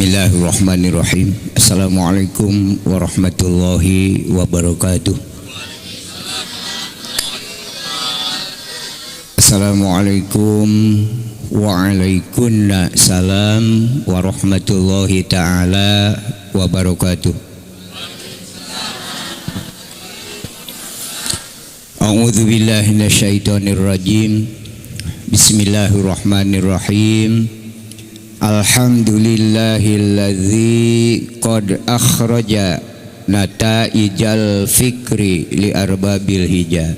Bismillahirrahmanirrahim. Assalamualaikum warahmatullahi wabarakatuh. Assalamualaikum waalaikumsalam warahmatullahi taala wabarakatuh. A'udzu billahi minasyaitonir rajim. Bismillahirrahmanirrahim. Alhamdulillahilladzi qad akhraja nataijal fikri li arbabil hija.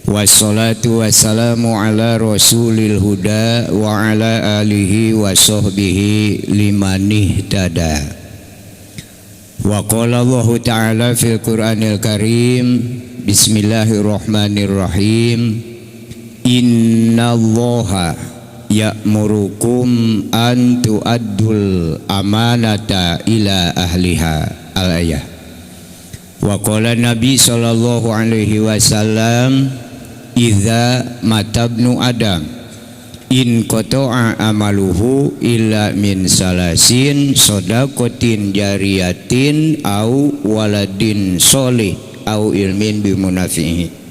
Wassalatu wassalamu ala rasulil huda wa ala alihi wa sahbihi limanihtada. Wa qala Allahu ta'ala fil Qur'anil Karim, bismillahirrahmanirrahim. Innallaha ya'murukum an tu'addul amanata ila ahliha. Al-ayah. Wa qala Nabi sallallahu alaihi wasallam, idza matabnu adam in qata'a amaluhu illa min salasin sadaqatin jariyatin au waladin solih au ilmin bimunafihi.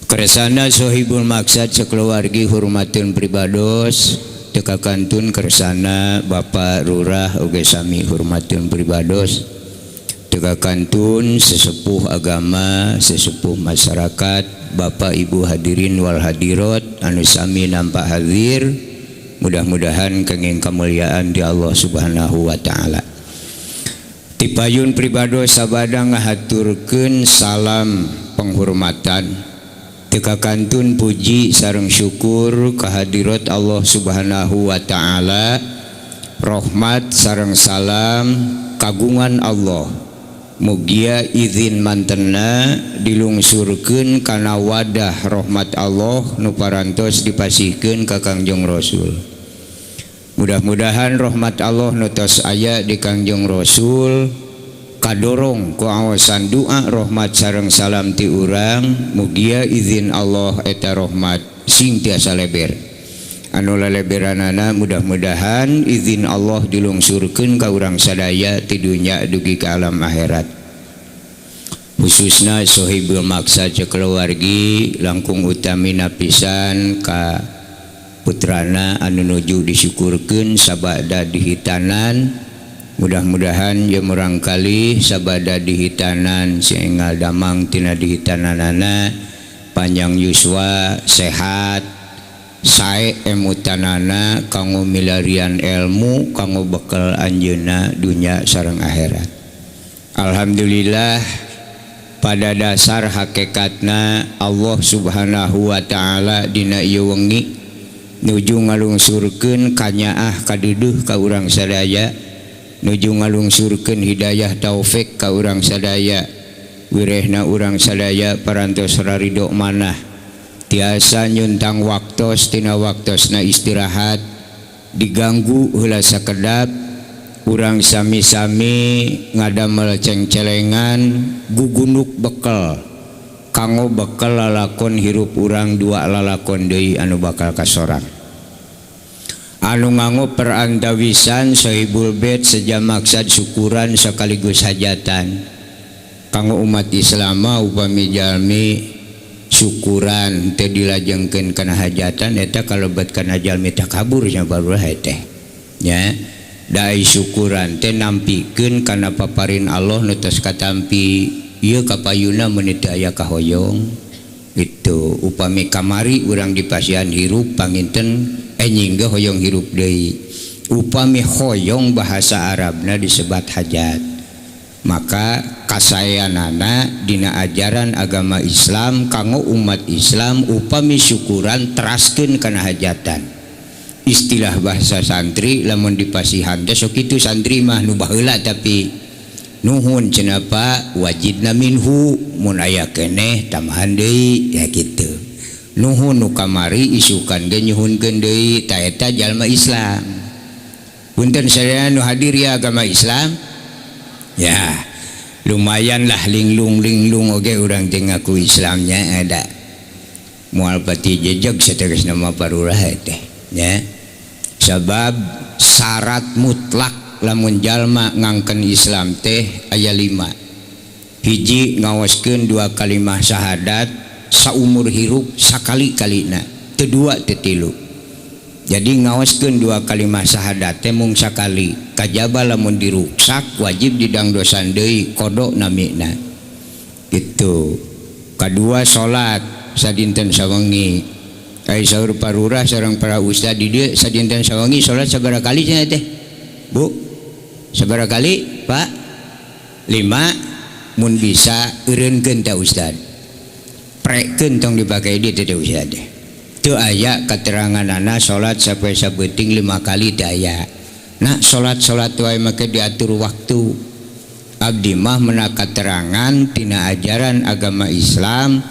Kersana sohibul maksad sekeluargi hormatun pribados teka kantun kersana Bapak Lurah oge sami hormatun pribados teka kantun sesepuh agama sesepuh masyarakat Bapak Ibu hadirin wal hadirat anu sami nampak hadir, mudah-mudahan kenging kemuliaan di Allah Subhanahu wa taala. Tipayun pribados sabada ngahaturkeun salam penghormatan teka kantun puji sareng syukur kehadirat Allah Subhanahu wa taala, rahmat sareng salam kagungan Allah. Mugia izin mantena dilungsurkeun kana wadah rahmat Allah nu parantos dipasihkeun ka Kangjeng Rasul. Mudah-mudahan rahmat Allah nu tos aya di Kangjeng Rasul kadorong ku awasan doa rahmat sareng salam ti urang, mugia izin Allah eta rahmat sing tiasa leber. Anu leleberanana mudah-mudahan izin Allah dilungsurkeun ka urang sadaya ti dunya dugi ka alam akhirat. Khususna sohibul maksad keluargi langkung utamina pisan ka putrana anu nuju disyukurkeun sabada dihitanan. Mudah-mudahan ye murangkali sabada dihitanan seengal damang tina dihitananana panjang yuswa sehat sae emutanana kanggo milarian ilmu kanggo bekal anjeunna dunya sareng akhirat. Alhamdulillah pada dasar hakikatna Allah Subhanahu wa taala dina ieu wengi nuju ngalungsurkeun kanyaah kaduduh ka urang sadaya, nuju ngalungsurkeun hidayah taufik ka urang sadaya, wirehna urang sadaya parantos rarido manah tiasa nyuntang waktos tina waktosna istirahat diganggu heula sakedap urang sami-sami ngadamel cengcelengan gugunuk bekel kanggo bekel lalakon hirup urang dua lalakon deui anu bakal kasorang. Anu nganggo perantawisan sohibul bait seja maksad syukuran sekaligus hajatan kanggo umat Islam upami jalmi syukuran teh dilajengkeun kana hajatan eta kalebet kana jalmi takabur nya barulah teh nya. Dai syukuran teh nampikeun kana paparin Allah nu tos katampi ieu kapayuna mun teu aya kahoyong gitu. Upami kamari urang dipasihan hirup panginten enjing ge hoyong hirup deui. Upami hoyong bahasa Arabna disebat hajat. Maka kasayanana dina ajaran agama Islam kanggo umat Islam upami syukuran teraskeun kana hajatan. Istilah bahasa santri lamun dipasihan teh sok kitu santri mah nu baheula tapi nuhun cenah Pak wajibna minhu mun aya keneh tambahan deui ya kitu. Nuhun nu kamari isukan ge nyuhunkeun deui ta eta jalma Islam. Punten sadaya nu hadir ya agama Islam. Ya, lumayan lah linglung-linglung oge urang teh ngaku Islamnya ada. Moal pati jejeg sateresna mah parurah teh nya. Sabab Syarat mutlak lamun jalma ngangken Islam teh aya 5. Hiji ngaoskeun 2 kalimah syahadat saumur hirup sakali-kalina, teu 2 teu 3. Jadi ngaoskeun 2 kalimah syahadat teh mung sakali, kajaba lamun diruksak wajib didangdosan deui kodok namina. Gitu. Kadua salat sadinten sawengi. Ai saur parurah sareng para ustad di dieu sadinten sawengi salat sabaraha kali cenah teh? Bu, sabaraha kali, Pak? 5. Mun bisa eureunkeun teh ustad. Prekeun tong dipake di teh ustad. Teu aya kateranganana salat sampai sabeuting 5 kali teu aya. Nah, salat-salat wae make diatur waktu. Abdi mah menak katerangan tina ajaran agama Islam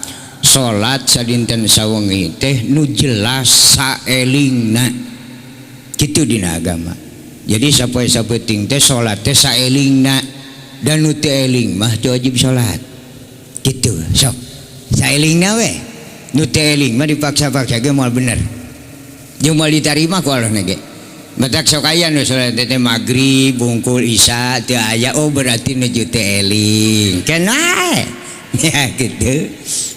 salat sadinten sawengi teh nu jelas saelingna. Kitu dina agama. Jadi sapoe sabeuting teh salat teh saelingna dan nu teu eling mah teu wajib salat. Kitu sok. Saelingna we. Nu teu eling mah dipaksa-paksa ge moal bener. Jeung moal ditarima ku Allah ge. Matak sok aya nu salat teh magrib bungkul isya teu aya, oh berarti nuju teu eling. Kena. Ya kitu.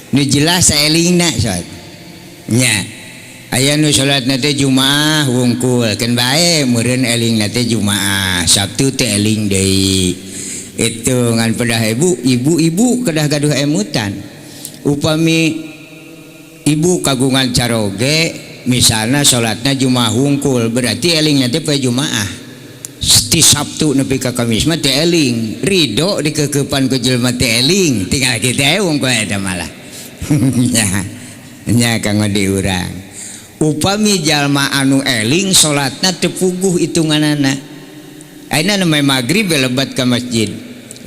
Nu jelas saelingna salat. Nya. Aya nu salatna teh Jumaah wungkul keun bae meureun elingna teh Jumaah, Sabtu teh eling deui. Itu ngan pedah ibu, ibu-ibu kedah gaduh emutan. Upami ibu kagungan caroge misalna salatna Jumaah wungkul berarti elingna teh poe Jumaah. Ti Sabtu nepi ka Kamis mah teh eling, ridho dikekepan ku jelema teh eling, tinggal kita wungkul eta malah. Nya kanggo diurang. Upami jalma anu eling salatna teu puguh hitunganana. Ayeuna namanya magrib lebat ka masjid.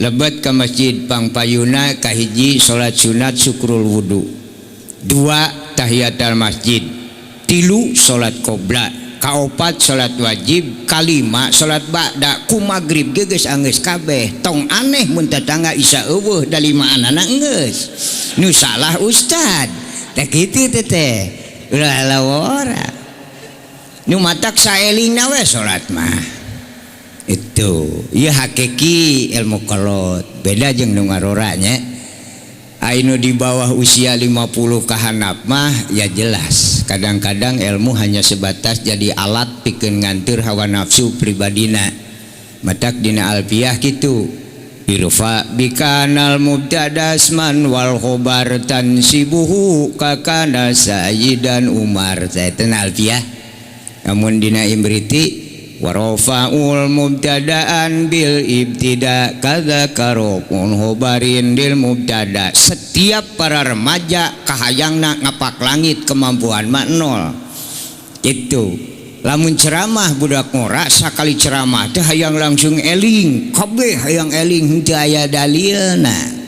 Lebat ka masjid pangpayuna kahiji salat sunat syukrul wudu. 2 tahiyatul masjid. 3 salat qobla, kaopat salat wajib, kalima salat ba'da. Ku magrib ge geus anggeus kabeh. Tong aneh mun tetangga isa eueuh da limaanana geus. Nu salah ustad. Tah kitu teh teh. Ulah lawora. Nu matak saelingna we salat mah. Itu ieu hakiki ilmu kolot. Beda jeung nu ngarora nya. Ainu di bawah usia 50 kahanap mah ya jelas. Kadang-kadang ilmu hanya sebatas jadi alat pikeun nganteur hawa nafsu pribadina. Matak dina alfiah kitu. Irfa bikanal mubtadasman wal khobar tansibuhu kakana sayyidan Umar. Saya tenal alfiah. Namun dina imriti warafa'ul mubtada'an bil ibtida kadza karofun khobarin dil mubtada. Setiap para remaja kahayangna ngapak langit kemampuan mah nol. Itu. Lamun ceramah budak ngora sakali ceramah teh hayang langsung eling, kabeh hayang eling henteu aya dalilna.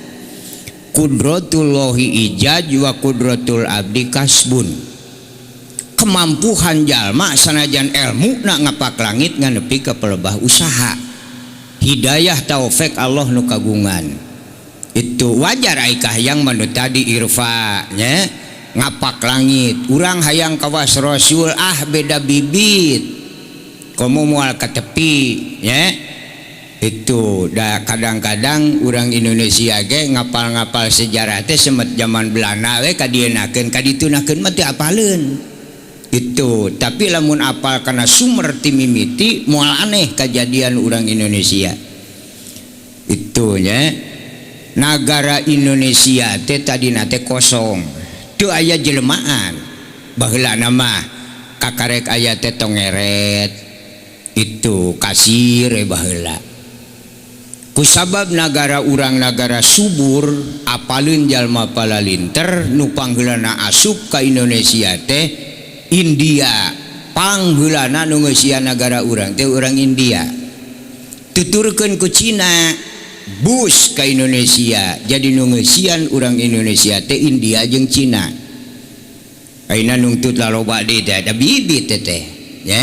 Qudratullahi ijaz wa qudratul abdi kasbun. Kemampuhan jalma sanajan ilmu nak ngapak langit nganepi ka pelebah usaha. Hidayah taufik Allah nu kagungan. Itu wajar ai kahayang manu tadi irfa nya. Ngapak langit urang hayang kawas rasul ah beda bibit komo moal ka tepi nya. Itu da kadang-kadang urang Indonesia ge ngapal-ngapal sejarah teh semet zaman Belanda we kadienakeun kaditunakeun mah teu apaleun. Itu tapi lamun apal kana sumber ti mimiti moal aneh kajadian urang Indonesia. Itu nya nagara Indonesia teh tadina teh kosong. Teu aya jelmaan baheula mah kakarek aya teh tongeret itu kasir baheula. Kusabab nagara urang nagara subur apaleun jalma palalinter nu pangheulana asup ka Indonesia teh India. Pangheulana nu ngeusian nagara urang teh urang India. Tuturkeun ku Cina bus ka Indonesia jadi nu ngeusian urang Indonesia teh India jeung Cina. Ayeuna nungtut laloba deui teh da bibit teh nya.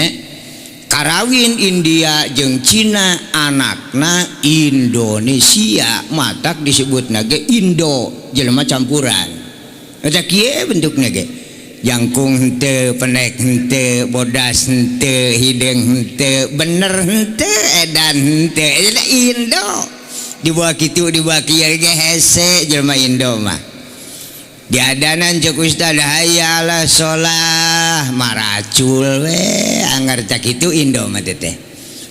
Karawin India jeung Cina anakna Indonesia matak disebutna ge Indo jelema campuran. Eta kieu bentukna ge. Jangkung henteu, pendek henteu, bodas henteu, hideung henteu, bener henteu, edan henteu. Eta Indo. Dibawa kitu dibawa kieu ge hese jelema Indo mah. Diadanan cek ustad hayya ala sholah maracul we anggar cak kitu Indo mah teh.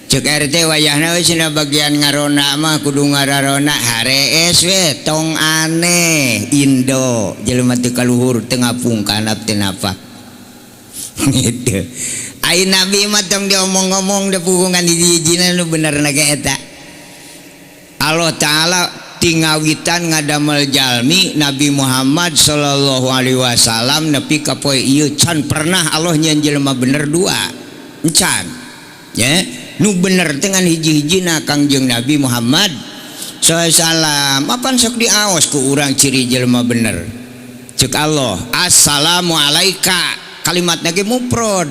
Cek RT wayahna we cenah bagian ngarona mah kudu ngararona harees we tong aneh Indo jelema teu kaluhur teu ngapung kanap teu napa. Gitu. Ai nabi mah tong diomong-omong da pugungan hiji-hijina nu benerna ge eta. Allah Ta'ala tingawitan ngadamel jalmi Nabi Muhammad sallallahu alaihi wasallam nepi ka poe ieu can pernah Allah nyieun jelema bener dua. Encan. Ya, nu bener dengan hiji-hijina Kangjeng Nabi Muhammad sallallahu alaihi wasallam. Apan sok diaos ku urang ciri jelema bener. Cek Allah, assalamu alaika, kalimatna ge mufrad.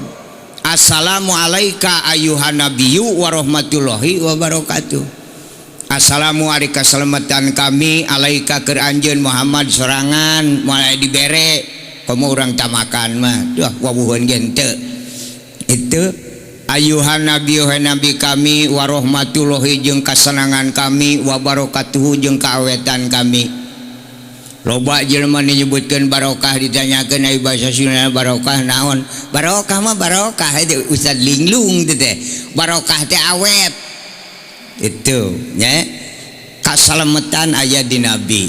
Assalamu alaika ayuhan nabiyyu wa rahmatullahi wa barakatuh. Assalamu alaika selamatan kami alaika keur anjeun Muhammad sorangan moal dibere komo urang tamakan mah duh wawuheun ge henteu. Itu ayuhan nabi nabi kami warahmatullahi jeung kasenangan kami wabarakatuhu jeung kaawetan kami. Loba jelema nyebutkeun barokah ditanyakeun ai basa Sunda barokah naon? Barokah mah barokah itu Ustaz linglung teh. Barokah teh awet. Itu nya kasalametan aya di nabi.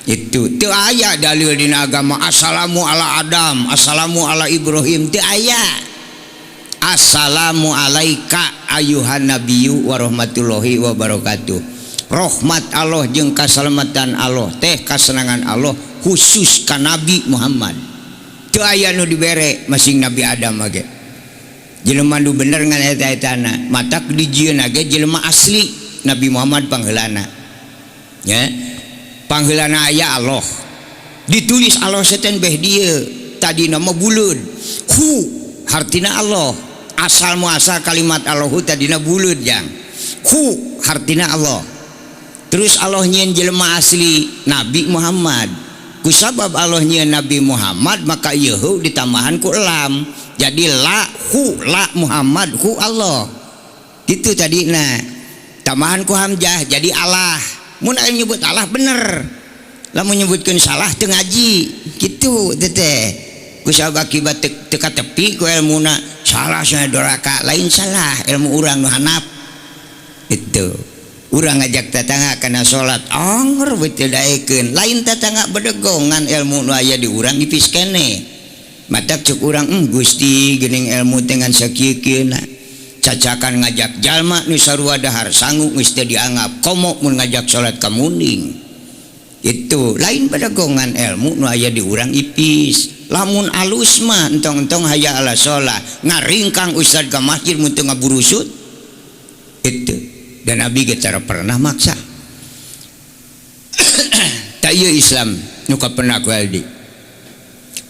Itu teu aya dalil dina agama assalamu ala Adam, assalamu ala Ibrahim teu aya. Assalamu alaika ayuhan nabiyyu warahmatullahi wabarakatuh. Rahmat Allah jeung kasalamatan Allah teh kasenangan Allah khusus ka Nabi Muhammad. Teu aya nu dibere masing Nabi Adam ge. Jelema nu bener ngan eta-etana, matak dijieunna ge jelema asli Nabi Muhammad pangheulana. Nya. Pangheulana aya Allah. Ditulis Allah setan beh dieu, tadina mah buleud. Hu hartina Allah. Asal muasal kalimat Allahu tadina buleud jang. Hu hartina Allah. Terus Allah nyieun jelema asli Nabi Muhammad. Kusabab Allah nyieun Nabi Muhammad maka ieu hu ditambahan ku lam. Jadi la hu la Muhammad hu Allah. Gitu tadina. Tambahan ku hamzah jadi Allah. Mun aya nyebut Allah bener. Lamun nyebutkeun salah teu ngaji. Kitu teh. Kusabab akibat teu katepi ku elmuna salah cenah doraka lain salah ilmu urang nu hanap. Itu urang ngajak tetangga kana salat anger we teu daekeun lain tetangga bedegongan ilmu nu aya di urang ipis keneh matak cek urang Gusti geuning ilmu teh ngan sakieu-kieuna cacakan ngajak jalma nu sarua dahar sangu geus teu dianggap komo mun ngajak salat ka munding. Itu lain bedegongan ilmu nu aya di urang ipis. Lamun alus mah entong-entong hayya ala sholah ngaringkang ustad ke masjid mun teu ngaburusut. Itu dan Nabi ge tara pernah maksa. Ta ieu Islam nu kapenak ku Aldi.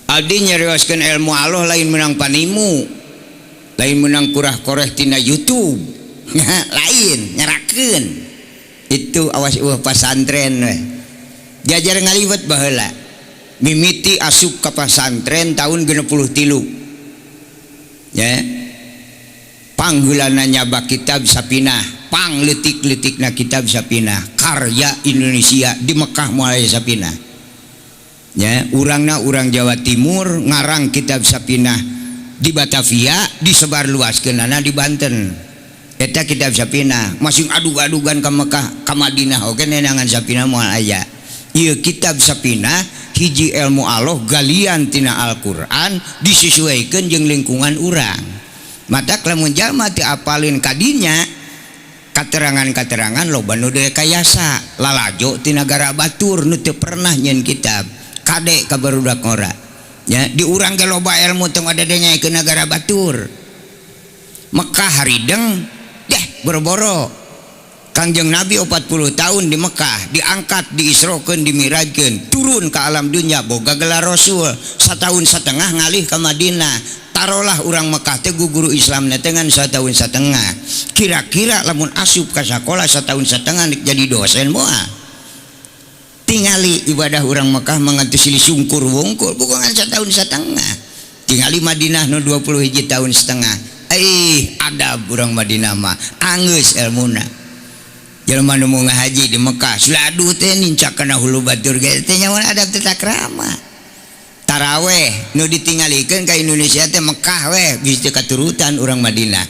Aldi nyarioskeun ilmu Allah lain menang panimu, lain menang kurah koreh tina YouTube. Lain nyerakeun. Itu awas eueuh pasantren we. Diajar ngaliwet baheula. Mimiti asup ka pasantren tahun 63. Ya. Pangheulana nyabak kitab Sapinah, pang leutik-leutikna kitab Sapinah, karya Indonesia di Mekah moal aya Sapinah. Ya, urangna urang Jawa Timur ngarang kitab Sapinah di Batavia disebarluaskeunana di Banten. Eta kitab Sapinah masing adug-adugan ka Mekah, ka Madinah oge nenangan Sapinah moal aya. Ieu kitab Sapinah hiji ilmu Allah galian tina Al-Qur'an disesuaikan jeung lingkungan urang. Matak lamun jalma teu apalin kadinya katerangan-katerangan loba nu direkayasa lalajo ti nagara batur nu teu pernah nyieun kitab kade ka barudak ngora. Ya, di urang ge loba ilmu teu ngadadenya ke nagara batur. Mekah harideng deh boro-boro. Kangjeng Nabi 40 tahun di Mekah diangkat, diisrokeun, dimirajkeun, turun ke alam dunia boga gelar Rasul. Setahun setengah ngalih ke Madinah. Tarolah urang Mekah teh guru Islam teh ngan setahun setengah. Kira-kira lamun asup ka sakola setahun setengah jadi dosen moal. Tingali ibadah urang Mekah mangantos silih sungkur wungkul bukan satahun setengah. Tingali Madinah nu 21 tahun setengah. Adab urang Madinah mah anggeus elmuna. Jelema nu ngahaji di Mekah suladu teh nincak kana hulu batur ge teh nyawa adab teh takrama. Taraweh nu ditinggalikeun ka Indonesia teh Mekah weh geus teu katurutan urang Madinah.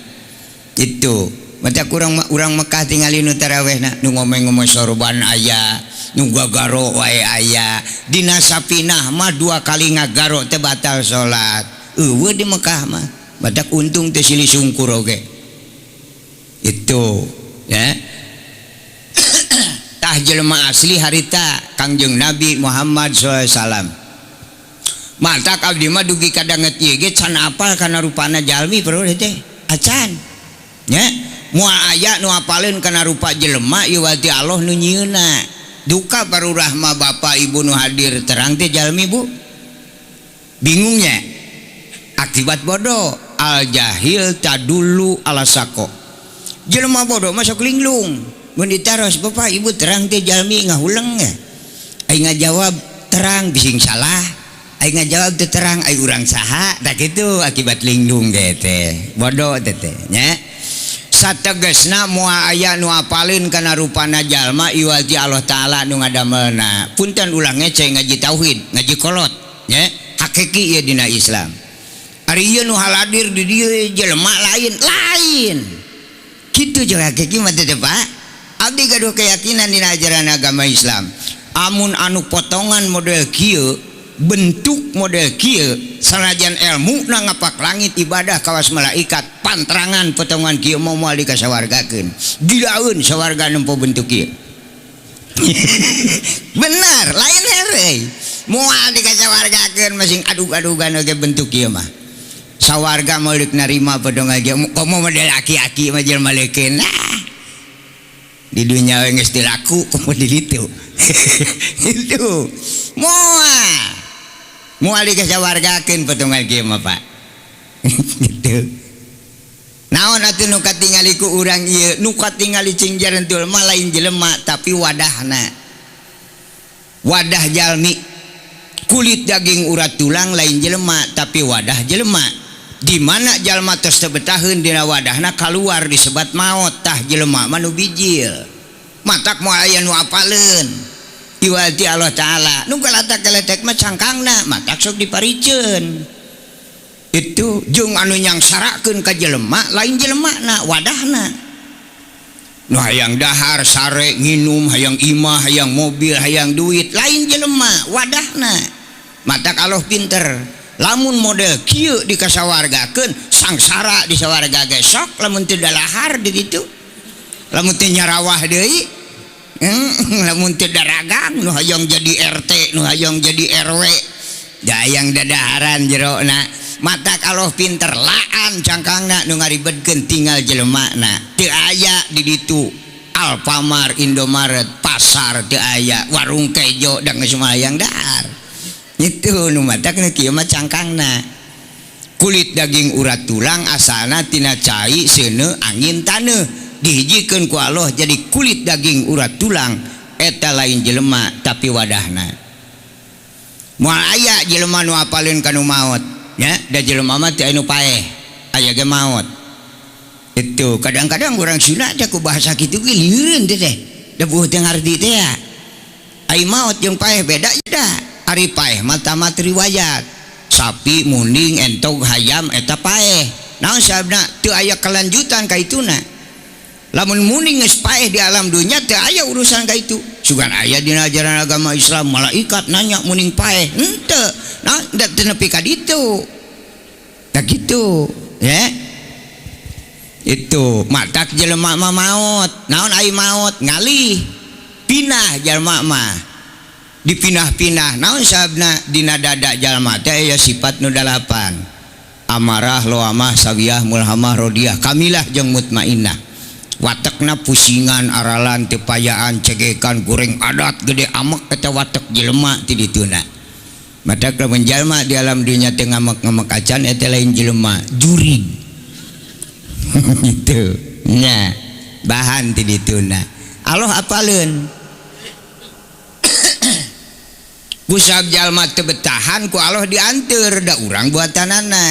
Itu mata kurang urang Mekah tingali nu tarawehna nu ngomeng-ngomeng sorban aya, nu gagaro wae aya. Dina sapinah mah 2 kali ngagaro teh batal salat. Eueuh di Mekah mah badak untung teh silih sungkur oge. Itu ya. Tah jelema asli harita Kangjeng Nabi Muhammad sallallahu alaihi wasallam. Matak abdi mah dugi kadanget ieu ge can apal kana rupana jalmi perlu teh acan. Nya moal aya nu apaleun kana rupa jelema ieu wati Allah nu nyieunna. Duka parurah mah bapak ibu nu hadir terang teh jalmi bu. Bingungnya akibat bodoh al jahil tadulu ala sako. Jelema bodoh masuk linglung. Mun ditaros bapak ibu terang teh jalmi ngahuleng ya. Ai ngajawab terang bising salah. Ai ngajawab teh terang ai urang saha tah kitu akibat linglung ge teh. Bodoh teh teh nya. Sategesna moal aya nu apaleun kana rupana jalma iwal ti Allah Taala nu ngadamelna. Punten ulah ngece ngaji tauhid, ngaji kolot nya. Hakiki ieu dina Islam. Ari ieu nu haladir di dieu jelema lain, lain. Kitu jeung hakiki mah teh Pak. Abdi gaduh keyakinan dina ajaran agama Islam. Amun anu potongan model kieu, bentuk model kieu, sanajan ilmu na ngapak langit ibadah kawas malaikat, pantrangan potongan kieu mau moal dikasawargakeun. Gilaeun sawarga nempo bentuk kieu. Benar, lain heureuy. Moal dikasawargakeun masing adug-adugan oge bentuk kieu mah. Sawarga moal deuk narima potongan kieu, komo model aki-aki mah jelema leukeun. Nah, di dunia geus dilaku komo di ditu. Itu moal moal dikasawargakeun potongan kieu mah Pak. Gitu. Naon atuh nu katingali ku urang ieu, nu katingali cing jarentul mah lain jelema tapi wadahna. Wadah jalmi, kulit daging urat tulang lain jelema tapi wadah jelema. Di mana jalma tos teu betaheun dina wadahna kaluar disebat maot tah jelema mah nu bijil. Matak moal aya nu apaleun. Iwal ti Allah Taala nu galatak-galatak mah cangkangna matak sok dipariceun. Itu jeung anu nyangsarakeun ka jelema lain jelemana wadahna. Nu hayang dahar sare nginum hayang imah hayang mobil hayang duit lain jelema wadahna. Matak Allah pinter. Lamun model kieu dikasawargakeun sangsara di sawarga ge sok lamun teu dalahar di ditu. Lamun teu nyarawah deui, lamun teu daragang nu hayang jadi RT nu hayang jadi RW hayang dadaharan jerona. Matak Allah pinter laan cangkangna nu ngaribedkeun tinggal jelemana. Teu aya di ditu Alfamart, Indomaret, pasar teu aya, warung kejo da geus hayang dahar. Itu nu matak nu kieu mah cangkangna. Kulit daging urat tulang asalna tina cai seuneu angin taneuh dihijikeun ku Allah jadi kulit daging urat tulang eta lain jelema tapi wadahna. Moal aya jelema nu apaleun ka nu maot nya, da jelema mah teu anu paeh aya ge maot. Itu kadang-kadang urang Sunda teh ku bahasa kitu ge lieureun teh teh da buh teu ngarti teh ya. Ai maot jeung paeh beda da. Ari paeh mah tamat riwayat. Sapi munding entog hayam eta paeh. Naon sababna teu aya kelanjutan ka ituna. Lamun munding geus paeh di alam dunya teu aya urusan ka itu. Sugan aya dina ajaran agama Islam malaikat nanya munding paeh henteu. Nah da teu nepi ka ditu. Tah kitu ya. Itu matak jelema mah maot. Naon ai maot ngalih pinah jelema mah. Dipinah-pinah naon sababna dina dada jalma teh aya sifat nu dalapan. Amarah, loamah, sawiyah, mulhamah, rodiah, kamilah jeung mutmainnah. Watekna pusingan, aralan, tepayaan, cegekan, goreng adat, gede amek eta watek jelema ti dituna. Matak lamun jalma di alam dunya teh ngamek-ngamek acan eta lain jelema, jurig. Gitu. Nya, bahan ti dituna. Allah apaleun. Kusab jalma teu betahan ku Allah dianteur da urang buatanana.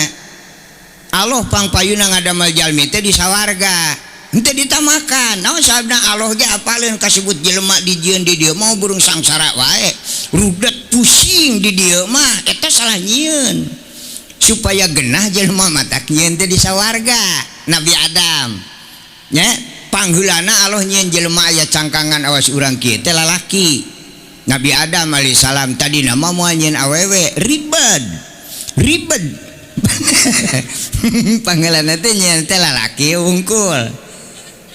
Allah pangpayuna ngadamel jalmi teh di sawarga. Henteu ditamakan. Naon sababna Allah ge apaleun kasebut jelema dijieun di dieu mau burung sangsara wae. Rudet pusing di dieu mah eta salah nyieun. Supaya genah jelema matak nyieun teh di sawarga. Nabi Adam. Nya pangheulana Allah nyieun jelema aya cangkangan awas urang kieu teh lalaki. Nabi Adam alaihissalam tadi nama moal nyieun awewe ribet. Ribet. Pangheulana teh nyieun teh lalaki wungkul.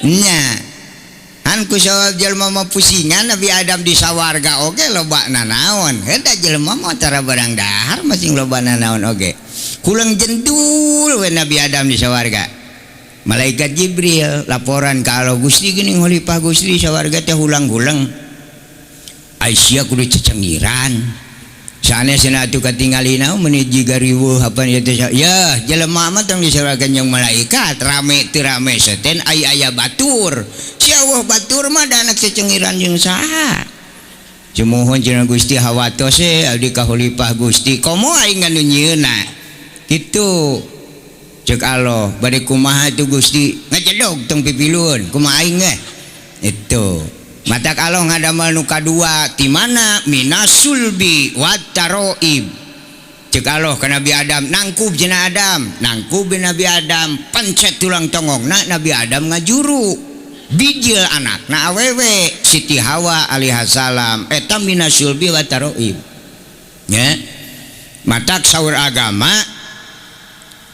Nya. An ku sawab jelema mah pusingan Nabi Adam di sawarga oge loba nanaon. Heuh jelema mah tara barang dahar masing loba nanaon oge. Kuleng jendul we Nabi Adam di sawarga. Malaikat Jibril laporan ka Allah, Gusti geuning khalifah Gusti sawarga teh hulang-huleng. Aisyah kudu cecengiran. Sanes cenah atuh katingalina meuni jiga riweuh apan ieu teh. Ya, jelema mah tong disawarga jeung malaikat, rame teu rame seten ai aya batur. Si eueuh batur mah da anak cecengiran jeung saha. Cumuhun cenah Gusti hawatos e abdi ka khalifah Gusti, komo aing anu nyieunna. Kitu. Cek Allah, bade kumaha tuh Gusti? Ngajedog tong pipilueun, kumaha aing ge? Itu. Matak Allah ngadamel nu kadua ti mana minasulbi wataroib. Cek Allah ka Nabi Adam, nangkub cenah Adam, nangkub Nabi Adam, pencet tulang tongongna Nabi Adam ngajuru. Bijil anakna awewe Siti Hawa alaihissalam eta minasulbi wataroib. Nya. Matak saur agama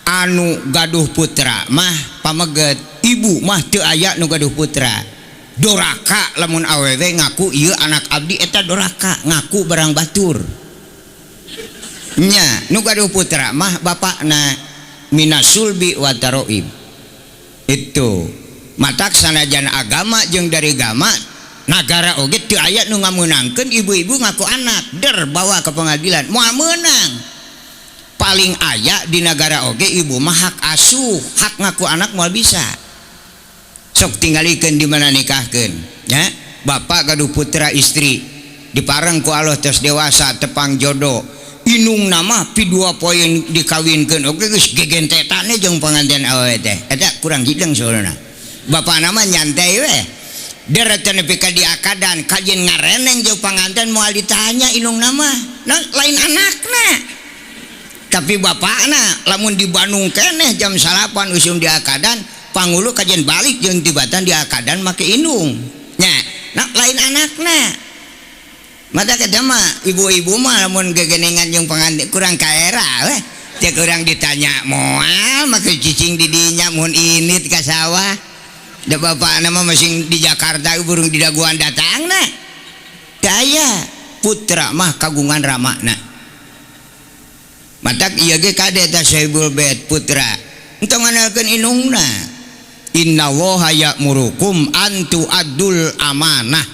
anu gaduh putra mah pameget, ibu mah teu aya nu gaduh putra. Doraka lamun awewe ngaku ieu anak abdi eta doraka ngaku barang batur. Nya nu gaduh putra mah bapakna minasulbi wa taroib. Itu matak sanajan agama jeung dari gama nagara oge teu aya nu ngameunangkeun ibu-ibu ngaku anak der bawa ke pengadilan moal meunang. Paling aya di nagara oge ibu mah hak asuh, hak ngaku anak moal bisa. Sok tinggalikeun di mana nikahkeun nya bapak gaduh putra istri dipareng ku Allah tos dewasa tepang jodoh inung nama pi 2 poin dikawinkeun oge geus gegentetane jeung panganten awewe teh eta kurang hideng soalna bapak nama nyantai we deretan nepi ka diakadan kajen ngareneng jeung panganten moal ditanya inung nama nah, lain anakna tapi bapakna lamun di Bandung keneh jam 9 usum diakadan pangulu kajian balik jeung tibatan di akadan make indung nya nah, lain anakna mata kata mah ibu-ibu mah lamun gegenengan jeung panganten kurang kaera weh teh kurang ditanya moal make cicing di dinya mun init ka sawah da bapakna mah masing di Jakarta burung di daguan datangna teu aya putra mah kagungan ramana matak ieu ge kade teh Sohibul Bait putra entong ngandalkeun indungna. Inna woha ya'murukum antu adul amanah.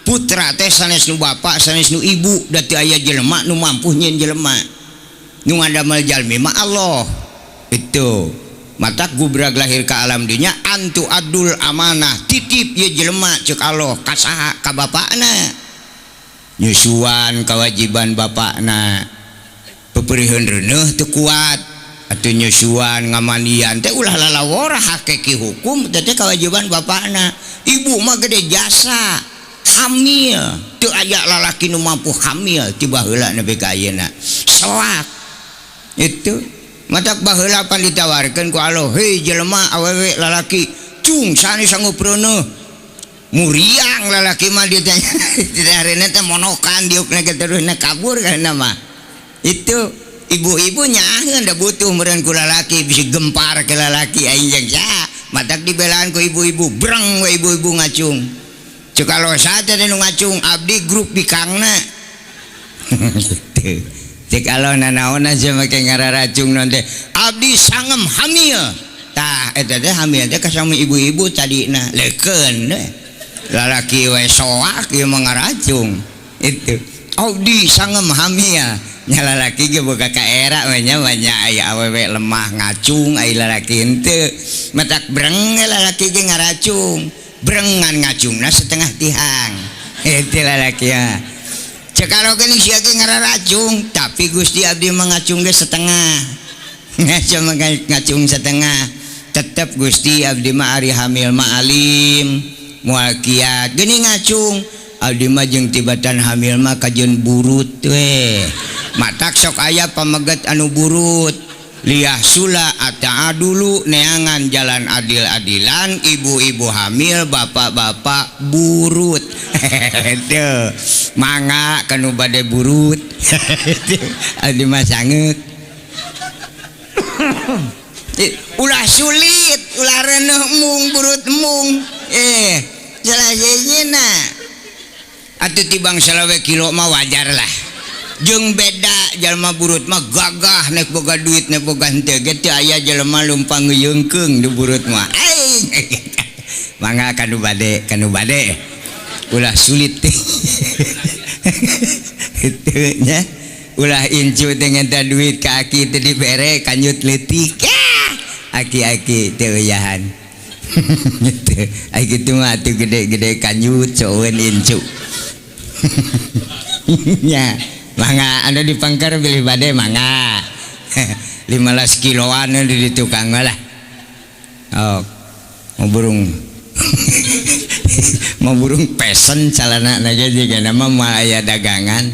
Putra teh sanes nu bapak sanes nu ibu da teu aya jelema nu mampu nyieun jelema nu ngadamel jalmi mah Allah. Itu matak gubrag lahir ka alam dunya antu adul amanah titip ieu jelema ceuk Allah ka saha ka bapakna nyusuan kewajiban bapakna peperiheun reuneuh teu kuat atuh nyusuan ngamandian teh ulah lalawora hakiki hukum teh kewajiban bapakna. Ibu mah gede jasa hamil teu aya lalaki nu mampu hamil ti baheula nepi ka ayeuna soak itu matak baheula pan ditawarkeun ku Allah hei jelema awewe lalaki cung sanes sanggup reuneuh muriang lalaki mah ditanya didareuna teh monokan diukna ge terusna kabur kana mah itu ibu-ibu nyaaheun da butuh meureun ku lalaki bisi gempar ke lalaki aing jeung saha matak dibelaan ku ibu-ibu breng we ibu-ibu ngacung cek kalau saha teh nu ngacung abdi grup bikangna gitu cek kalau nanaonan sia make ngararacung non teh abdi sangem hamil tah eta teh hamil teh kasami ibu-ibu tadina leukeun we lalaki we soak ieu mah ngaracung itu abdi sangem hamil nya lalaki ge boga kaera we nya banyak aya awewe lemah ngacung aya lalaki henteu matak breng lalaki ge ngaracung brengan ngacungna setengah tihang itu lalaki ya. Cek kalau geuning sia ge ngararacung, tapi Gusti abdi mah ngacung ge setengah. Ngacung ngacung setengah. Tetep Gusti abdi mah ari hamil mah alim, moal kiat. Geuning ngacung, abdi mah jeung tibatan hamil mah kajeun burut we. Matak sok aya pameget anu burut. Liah sula ata'a dulu neangan jalan adil-adilan ibu-ibu hamil bapak-bapak burut. Tuh mangga kanu bade burut. Abdi mah sangeuk. Ulah sulit, ulah reneuh mung burut mung. Salah sejena. Atuh tibang salawe kilo mah wajar lah. Jeung beda jalma burut mah gagah nek boga duit nek boga henteu ge teu aya jelema lumpang ngeyeungkeung di burut mah. Mangga kanu bade, kanu bade. Ulah sulit teh. Kitu nya. Ulah incu teh ngenta duit ka aki teh dibere kanjut leutik. Aki-aki teu uyahan. Kitu. Ai kitu mah atuh gede-gede kanjut soeun incu. Nya. Mangga anu dipangker bilih bade mangga. 15 kiloan di tukang lah. Oh, mau burung. Mau burung pesen calana ge jiga nama moal aya dagangan.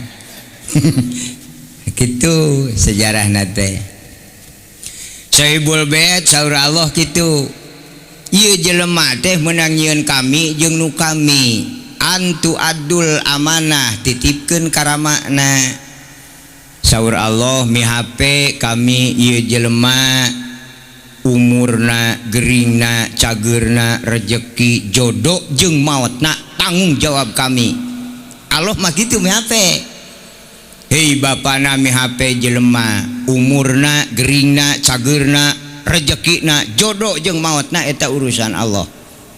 Kitu sejarahna teh. Sahibul bait saur Allah kitu. Ieu jelema teh meunang nyieun kami jeung nu kami. Antu adul amanah titipkeun karamakna. Saur Allah mihape kami ieu jelema umurna geringna cageurna rejeki jodoh jeung maotna tanggung jawab kami. Allah mah kitu mihape. Hei bapana mihape jelema umurna geringna cageurna rejekina jodoh jeung maotna eta urusan Allah.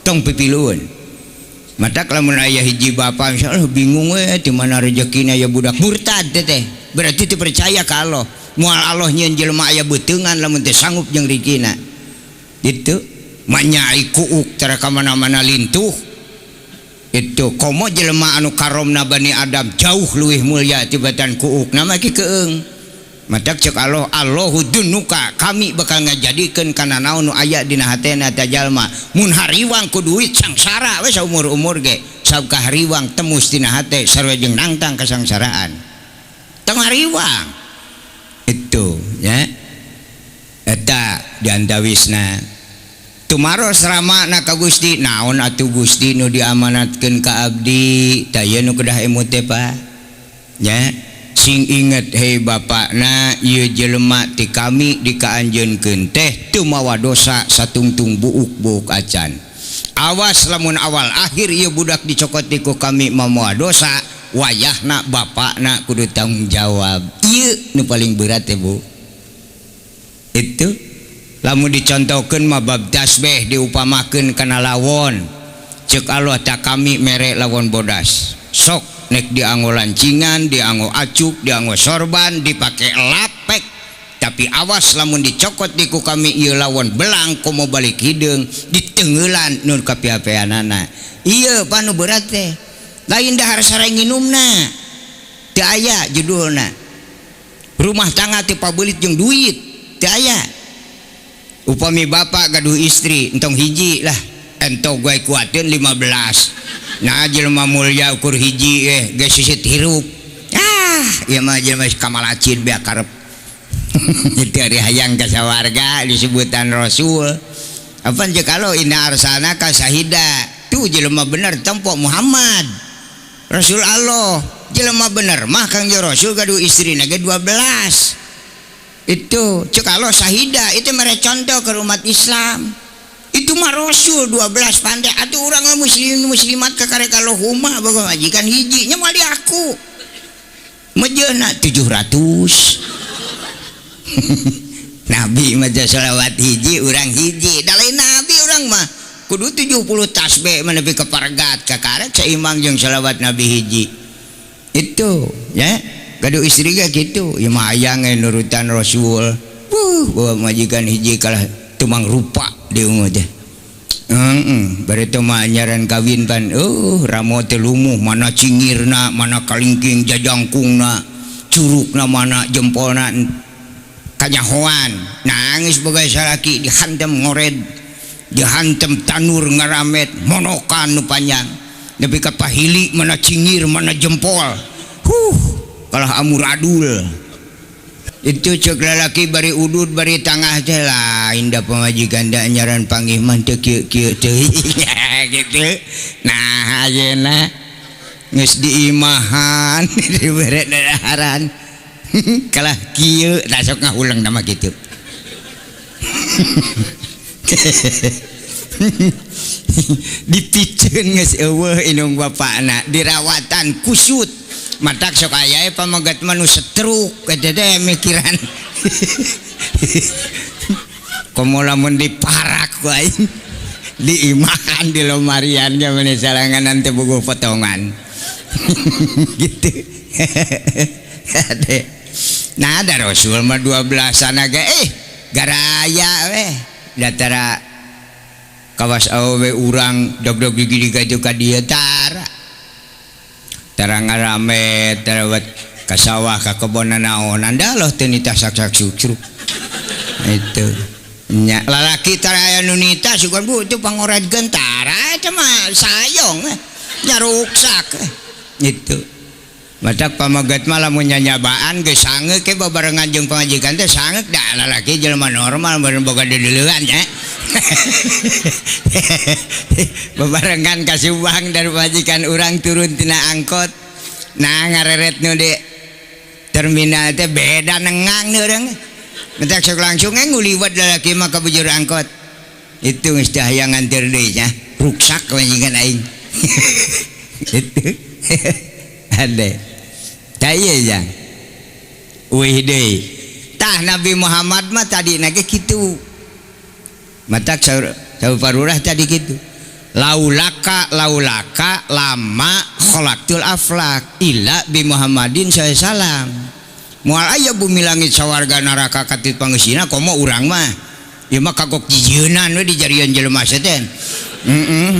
Tong pipilueun. Matak lamun aya hiji bapa misalnya bingung we di mana rezekina ya budak murtad teh berarti teu percaya ka Allah. Moal Allah nyieun jelema aya beuteungan lamun teu sanggup jeung rezekina. Gitu. Manyai kuuk tara ka mana-mana lintuh. Itu komo jelema anu karomna Bani Adam jauh leuwih mulia tibatan kuuk. Nama ki keung. Matak cek Allah Allahu dunuka kami bakal ngajadikeun kana naon nu aya dina hatena ta jalma. Mun hariwang ku duit sangsara we saumur-umur ge. Sabka hariwang temus dina hate sarua jeung nangtang kasangsaraan. Tong hariwang. Itu ya. Eta diantawisna. Tumaros ramana ka Gusti naon atuh Gusti nu diamanatkeun ka abdi tah ieu nu kedah emut teh Pak. Ya. Sing inget hei bapakna ieu jelema ti kami dikaanjeunkeun teh teu mawa dosa satungtung buuk-buuk acan. Awas lamun awal akhir ieu budak dicokot ku kami mawa dosa wayahna bapakna kudu tanggung jawab. Ieu nu paling berat teh Bu. Itu lamun dicontohkeun mah bab tasbih diupamakeun kana lawon. Ceuk Allah tak kami mere lawon bodas. Sok nek dianggo lancingan, dianggo acuk, dianggo sorban, dipake lapek. Tapi awas lamun dicokot diku kami ieu lawon belang komo balik hideung ditengeulan nun kapiapeanana. Ieu panu berat teh. Lain dahar sareng nginumna. Teu aya judulna. Rumah tangga teu pabeulit jeung duit, teu aya. Upami bapak gaduh istri entong hiji lah, entong gue kuatin 15. Nah jelema mulya ukur hiji geus sisit hirup. Ah, ieu mah jelema kamalacin beak karep. Itu ari hayang ka sawarga disebutan Rasul. Apan jeung kalau inna arsalnaka syahida. Tuh jelema bener tempo Muhammad. Rasul Allah, jelema bener mah Kang Rasul gaduh istrina ge 12. Itu cek Allah syahida itu mere contoh ke umat Islam. Itu mah Rasul 12 pandai atuh urang mah muslim muslimat kakare kalohuma boga majikan hiji nya moal diaku. Mejeuna 700. Nabi mah selawat hiji urang hiji. Da lain nabi urang mah kudu 70 tasbih mah nepi ka pargat kakarek saimang jeung selawat nabi hiji. Itu ya. Gaduh istri ge kitu, ieu mah hayang nurutan Rasul. Bawa majikan hiji kalah tumang rupa di ungu teh. Heeh, bari teh mah anyaran kawin pan ramo teh lumuh mana cingirna, mana kalingking jajangkungna, curugna mana jempolna kanyahoan. Nangis boga salaki dihantem ngored, dihantem tanur ngaramet, monokan nu panjang. Nepi ka pahili mana cingir, mana jempol. Huh, kalah amuradul. Itu cek lalaki bari udud bari tangah teh lain da pamajikan da anyaran panggih mah teu kieu-kieu teuing gitu. Nah ayeuna geus diimahan dibere dadaharan kalah kieu tah sok ngahuleng nama kitu. Dipiceun geus eueuh indung bapakna dirawatan kusut. Matak sok aya pamegat mah nu setruk eta teh mikiran. Komo lamun diparak ku aing diimahan di lomarian ge meni sarangan teh bogo potongan. Gitu. Ade. Nah ada Rasul mah 12-an ge garaya we datara kawas awewe urang dog-dog gigi ka dieu ka dieu tara. Tara ngaramet tara ka sawah ka kebon naonan da loh teu nitah sak-sak sucruk. Itu nya lalaki tara aya nu nitah sugan bu itu pangoradkeun tara eta mah sayong nya ruksak itu. Matak pamegat mah lamun nyanyabaan geus sangeuk ke babarengan jeung pamajikan teh sangeuk da lalaki jelema normal bareng boga deuleuan nya. Babarengan ka Subang dari pamajikan urang turun tina angkot. Nah ngareret nu di terminal teh beda nengang urang. Matak sok langsung nguliwat lalaki mah ka bujur angkot. Itu geus teh hayang nganter deui nya. Ruksak pamajikan aing. Itu. Ade. Tah ieu jang. Uih deui. Tah Nabi Muhammad mah tadina ge kitu. Matak saur parurah tadi kitu. Laulaka laulaka lama khalaqtul aflak illa bi Muhammadin sallallahu alaihi wasallam. Moal aya bumi langit sawarga neraka katit pangeusina komo urang mah. Ieu mah kagok jijieunnan we dijarian jelema teh. Heeh.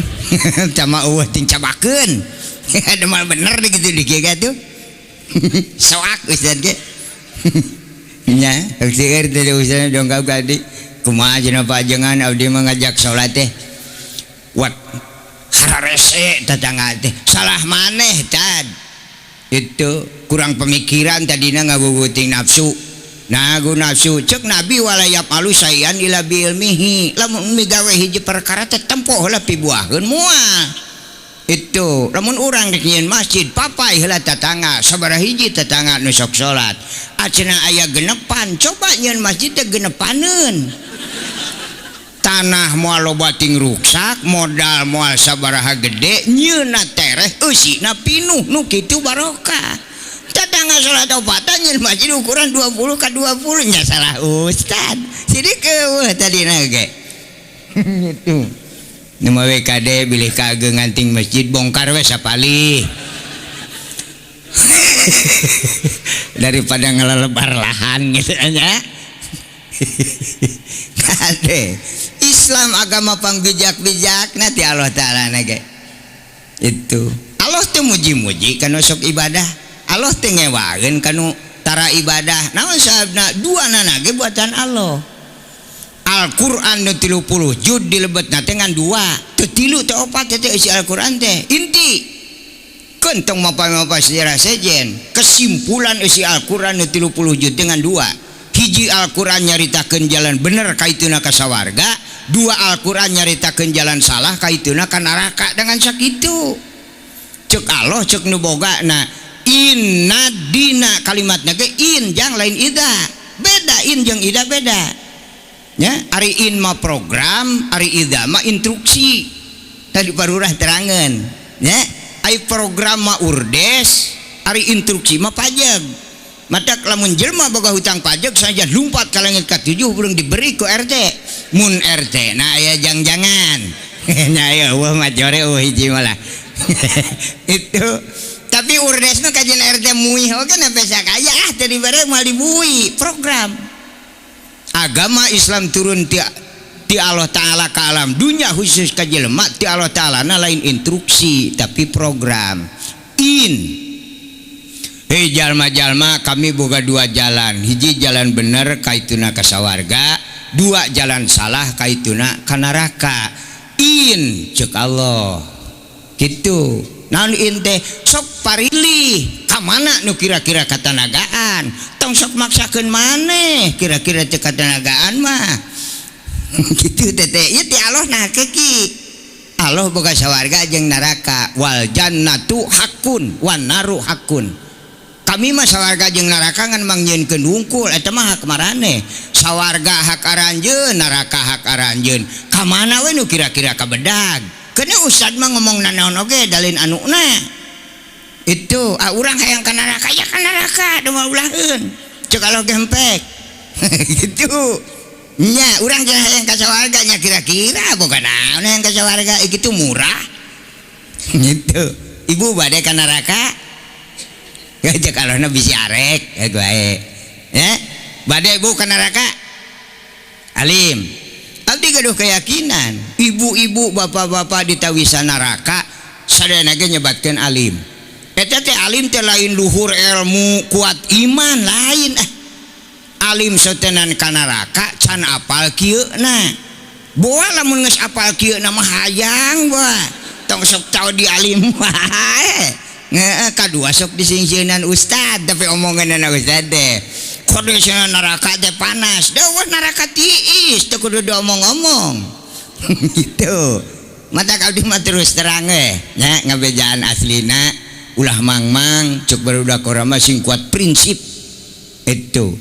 Tama eueuh ting cabakeun. Ada mal bener di gitu di kieu tuh. Soak ustaz ge. Nya, seueur teh ustaz dongkap ka abdi. Kumaha cenah pajengan abdi mah ngajak salat teh. Wat hararese tetangga teh. Salah maneh tad. Itu kurang pemikiran tadina ngaguguting nafsu. Nah, gu nafsu cek Nabi walayap alu sayan ila bi ilmihi. Lamun migawe hiji perkara teh tempo heula pibuaheun moal. Itu lamun urang rek nyieun masjid papai heula tetangga sabaraha hiji tetangga nu sok salat acenah aya genepan coba nyieun masjid teh genepaneun tanah moal loba ting ruksak modal moal sabaraha gede nyieunna tereh eusina pinuh nu kitu barokah tetangga salat opatan nyieun masjid ukuran 20 ka 20 nya salah ustad sidik eueuh tadina ge. Gitu. Nama WKD bilih kageungan ting masjid bongkar we sapalih. Daripada ngelelebar lahan gitu nya. Kade Islam agama pangbijak-bijak nanti Allah Ta'ala ge. Itu Allah teh muji-muji kanu sok ibadah. Allah teh ngewageun kanu tara ibadah. Naon sababna dua nana ge buatan Allah. Al-Qur'an nu 30 juz dilebetna teh ngan dua, teu tilu teu opat teh isi Al-Qur'an teh. Inti kentong mapa-mapa sejarah sejen, kesimpulan isi Al-Qur'an nu 30 juz dengan dua. Hiji Al-Qur'an nyaritakeun jalan bener kaituna ka sawarga, dua Al-Qur'an nyaritakeun jalan salah kaituna ka neraka dengan sakitu. Cek Allah cek nu boga na inna dina kalimatna ge in jang lain ida. Beda in jeung ida beda. Ya, ari in mah program, ari ida mah instruksi. Tadi parurah terangan. Ya, ari program mah urdes, ari instruksi mah pajak. Matak lamun jelema boga hutang pajak saja lumpat ka langit ka 7 belum diberi ku RT. Mun RT na aya jang-jangan. Nya aya eueuh mah jore eueuh hiji malah. Itu tapi urdes mah kajian RT muih oge sampai sakaya ah teu dibere moal dibui program. Agama Islam turun ti Ti Allah Ta'ala ka alam dunya khusus ka jelema ti Allah Ta'ala na lain instruksi tapi program. In hei jalma-jalma kami boga dua jalan, hiji jalan bener kaituna ka sawarga, dua jalan salah kaituna ka neraka. In cek Allah gitu. Naon in teh sok parilih ka mana nu kira-kira katanagaan, tong sok maksakeun maneh kira-kira teu katanagaan mah. Gitu teh ieu ti Allah nah keki. Allah boga sawarga jeung neraka, wal jannatu hakun wan naru hakun. Kami mah sawarga jeung neraka ngan mangnyieunkeun wungkul, eta mah hak maraneh. Sawarga hak aranjeun, neraka hak aranjeun. Ka mana we nu kira-kira kabedag? Kena ustad mah ngomong nanaon oge dalin anuna. Itu ah urang hayang ka neraka ya ka neraka da moal ulaheun. Cek Allah gempek. Gitu. Nya urang jeung hayang ka sawarga nya kira-kira boga naon hayang ka sawarga kitu murah. Gitu. Ibu bade ka neraka? Ya cek Allahna bisi arek bae. Ya, bade ibu ka neraka? Alim. Abdi gaduh keyakinan, ibu-ibu bapak-bapak di tawisan neraka sadayana ge nyebatkeun alim. Eta teh alim teh lain luhur ilmu kuat iman lain. Alim sotenan ka neraka can apal kieuna. Boa lamun geus apal kieuna mah hayang boa. Tong sok tau di alim wae. Ngeeh kadua sok disingsieunan ustad tapi omonganna ustad teh. Kondisi neraka teh panas, deueuh neraka tiis teu kudu diomong-omong. Gitu. Mata abdi mah terus terang we nya ngabejaan aslina ulah mangmang cek barudak urang mah sing kuat prinsip. Itu.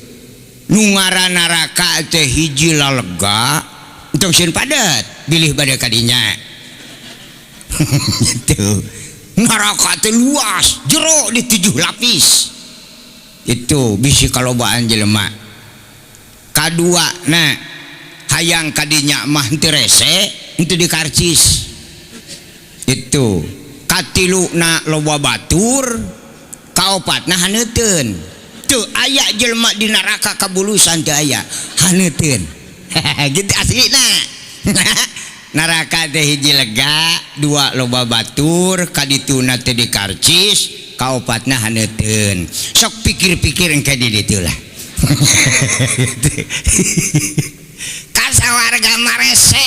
Nu ngaran neraka teh hiji lalega entong sieun padet bilih bade ka dinya. Gitu. Neraka teh luas, jero di 7 lapis. Itu bisi kalobaan jelema. Kadua na hayang kadinya mah henteu rese henteu dikarcis. Itu katilu na loba batur, kaopatna haneuteun. Teu aya jelema di neraka kabulusan teu aya haneuteun. Gitu aslina. Neraka teh hiji lega, dua loba batur, kadituna teh dikarcis, kaopatna haneuteun. Sok pikir-pikir engke di ditu lah. Kasawarga marese.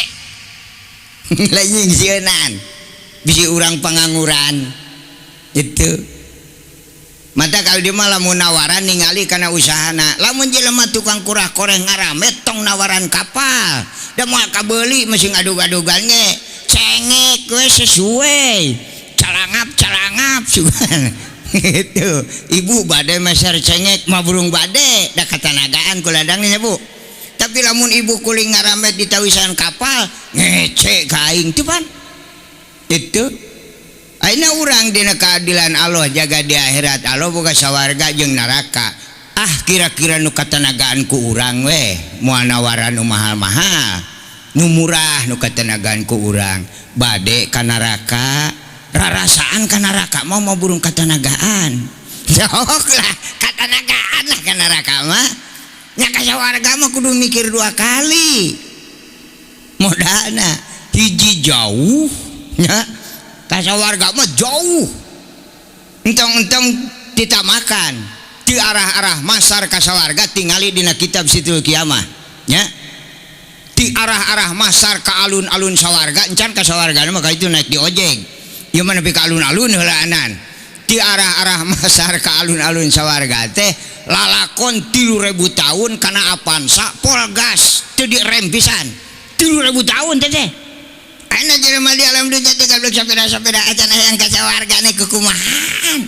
Lain sieunan. Bisi urang pangangguran. Itu. Mata kalau dia mah lamun nawaran ningali kana usahana. Lamun jelema tukang kurah koreh ngaramet tong nawaran kapal. Da moal kabeuli mesti ngadug-adugan ge. Cengek we sesuai. Calangap-calangap sugan. Gitu. Ibu bade meser cengek mah burung bade da katanagaan ku ladangnya Bu. Tapi lamun ibu kuling ngaramet di tawisan kapal ngece ka aing teu pan. Itu. Ayeuna urang dina keadilan Allah jaga di akhirat Allah boga sawarga jeung neraka. Ah kira-kira nu katanagaan ku urang we moal nawaran nu mahal-mahal. Nu murah nu katanagaan ku urang. Bade ka neraka, rarasaan ka neraka mah mau burung katanagaan. Sok lah katanagaan lah ka neraka mah. Nya ka sawarga mah kudu mikir dua kali. Modalna hiji jauh nya. Kasawarga mah jauh. Entong-entong ditamakan di arah-arah masar kasawarga tingali dina kitab Situl Kiamah nya. Di arah-arah masar ka alun-alun sawarga encan kasawarga mah ka itu naik di ojek. Ieu mah nepi ka alun-alun heulaanan. Di arah-arah masar ka alun-alun sawarga teh lalakon 3000 tahun kana Avanza pol gas teu direm pisan. 3000 tahun teh teh. Ayeuna jelema di alam dunya teh gablek sapeda-sapeda acan hayang ka sawarga nih kukumahan.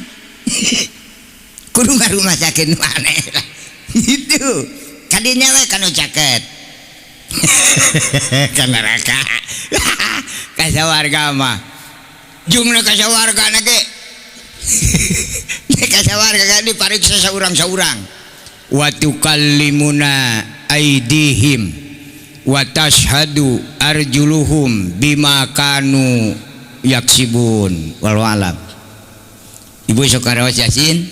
Kudu ngarumasakeun maneh lah. Gitu. Kadinya we kanu caket. Ka neraka. Ka sawarga mah. Jungna ka sawarga na ge. Ka sawarga kan dipariksa saurang-saurang. Wa tukallimuna aidihim wa tashhadu arjuluhum bima kanu yaksibun. Wallahu alam. Ibu sok karaos Yasin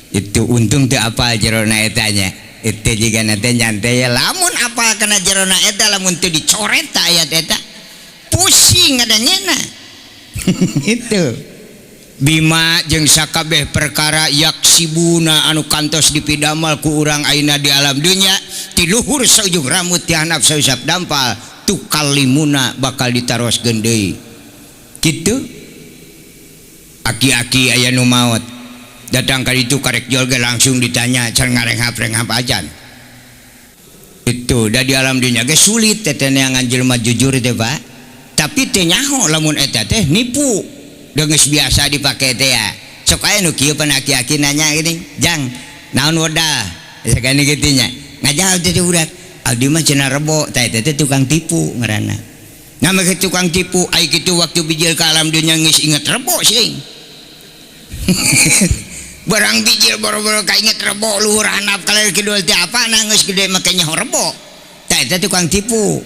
itu untung teu apal jerona eta nya. Itu juga nanti nyantai ya. Lamun apa kena jerona eta lamun teu dicoret ta ayat eta pusing ngadangena. Itu bima jeung sakabeh perkara yaksibuna anu kantos dipidamal ku urang ayeuna di alam dunya ti luhur saujung rambut ti handap sausap dampal tukallimuna bakal ditaroskeun deui. Kitu aki-aki aya nu maot datang ka ditu karek jol ge langsung ditanya can ngarenghap-renghap acan. Itu da di alam dunya ge sulit teh neangan jelema jujur teh Pak. Tapi teu nyaho lamun eta teh nipu. Geus biasa dipake teh ya. Sok aya nu kieu pan aki-aki nanya geuning, "Jang, naon modal?" Sakani kitu nya. Ngajawab teh budak, "Abdi mah cenah rebo, tah eta teh tukang tipu ngaranna." Nah make tukang tipu ai kitu waktu bijil ka alam dunya geus inget rebo sing. Barang bijil boro-boro kainget rebo luhur handap kaler kidul teh apa nah geus gede make nyaho rebo. Tah eta tukang tipu.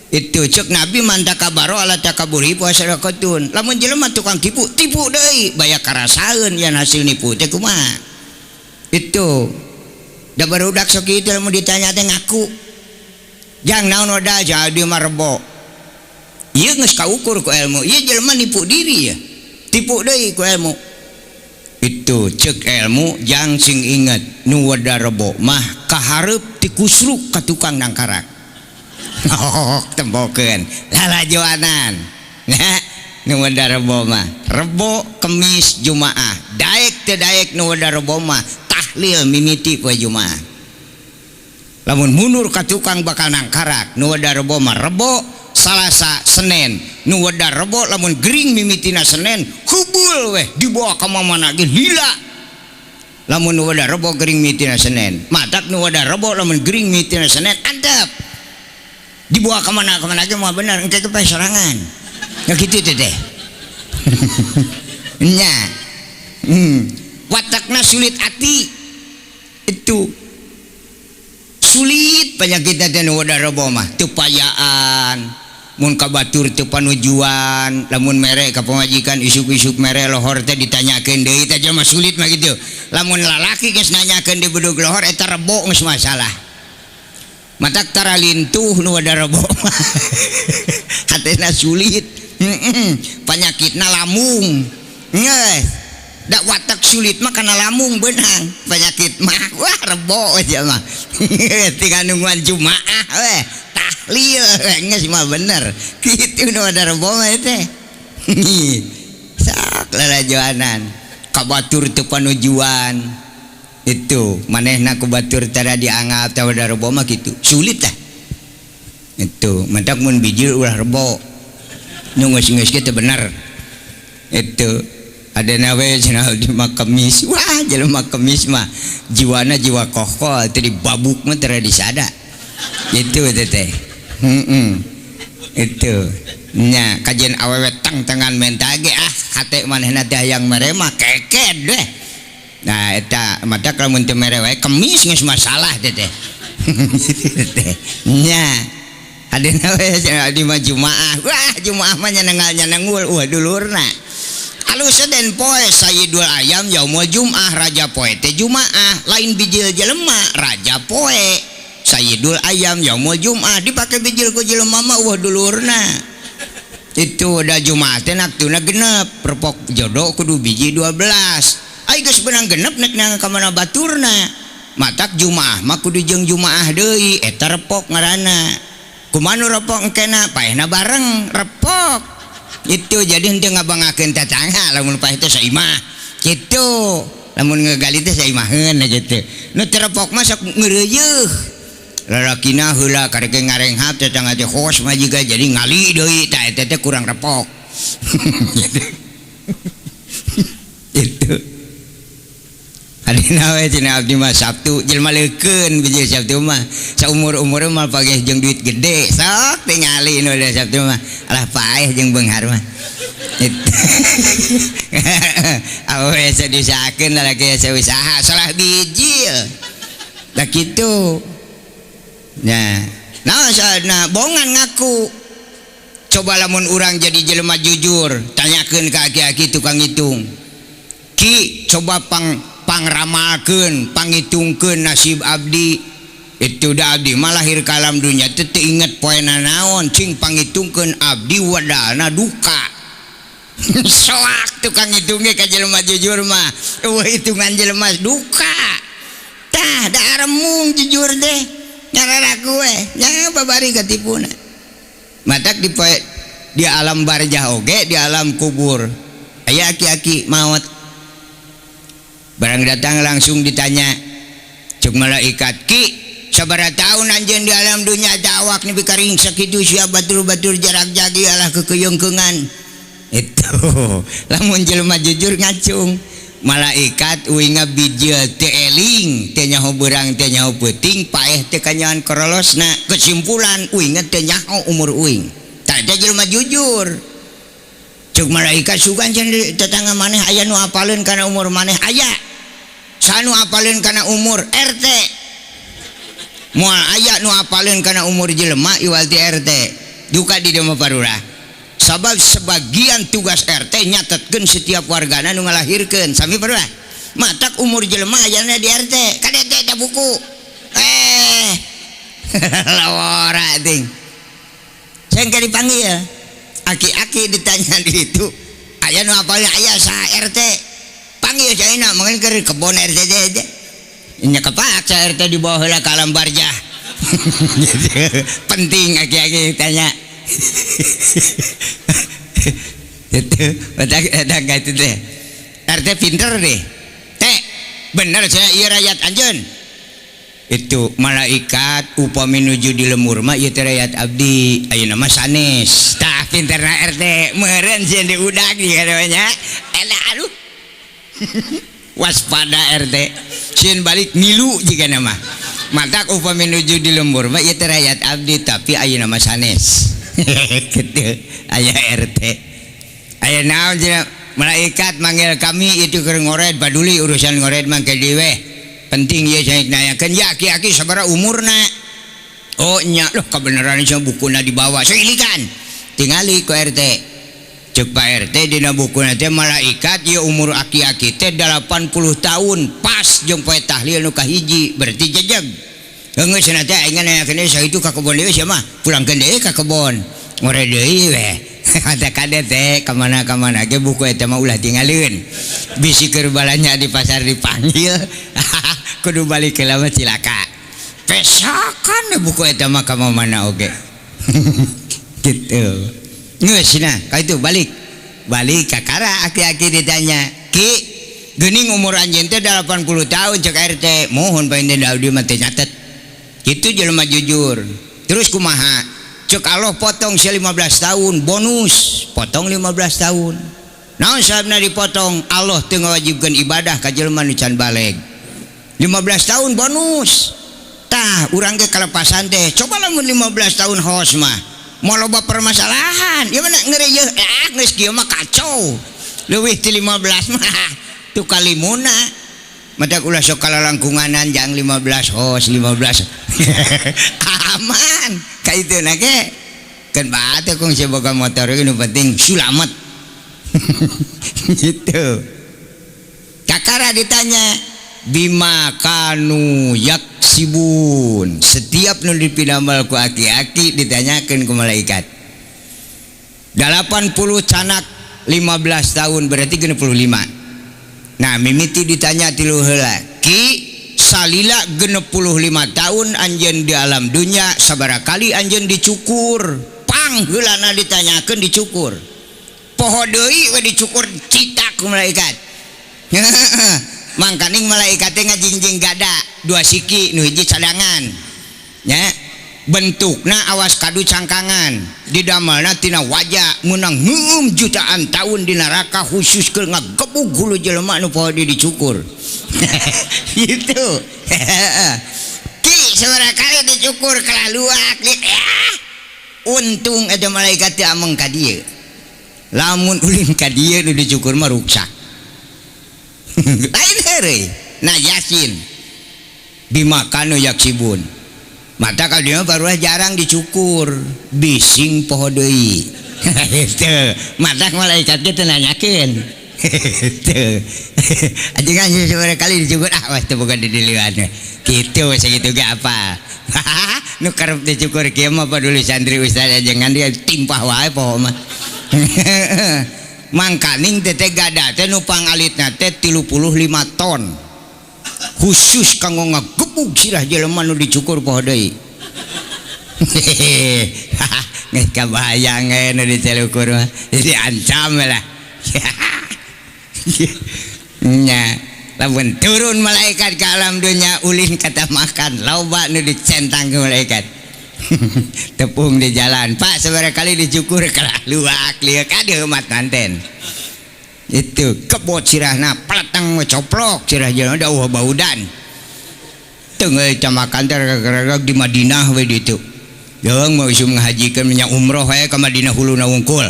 Itu cek Nabi man takabaro ala takaburi puasadaqatun. Lamun jelema tukang tipu, tipu deui baya karasaeun yan hasil nipu teh kumaha. Itu da barudak sok kitu lamun ditanya teh ngaku. Jang naon modal jadi mah rebo. Ieu geus kaukur ku ilmu. Ieu jelema nipu diri ya. Tipu deui ku ilmu. Itu cek ilmu jang sing inget nu weda rebo mah kahareup ti kusruk ka tukang nangkarak. Oh, tembokeun lalajoanan. Nah, nu weda rebo mah rebo Kemis Jumaah. Daek teu daek nu weda rebo mah tahlil mimiti poe Jumaah. Lamun mundur ka tukang bakal nangkarak nu weda rebo mah rebo Salasa Senin. Nu weda rebo lamun gering mimitina Senin hubul weh dibawa ka mamana ge lila. Lamun nu weda rebo gering mimitina Senin, matak nu weda rebo lamun gering mimitina Senin antep. Dibawa kemana kemana ge mah bener engke ge sorangan. Ya kitu teh teh. Nya. Watakna sulit ati. Itu sulit penyakitna teh nu weda rebo mah teu payaan. Mun ka batur teu panujuan, lamun mere ka pamajikan isuk-isuk mere lohor teh ditanyakeun deui teh jelema sulit mah kitu. Lamun lalaki geus nanyakeun di bedug lohor eta rebo geus masalah. Matak tara lintuh nu weda rebo mah. Hatena sulit. Penyakitna lamung. Geus. Da watak sulit mah kana lamung beunang. Penyakit mah wah rebo aja mah. Tinggal nungguan Jumaah weh. Tahlil geus mah bener. Kitu nu weda rebo mah teh. Sok lalajoanan. Ka batur teu panujuan. Itu manehna ku batur tara dianggap teh weda rebo mah kitu. Sulit lah. Itu matak mun bijil ulah rebo. Nu geus-geus ge teu bener. Itu adena we cenah di mah Kemis. Wah, jelema Kemis mah jiwana jiwa kokol teu dibabuk mah tara disada. Itu teh teh. Itu nya kajian awewe tang-tangan menta ge ah hate manehna teh hayang mere mah keked deh. Nah eta matak lamun teu mere wae Kemis geus masalah teh teh. Teh. Nya adena we cenah di mah Jumaah. Wah, Jumaah mah nyanengal-nyanengul wah dulurna. Alus den poe Sayyidul Ayam yaumul Jumaah raja poe teh Jumaah lain bijil jelema raja poe. Sayyidul Ayam yaumul Jumaah dipake bijil ku jelema mah wah dulurna. Itu da Jumaah teh naktuna genep perpok jodoh kudu biji 12. Ai geus beunang genep nek nang ka mana baturna. Matak Jumaah mah kudu jeung Jumaah deui eta repok ngaranna. Kumaha nu repok engkena paehna bareng repok. Itu jadi henteu ngabangakeun tatangga lamun paeh teh saimah. Kitu lamun ngegali teh saimaheun kitu. Nu teu repok mah sok ngeureuyeuh. Lalakina heula karek ngarenghap tetangga teh hos mah jiga jadi ngali deui tah eta teh kurang repok. Itu. Adina we cenah abdi mah Sabtu jelema leukeun bijil Sabtu mah saumur-umur mah pageh jeung duit gede sok tingali nu Sabtu mah alah paeh jeung beunghar mah. Awe sadisakeun lalaki usaha salah bijil. Da kitu. Nah, nah bongan ngaku. Coba lamun urang jadi jelema jujur, tanyakeun ka aki-aki tukang hitung. Ki, coba pang Pangramalkeun, pangitungkeun nasib abdi. Itu da abdi mah lahir ka alam dunya teh teu inget poena naon, cing pangitungkeun abdi wadalna duka. Soak tukang hitung ge ka jelema jujur mah. Eueuh hitungan jelema duka. Tah da aremung jujur teh. Nyararaku we, nya babari katipuna. Matak di poe di alam barjah oge, di alam kubur. Aya aki-aki maot. Barang datang langsung ditanya. Cuk malaikat, "Ki, sabaraha tahun anjeun di alam dunya teh awak nepi ka ringsek kitu sia batur-batur jarak jagi alah kekeyeungkeungan." Itu lamun jelema jujur ngacung. Malaikat uing bijil teu eling, teu nyaho beurang teu nyaho peuting, paeh teu kanyahoan korolosna. Kesimpulan uing teu nyaho umur uing. Tah teh jelema jujur. Cuk malaikat sugan cenah tetangga maneh aya nu apaleun kana umur maneh aya. Sanu apaleun kana umur RT. Moal aya nu apaleun kana umur jelema iwal ti RT. Duka di dieu mah parurah. Sabab sebagian tugas RT nyatetkeun setiap wargana nu ngalahirkeun. Sami parurah. Matak umur jelema ayana di RT. Kade teh da buku. Lawara ting. Seng dipanggil. Aki-aki ditanya di itu. Aya nu apaleun aya sa RT. Panggil caina mungkin ke kebon RT teh. Nya kepaksa RT di bawah heula ka alam barjah. Penting aki-aki ditanya. Itu eta itu teh. RT pinter deh. Teh, bener saya ieu rakyat anjeun. Itu malaikat upami nuju di lemur mah ieu teh rakyat abdi. Ayeuna mah sanes. Tah pinterna RT meureun sieun diudag nya. Eta aduh. Waspada RT. Sieun balik ngilu jigana mah. Matak upami nuju di lembur mah ieu teh rakyat abdi tapi ayeuna mah sanes. Kitu aya RT. Aya naon cenah malaikat manggil kami itu keur ngored paduli urusan ngored mah ke dieu weh. Penting ieu saya nanyakeun ya aki-aki sabaraha umurna. Oh nya loh kebenaran cenah bukuna dibawa. Sailikan. Tingali ku RT. Cek Pak RT dina bukuna teh malaikat ieu umur aki-aki teh 80 tahun pas jeung poe tahlil nu kahiji berarti jejeg. Geus cenah teh aing nanyakeun sakitu ka kebon deui sia mah pulangkeun deui ka kebon. Ngored deui weh. Kata kade teh kamana-kamana ge buku eta mah ulah tinggalieun. Bisi keur balanja di pasar dipanggil kudu balik heula mah cilaka. Pesakan buku eta mah ka mana oge. Gitu. Geus nah, ka itu balik. Balik kakara aki-aki ditanya, "Ki, geuning umur anjeun teh 80 tahun cek RT." Mohon pae abdi mah teu nyatet. Kitu jelema jujur. Terus kumaha? Cek Allah potong si 15 tahun bonus, potong 15 tahun. Naon sababna dipotong? Allah teu ngawajibkeun ibadah ka jelema nu can baleg. 15 tahun bonus. Tah, urang ge kalepasan teh. Coba lamun 15 tahun hos mah. Moal loba permasalahan. Ieu mah ngeureuh ah geus kieu mah kacau. Leuwih ti 15 mah tu kalimuna. Matak ulah sok kalalangkunganan jang 15 hos 15. Aman. Ka itu na ge. Keun batu kung sia boga motor nu penting sulamet. Gitu. Kakara ditanya bima kanu yaksibun. Setiap nu dipidamel ku aki-aki ditanyakeun ku malaikat. 80 canak 15 tahun berarti 65. Nah mimiti ditanya tilu heula. Ki salila 65 tahun anjeun di alam dunya sabaraha kali anjeun dicukur. Pang heulana ditanyakeun dicukur. Poho deui we dicukur citak ku malaikat. Mangkaning malaikat teh ngajingjing gada dua siki nu hiji cadangan. Nya bentukna awas kadu cangkangan didamelna tina wajah meunang heueum jutaan tahun di neraka khusus keur ngagebug hulu jelema nu poho di dicukur. Gitu. Ki sabaraha kali dicukur kalaluak untung eta malaikat teh ameng ka dieu. Lamun ulin ka dieu nu dicukur mah ruksak. Lain heureuy. Nah yasin bima kanu yaksibun. Mata kalau dia baru jarang dicukur, bising poho deui. Gitu. Mata malaikat ge teu nanyakeun. Teu. Ajengan sabaraha kali dicukur ah wah teu boga didilian. Kitu sakitu ge apa. Nu karep dicukur kieu mah paduli santri ustaz ajengan dia timpah wae poho mah. Mangkaning teh gada teh nu pangalitna teh 35 ton. Khusus kanggo ngagebug sirah jelema nu dicukur poho deui. Geus kabayang we nu dicelukur mah. Jadi ancam lah. Nya, lamun turun malaikat ke alam dunia ulin kata makan loba nu dicentang ke malaikat. Tepung di jalan, Pak sabaraha kali dicukur kalah luak lieu ka diheumat manten. Itu kebot sirahna peleteng we coplok sirah jelema da eueuh baudan. Teu geus camakan teh reg di Madinah we ditu. Jeung mau isum ngahajikeun nya umroh we ka Madinah huluna wungkul.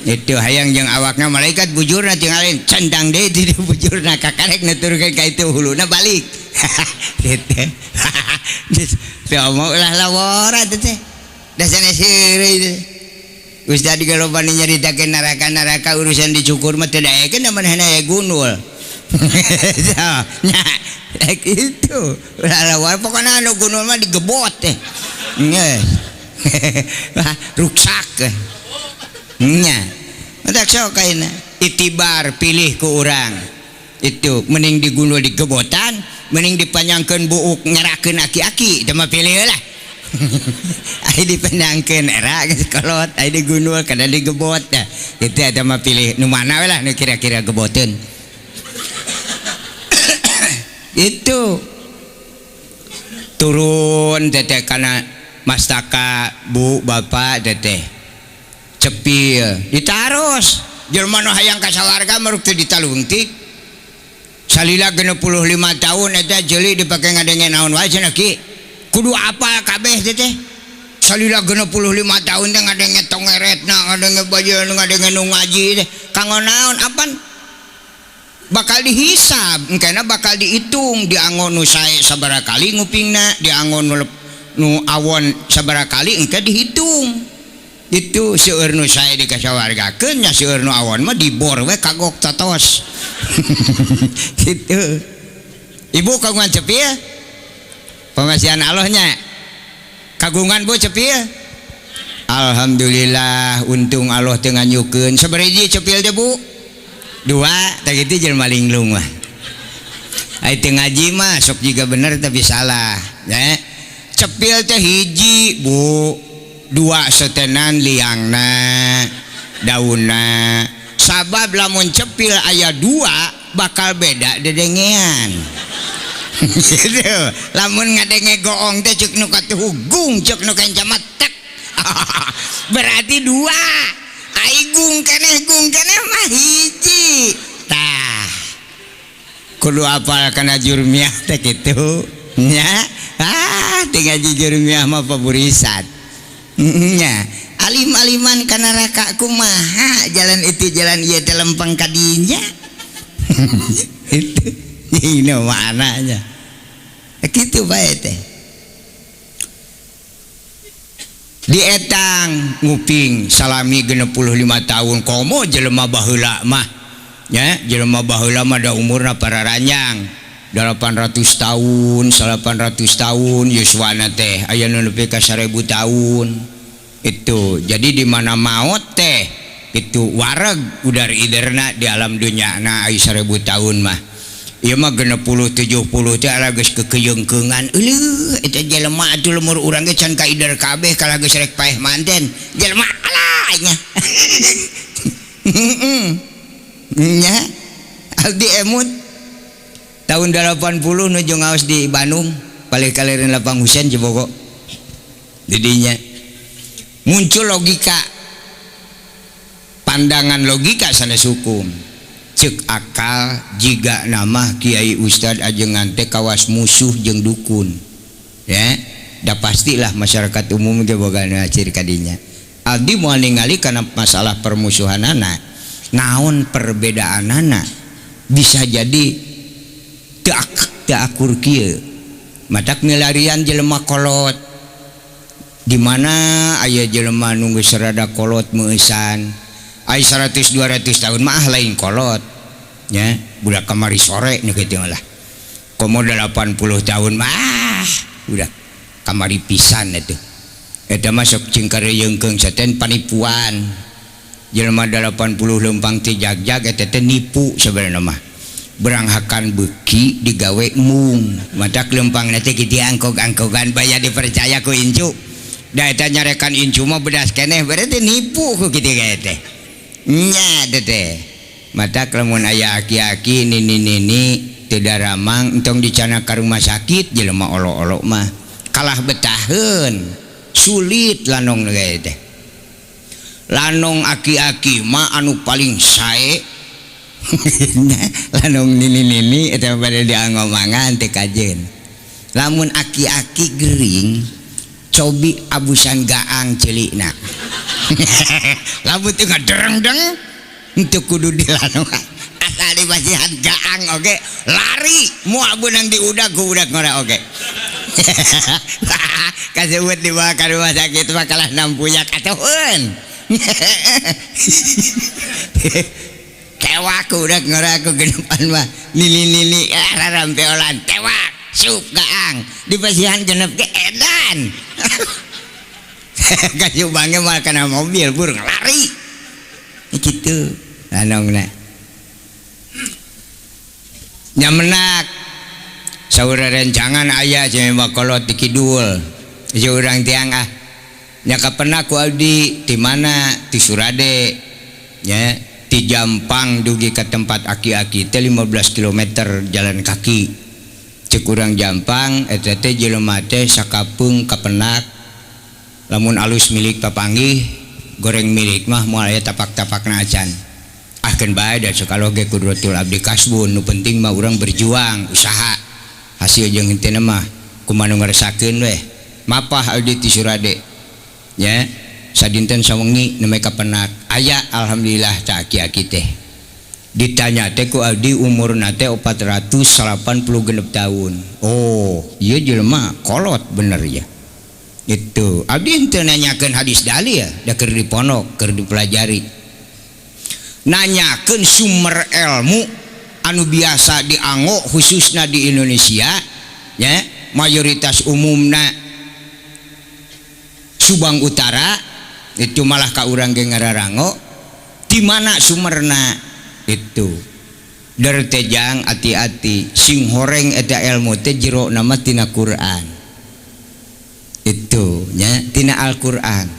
Itu hayang jeung awakna malaikat bujurna tinggalin cendang deui di bujurna kakarek nuturkeun ka itu huluna balik. Gitu. Teu omong ulah lawora teh. Da sanes heureuy teh. Ustaz di loba nyaritakeun neraka-neraka urusan dicukur mah teu daekeun da manehna aya gunul. Nya kitu. Ulah lawora pokona anu gunul mah digebot teh. Geus. Ruksak. Nya. Matak sok kaina itibar pilih ku urang. Itu mending digundul digebotan, mending dipanjangkeun buuk ngerakeun aki-aki, teu mah pilih lah. Ai dipanjangkeun era geus kolot, ai digundul kada digebot dah. Kitu eta mah pilih nu mana we lah nu kira-kira geboteun. Itu turun teteh kana mastaka bu bapak teteh. Cepil ditaros jelema nu hayang ka sawarga maruk teu ditalungtik salila 65 tahun eta jeuli dipake ngadenge naon wae cenah ki kudu apal kabeh teh teh salila 65 tahun teh ngadenge tongeretna ngadenge baju ngadenge nu ngaji teh kanggo naon apan bakal dihisab engkena bakal dihitung diangon nu sae sabaraha kali ngupingna diangon nu awon sabaraha kali engke dihitung. Itu seueur nu sae dikasawargakeun nya seueur nu awon mah dibor we kagok totos. Gitu. Ibu kagungan cepil? Pamasihan Allah nya. Kagungan Bu cepil? Alhamdulillah untung Allah teu nganyukeun. Sabaraha hiji cepil teh Bu? Dua, tah kitu jelema linglung mah. Ai teu ngaji mah sok jiga bener tapi salah, ya. Cepil teh hiji, Bu. Dua setenan liangna daunna sabab lamun cepil aya dua bakal beda dedengean. Gitu. Lamun ngadenge goong teh ceuk nu katuhugung ceuk nu kenca tek. Berarti dua. Ai gung keneh mah hiji. Tah kudu apal kana jurmiah teh kitu nya. Ah teu ngaji jurmiah mah paburisan. Nya, alim-aliman ka neraka kumaha jalan itu jalan ieu teh lempeng ka dinya. Itu ini maknanya. Kitu bae teh. Dietang nguping salami 65 tahun komo jelema baheula mah. Nya, jelema baheula mah da umurna pararanjang. 800 tahun, 800 tahun yuswana teh aya nu nepi ka 1000 tahun. Itu. Jadi di mana maot teh itu wareg udar iderna di alam dunya na aya 1000 tahun mah. Ieu mah 60 70 teh ala geus kekeyeungkeungan. Euleuh eta jelema atuh lemur urang ge can kaider kabeh kalah geus rek paeh manten. Jelema alah nya. Nya. Abdi emut tahun 80 nuju ngaos di Bandung palih kaliren Lapang Husein Cibogo. Didinya muncul logika pandangan logika sanes hukum cek akal jiga nama kiai ustad ajengan teh kawas musuh jeung dukun ya da pastilah masyarakat umum ge boga ciri kadinya. Abdi moal ningali kana masalah permusuhanana naon perbedaanana bisa jadi teu akur kieu matak milarian jelema kolot di mana aya jelema nu geus rada kolot meueusan ai 100 200 tahun mah lain kolot Nya budak kamari sore nu kitu lah. Komo 80 tahun mah budak kamari pisan atuh. Eta mah sok cing kareuyeungkeung saten panipuan. Jelema 80 leumpang ti jagjag eta teh nipu sebenarnya mah. Beranghakan beuki digawe mung. Matak leumpangna teh kitu angkog-angkogan baya dipercaya ku incu. Da eta nyarekan incu mah bedas keneh berarti nipu ku kitu ge teh. Nya teh. Matak lamun aya aki-aki nini-nini teu daramang entong dicana ka rumah sakit jelema olo-olo mah. Kalah betaheun. Sulit lanong ge teh. Lanong aki-aki mah anu paling sae. Lanong nini-nini eta bade diangomangan teh kajen. Lamun aki-aki gering cobi abusan gaang celikna. Lamun teu ngadereng-deng henteu kudu dilanong. Asal dipasihan gaang oge lari moal beunang diudag ku budak ngora oge. Kasebut dibawa ka rumah sakit mah kalah nampuyak atuhun. Tewak udah ngora ku genepan mah nini-nini rarampeolan tewak sup gaang dipasihan genep ge edan. Kasubange mah kana mobil burung lari kitu lanongna nyamenak saur rencangan aya cenah kolot di kidul urang tiang ah nya kapenak ku abdi di mana di Surade nya di Jampang dugi ke tempat aki-aki teh 15 km jalan kaki. Cek urang Jampang eta teh jelema teh sakapeung kapenak lamun alus milik papanggih goreng milik mah moal aya tapak-tapakna acan. Ah keun bae da sakaloge kudratul abdi kasbun nu penting mah urang berjuang usaha hasil jeung henteu mah kumaha nu ngaresakeun weh. Mapah abdi ti Surade nya sadinten sawengi nembe kapenak aya alhamdulillah ca aki-aki teh ditanya teh ku abdi umurna teh 486 tahun. Oh ieu jelema kolot bener ya itu abdi henteu nanyakeun hadis dalil da keur dipondok keur dipelajari nanyakeun sumber ilmu anu biasa dianggo khususna di Indonesia nya mayoritas umumna Subang Utara itu malah ka urang ge ngararango di mana sumerna itu der tejang ati-ati sing horeng eta ilmu teh jero nama tina Quran itu nya tina Al-Qur'an.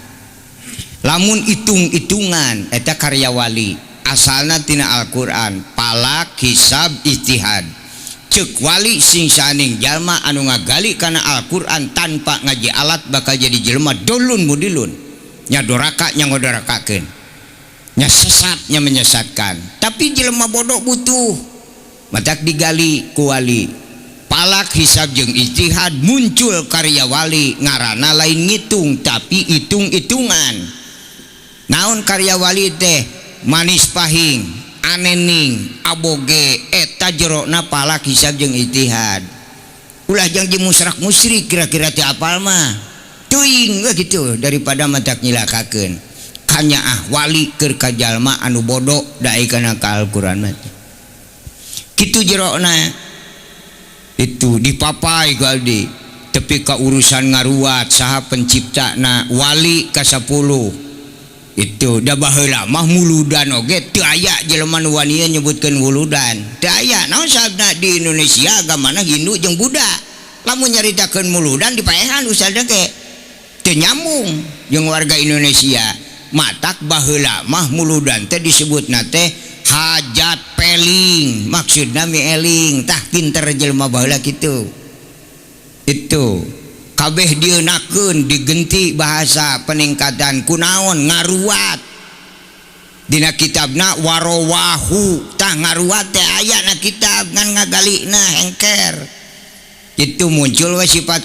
Lamun hitung-hitungan eta karya wali asalna tina Al-Qur'an palak hisab ijtihad. Cek wali sing saning jalma anu ngagali kana Al-Qur'an tanpa ngaji alat bakal jadi jelema dolun mudilun nya doraka nya ngodorakakeun nya sesat nya menyesatkan. Tapi jelema bodoh butuh matak digali ku wali palak hisab jeung ijtihad muncul karya wali ngaranna lain ngitung tapi hitung-hitungan. Naon karya wali teh manis pahing anening aboge eta jerona palak hisab jeung ijtihad. Ulah jang jeung musyrik musyrik kira-kira teu apal mah teuing we kitu daripada matak nyilakakeun. Kanyaah wali keur ka jalma anu bodoh dae kana ka Al-Qur'an mah. Kitu jerona itu dipapai ku abdi tepi ka urusan ngaruat saha penciptana wali ka 10 itu da baheula mah muludan oge teu aya jelema nu wani nyebutkeun wuludan teu aya naon sababna di Indonesia agamana Hindu jeung Buddha lamun nyaritakeun muludan dipaehan ustadna ge teu nyambung jeung warga Indonesia. Matak baheula mah muludan teh disebutna teh hajat peling maksudna mieling tah pinter jelema baheula kitu. Itu kabeh dieunakeun digenti bahasa peningkatan kunaon ngaruat dina kitabna warowahu tah ngaruat teh aya na kitab ngan ngagalina hengker. Itu muncul we sifat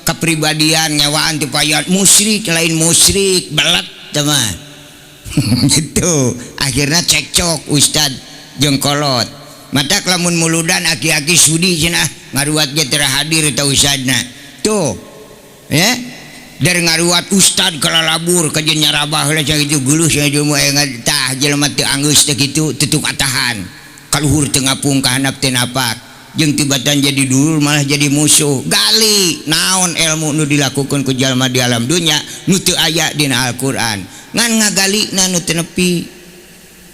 kepribadian ngewaan ti payat musyrik lain musyrik belet teh mah. Gitu akhirnya cekcok ustad jeung kolot matak lamun muludan aki-aki sudi cenah ngaruat ge teu hadir eta ustadna tuh ya dari ngaruat ustad kalalabur ka jeung nyarabah heula cenah kitu geuleuh cenah jelema tah jelema teu anggeus teh kitu teu katahan Kaluhur teu ngapung ka handap teu napak. Jeung tibatan jadi dulur malah jadi musuh. Gali naon ilmu nu dilakukeun ku jalma di alam dunya nu teu aya dina Al-Qur'an. Ngan ngagalina nu teu nepi.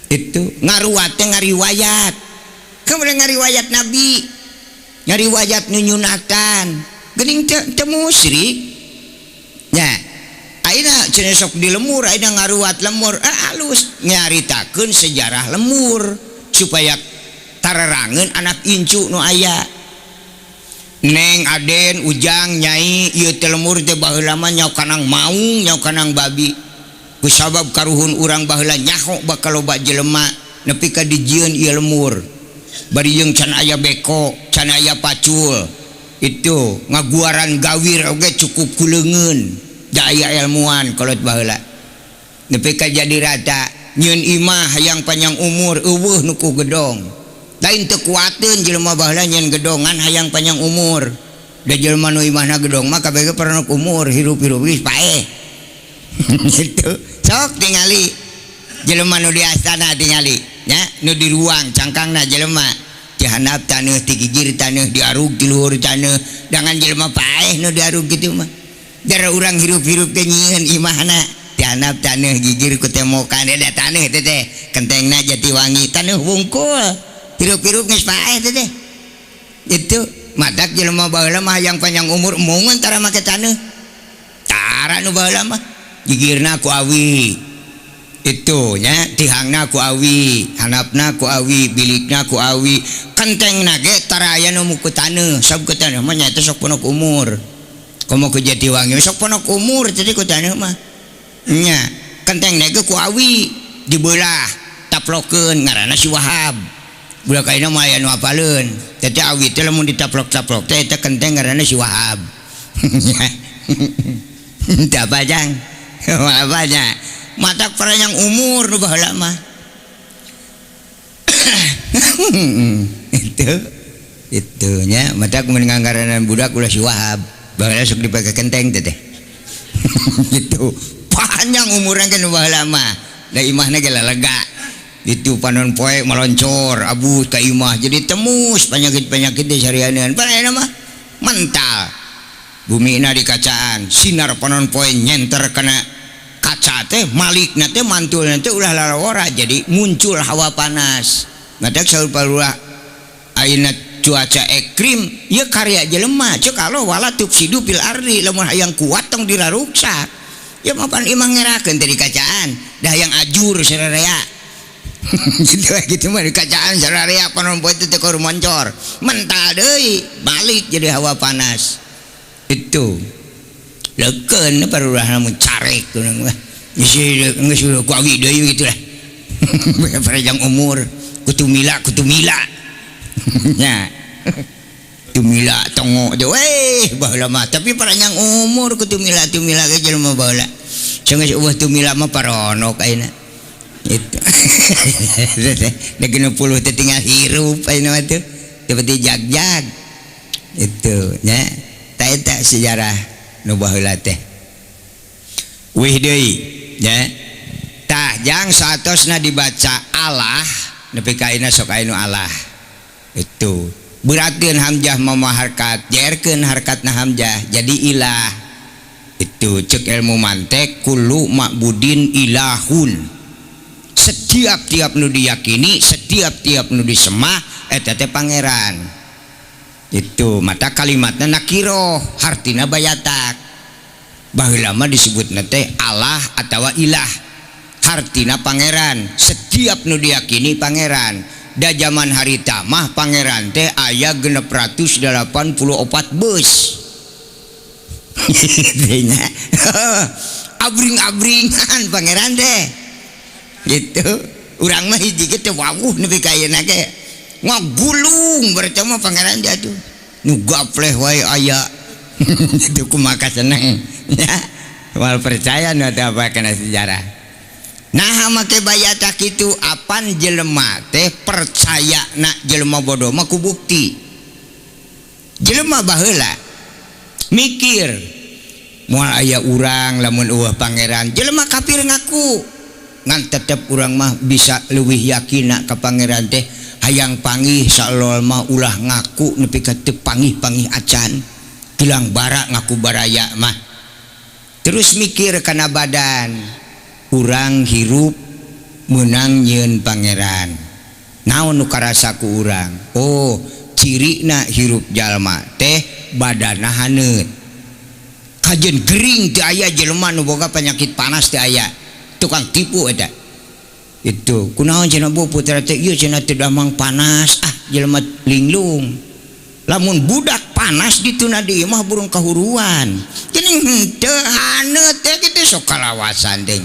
Itu ngaruat teh ngariwayat. Kemudian ngariwayat Nabi, ngariwayat nu nyunatan. Geuning teu musyrik. Nya, ayeuna cenah sok di lemur, ayeuna ngaruat lemur, alus nyaritakeun sejarah lemur supaya tararangeun anak incu nu aya. Neng Aden Ujang Nyai ieu teh lemur teh baheula mah nyaho kanang maung, nyaho kanang babi. Kusabab karuhun urang baheula nyaho bakal loba jelema nepi ka dijieun ieu lemur. Bari jeung can aya beko, can aya pacul. Itu ngaguaran gawir oge cukup ku leungeun. Da aya ilmuan kolot baheula. Nepi ka jadi rata nyieun imah hayang panjang umur eueuh nu ku gedong. Lain teu kuateun jelema baheula nyieun gedongan hayang panjang umur. Da jelema nu imahna gedong mah kabeh ge paranok umur hirup-hirup geus paeh. Gitu. Sok tingali jelema nu di astana tingali nya, nu di ruang cangkangna jelema di handap taneuh, ti gigir taneuh, diarug ti luhur taneuh, dangan jelema paeh nu diarug kitu mah. Dara urang hirup-hirup teh nyieun imahna di handap taneuh, gigir ku temokan da taneuh teh teh kentengna Jatiwangi taneuh wungkul. Hirup-hirup geus paeh teh teh. Itu matak jelema baheula mah hayang panjang umur embungeun tara make taneuh. Tara nu baheula mah gigirna ku awi. Itu nya tihangna ku awi, handapna ku awi, bilikna ku awi, kentengna ge tara aya nu ku taneuh, sab ku taneuh mah nyaeta sok ponok umur. Komo ku Jatiwangi sok ponok umur jadi ku taneuh mah. Nya kentengna ge ku awi dibelah taplokeun ngaranna si Wahab. Budak ayeuna mah aya nu apaleun. Teh awi teh lamun ditaplok-taplok teh eta kenteng ngaranna si Wahab. Teu apa jang? Apa nya? Matak panjang umur nu baheula mah. Itu nya matak mun ngangaranan budak ulah si Wahab. Baheula sok dipake kenteng teh teh. Gitu. Panjang umurna ge nu baheula mah. Da imahna ge lalega. Itu panon poe meloncor abu ka imah jadi temus penyakit-penyakit di sarianeun. Pan mah mental. Bumina di kacaan, sinar panon poe nyenter kana kaca teh malikna teh mantulna teh ulah lalawara jadi muncul hawa panas. Matak saur parulah ayeuna cuaca ekstrim ieu karya jelema ceuk Allah wala tufsidu fil ardi lamun hayang kuat tong diraruksak. Ya mapan imah ngerakeun teh di kacaan, dah hayang ajur sararea. Gitu gitu mah di kacaan sararea panon poe teh teu moncor. Mental deui balik jadi hawa panas. Itu leukeun parurah mun carek urang mah. Geus geus ku awi deui kitu lah. Panjang umur kutumila kutumila. Nya. Tumila tongo teh weh baheula mah tapi panjang umur kutumila tumila ge jelema baheula. Sanggeus eueuh tumila mah paronok ayeuna. Itu. Da 60 teh tinggal hirup ayeuna mah teh. Seperti jag-jag. Itu nya. Ta eta sejarah nu baheula teh. Wih deui nya. Tah jang saatosna dibaca Allah nepi ka ayeuna sok aya nu Allah. Itu beratkeun hamzah mama harkat, jerkeun harkatna hamzah jadi ilah. Itu cek ilmu mantek kullu ma'budin ilahun. Setiap tiap nu diyakini, setiap tiap nu disemah eta teh pangeran. Itu mata kalimatna nakiroh hartina bayatak. Baheula mah disebutna teh Allah atawa ilah. Hartina pangeran, setiap nu diyakini pangeran. Da zaman harita mah pangeran teh aya 684 beus. Abring-abringan pangeran teh. Gitu. Urang mah hiji ge teh wawuh nepi ka ayeuna ge. Ngagulung berarti mah pangeran teh atuh. Nu gapleh wae aya. Itu kumaha seneng. Ya. Moal percaya nu teh apa kana sejarah. Nah make bayata kitu apan jelema teh percaya na jelema bodoh mah ku bukti. Jelema baheula mikir moal aya urang lamun eueuh pangeran. Jelema kafir ngaku ngan tetep urang mah bisa leuwih yakin ka pangeran teh. Hayang panggih salol mah ulah ngaku nepi ka teu panggih-panggih acan. Gelang bara ngaku baraya mah. Terus mikir kana badan. Urang hirup meunang nyieun pangeran. Naon nu karasa ku urang? Oh, cirina hirup jalma teh badana haneut. Kajen gering teu aya jelema nu boga penyakit panas teu aya. Tukang tipu eta. Itu kunaon cenah bu putra teh ieu cenah teu damang panas, ah jelema linglung. Lamun budak panas dituna di imah burung kahuruan. Geuning henteu haneut teh kitu sok kalawasan teh.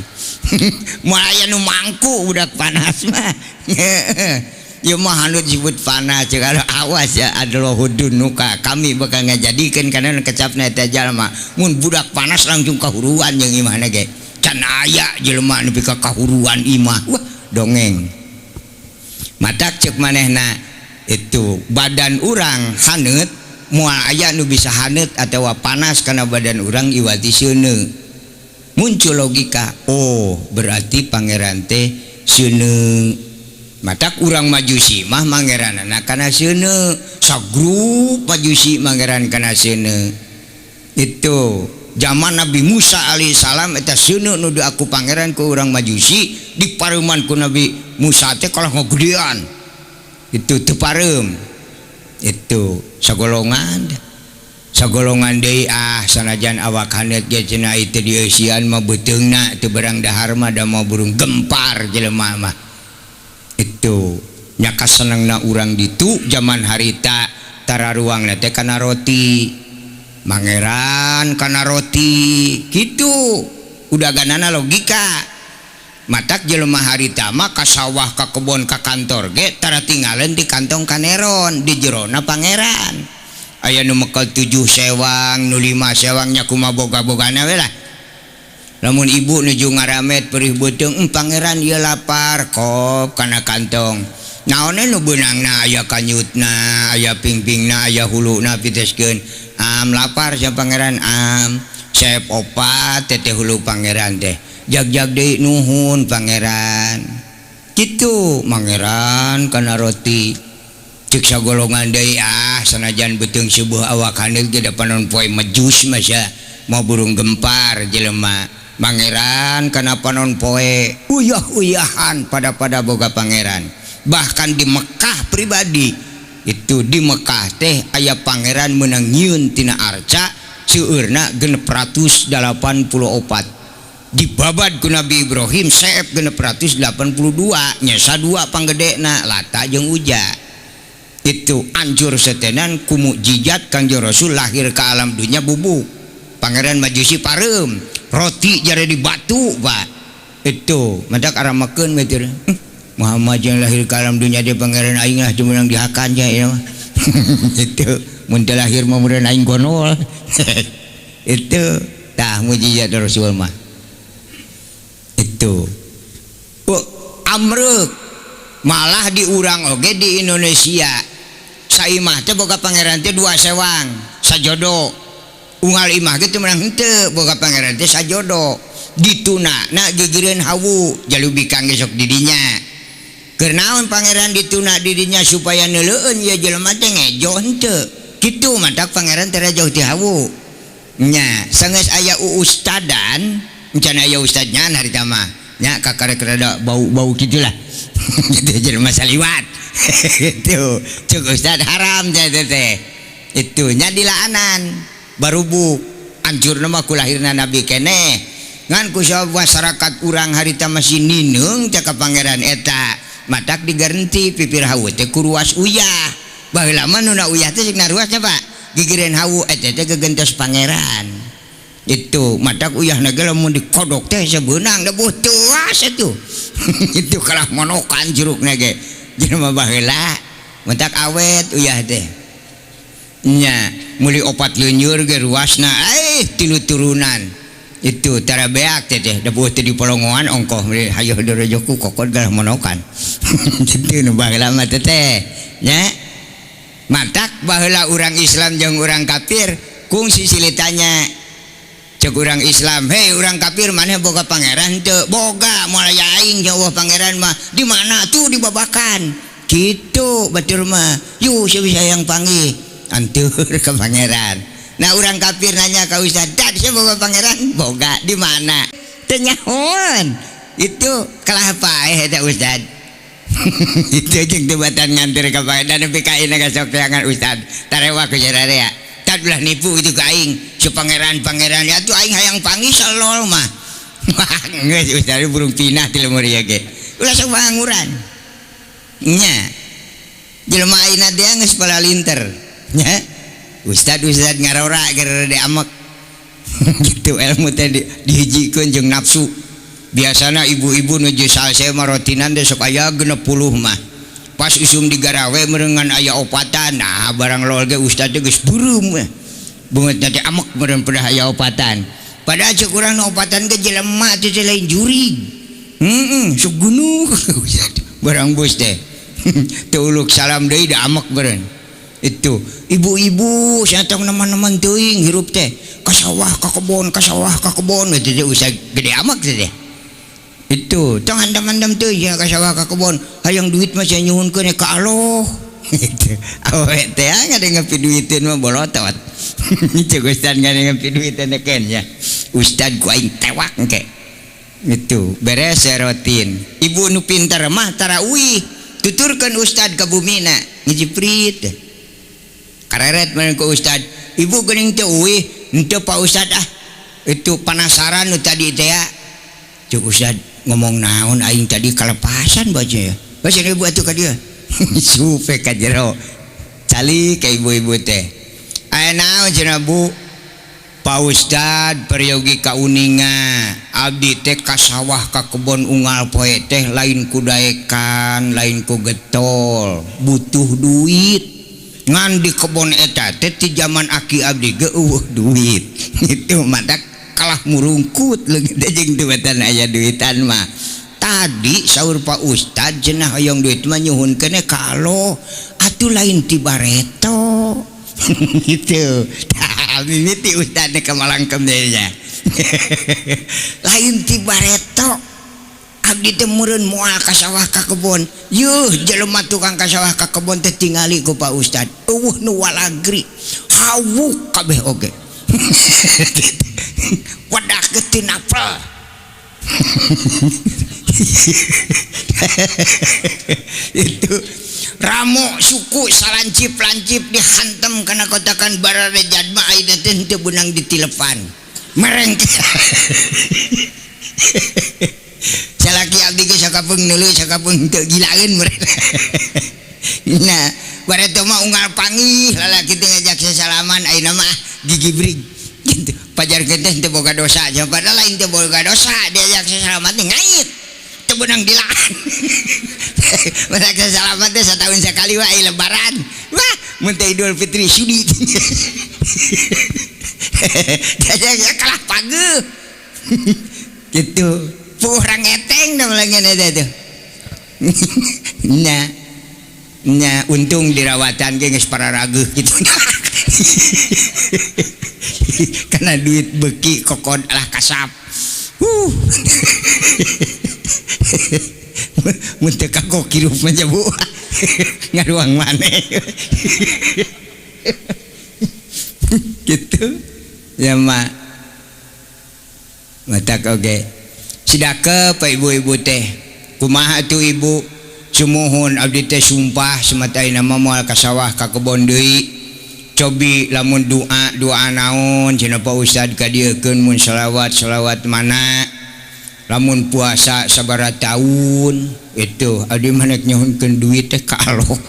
Moal aya nu mangku budak panas mah. Ieu mah haneut disebut panas kalau awas ya adalah hudunuka kami bakal ngajadikeun kana kecapna eta jalma. Mun budak panas langsung kahuruan jeung imahna ge. Can aya jelema nepi ka kahuruan imah. Wah, dongeng. Matak ceuk manehna itu badan urang haneut moal aya nu bisa haneut atawa panas kana badan urang iwati seuneu. Muncul logika, oh berarti pangeran teh seuneu. Matak urang Majusi mah mangeranana kana seuneu, sagrup Majusi mangeran kana seuneu. Itu zaman Nabi Musa alaihissalam eta seuneu nu diaku pangeran ku urang Majusi dipareuman ku Nabi Musa teh kalah ngagedean. Itu teu pareum. Itu sagolongan. Sagolongan deui ah sanajan awak haneut ge cenah itu dieusian mah beuteungna teu berang dahar mah da mah burung gempar jelema mah. Itu nya kasenengna urang ditu zaman harita tararuangna teh kana roti. Mangeran kana roti kitu udaganana logika. Matak jelema harita mah ka sawah ka kebon ka kantor ge tara tingaleun di kantong kaneron di jerona pangeran. Aya nu mekel 7 sewang nu 5 sewang nya kumaha boga-bogana we lah. Lamun ibu nuju ngaramet perih beuteung, pangeran ieu lapar kop kana kantong. Naonnya nu beunangna aya kanyutna, aya pingpingna, aya huluna piteskeun. Am lapar sia pangeran am sep opat teteh hulu pangeran teh. Jag-jag deui nuhun pangeran. Kitu pangeran kana roti. Ceuk sagolongan deui ah sanajan beuteung subuh awak haneut ge da panon poe mejus mah sia. Mau burung gempar jelema. Pangeran kana panon poe uyah-uyahan pada-pada boga pangeran. Bahkan di Mekah pribadi itu di Mekah teh aya pangeran meunang nyieun tina arca seueurna 684. Dibabad ku Nabi Ibrahim seep 682 nyesa 2 panggedena Lata jeung Uja. Itu anjur setenan ku mukjizat Kangjeng Rasul lahir ke alam dunia bubuk. Pangeran Majusi pareum roti jare di batu Pak. Itu mendak aramakeun we teh. Muhammad yang lahir ke alam dunia dia pangeran aing lah cuma yang dihakannya ya mah. Itu mun teu lahir mah meureun aing gonol. Itu tah mukjizat Rasul mah. Itu. Oh, amrek malah diurang oge di Indonesia. Saimah teh boga pangeran teh 2 sewang sajodo. Unggal imah ge teu meunang henteu boga pangeran teh sajodo. Dituna na gigireun hawu jalubikang ge sok di dinya. Keur naon pangeran dituna di dinya supaya neuleueun ieu jelema teh ngejo henteu. Kitu matak pangeran teh jauh ti hawu. Nya sanggeus aya ustadan, encan aya ustadnya harita mah. Nya kakarek rada bau-bau kitulah. Gitu jelema saliwat. Itu cuk ustad haram teh teh. Itu nya dilaanan barubuk hancurna mah ku lahirna nabi keneh. Ngan ku masyarakat urang harita masih nineung teh ka pangeran eta. Matak digaranti pipir hawu teh ku ruas uyah. Baheula mah nu na uyah teh cik naruasnya Pak. Gigireun hawu eta teh gegentos pangeran. Itu matak uyahna ge lamun dikodok teh sebeunang debuh teuas atuh. Itu kalah monokan jerukna ge. Jelema baheula matak awet uyah teh. Nya meuli 4 leuneur ge ruasna 3 turunan. Itu tara beak teh teh debuh teh di polongoan ongkoh meuli hayoh dorojoku kokod galah monokan. Kitu nu baheula mah teh teh. Nya matak baheula urang Islam jeung urang kafir kungsi silitanya. Cek urang Islam, hei urang kafir maneh boga pangeran teu? Boga, moal aya aing jauh pangeran mah. Di mana tuh di babakan? Gitu batur mah. Yuh sia bisa hayang panggih. Antur ke pangeran. Nah urang kafir nanya ka ustad, "Dad, sia boga pangeran?" Boga di mana? Teu nyahoan. Itu kalah paeh eta ustad. Itu jeung teu batan nganter ka pangeran nepi ka ayeuna ka sok teangan ustad. Tarewa ku sararea. Tad ulah nipu itu ka aing. Si pangeran-pangeran ya tuh aing hayang panggih salol mah. Wah, geus ustad burung pinah ti lemur ieu ge. Ulah sok panganguran. Nya. Jelema ayeuna teh geus palalinter. Nya. Ustad-ustad ngarora keur diamek. Gitu ilmu teh dihijikeun jeung nafsu. Biasana ibu-ibu nu jeung salse mah rotinan teh sok aya 60 mah. Pas usum digarawe meureungan aya opatan. Nah barang lol ge ustad teh geus beureum we. Beungeut teh amek meureun pedah aya opatan. Padahal cek urang nu opatan ge jelema teh lain jurig. Heeh, sok gunuh. Barang bus teh. Teu uluk salam deui da amek meureun. Itu ibu-ibu satong neman-neman teuing hirup teh ka sawah ka kebon ka sawah ka kebon kitu teh usah gede amek teh. Itu tong handam-handam teuing ka sawah ka kebon hayang duit mah sia nyuhunkeun ka Allah. Gitu. Awe teh ngadenge piduiteun mah bolotot. Cek ustad ngadenge piduiteun teh ken nya. Ustad ku aing tewak engke. Itu beres rotin. Ibu nu pinter mah tarawih tuturkeun ustad ka bumina ngejiprit. Kareret mah ku ustad. Ibu geuning teu uih, henteu Pak Ustad ah. Itu penasaran nu tadi teh ya. Cek ustad ngomong naon aing tadi kalepasan baca ya. Baca ibu atuh ka dieu. Supe ka jero. Cali ka ibu-ibu teh. Aya naon cenah Bu? Pak Ustad peryogi kauninga abdi teh ka sawah ka kebon unggal poe teh lain ku daekan, lain ku getol, butuh duit. Ngan di kebon eta teh ti zaman aki abdi ge eueuh duit. Itu matak kalah murungkut leungit teh jeung teu batan aya duitan mah. Tadi saur Pak Ustad cenah hoyong duit mah nyuhunkeun ka Allah, atuh lain ti bareto. Gitu. Tah mimiti ustad teh kamalangkem deui nya. Lain ti bareto. Abdi teh meureun moal ka sawah ka kebon. Yuh jelema tukang ka sawah ka kebon teh tingali ku Pak Ustad. Eueuh nu walagri. Hawuk kabeh oge. Wadah ke tinapel. Itu ramo suku salancip-lancip dihantam kana kotakan barare jadma ayeuna teh henteu beunang ditilepan. Mereng. Salaki abdi ge sakapeung neuleuh sakapeung henteu gilaeun mereng. Nah, bareto mah unggal panggih lalaki teh ngajak sasalaman ayeuna mah gigibrig. Gitu. Pajarkeun teh henteu boga dosa, padahal lain teu boga dosa diajak sasalaman teh ngait. Teu beunang dilaan. Mereka salaman teh setahun sekali wae lebaran. Wah, mun teh Idul Fitri sudi. Diajak kalah pageuh. Gitu. Puh rangeteng da melengeun eta tuh. Nya. Nya untung dirawatan ge geus pararageuh gitu. Karena duit beki kokon alah kasap. Mun teu kagok hirup mah bu. Ngaruang maneh. Gitu. Ya mak. Matak oge. Sidakep pa ibu-ibu teh. Kumaha atuh ibu? Sumuhun abdi teh sumpah semata ayeuna mah moal ka sawah ka kebon deui. Cobi lamun doa doa naon cenah Pak Ustad ka dieukeun mun selawat selawat mana lamun puasa sabaraha taun itu abdi mah nek nyuhunkeun duit teh ka Allah.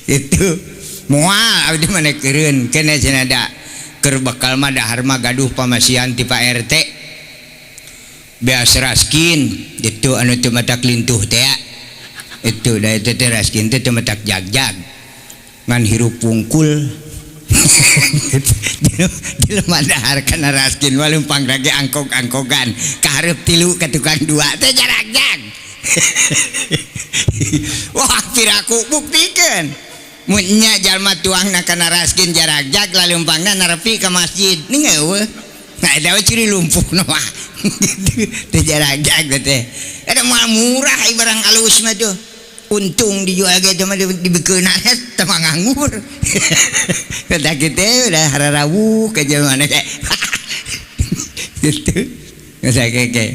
Itu moal abdi mah nek eureun keneh cenah da keur bekal mah dahar mah gaduh pamasihan ti Pak RT beas raskin itu anu teu matak lintuh teh itu da eta teh raskin teh teu matak jagjag ngan hirup pungkul. Jelema dahar kana raskin mah leumpang rage angkog-angkogan kahareup tilu ka tukang dua teh jaragjag. Wah piraku buktikeun mun nya jalma tuangna kana raskin jaragjag laleumpangna narepi ka masjid ning eueuh. Nah eta we ciri lumpuhna mah. Teh jaragjag teh eta moal murah ieu barang alus mah tuh. Untung dijual ge teh mah dibikeunna teh mah nganggur. Kata kitu udah hararawuh ka jelema teh. Gitu. Geus keke.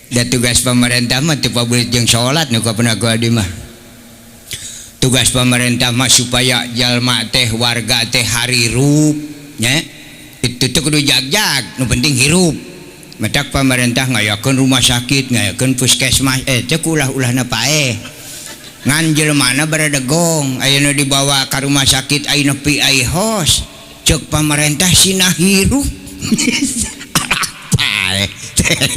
Da tugas pemerintah mah teu pabelit jeung salat nu kapeuna ku abdi mah. Tugas pemerintah mah supaya jalma teh warga teh harirup nya. Itu teh kudu jag-jag, nu penting hirup. Matak pemerintah ngayakeun rumah sakit, ngayakeun puskesmas, teh ulah-ulahna paeh. Ngan jelema baradegong, aya nu dibawa ka rumah sakit aya nepi ai hos. Ceuk pemerintah sina hirup. Paeh.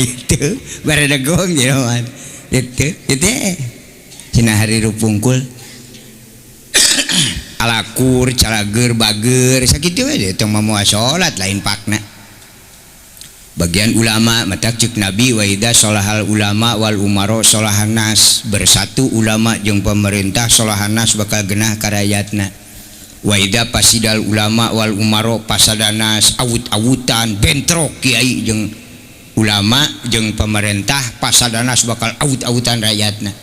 Itu baradegong jelema. Itu itu sina harirup pungkul. Alakur, calager, bager, sakitu we tong mamoal salat lain pakna. Bagian ulama matak ceuk Nabi wa idza solahal ulama wal umaro solahan nas, bersatu ulama jeung pemerintah solahan nas bakal genah ka rakyatna. Wa idza pasidal ulama wal umaro pasadanas, awut-awutan bentrok kiai jeung ulama jeung pemerintah pasadanas bakal awut-awutan rakyatna.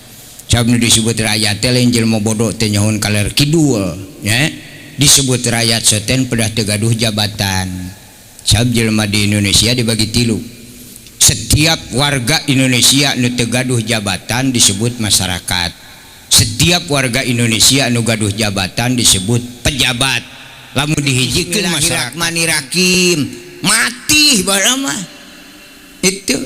Sabab nu disebut rakyat teh lain jelema bodoh teh nyahoan kaler kidul nya, disebut rakyat seten pedah teu gaduh jabatan. Sabab jelema di Indonesia dibagi tilu. Setiap warga Indonesia nu teu gaduh jabatan disebut masyarakat. Setiap warga Indonesia nu gaduh jabatan disebut pejabat. Lamun dihijikeun masyarakat Bismillahirrahmanirrahim mati baheula mah. Itu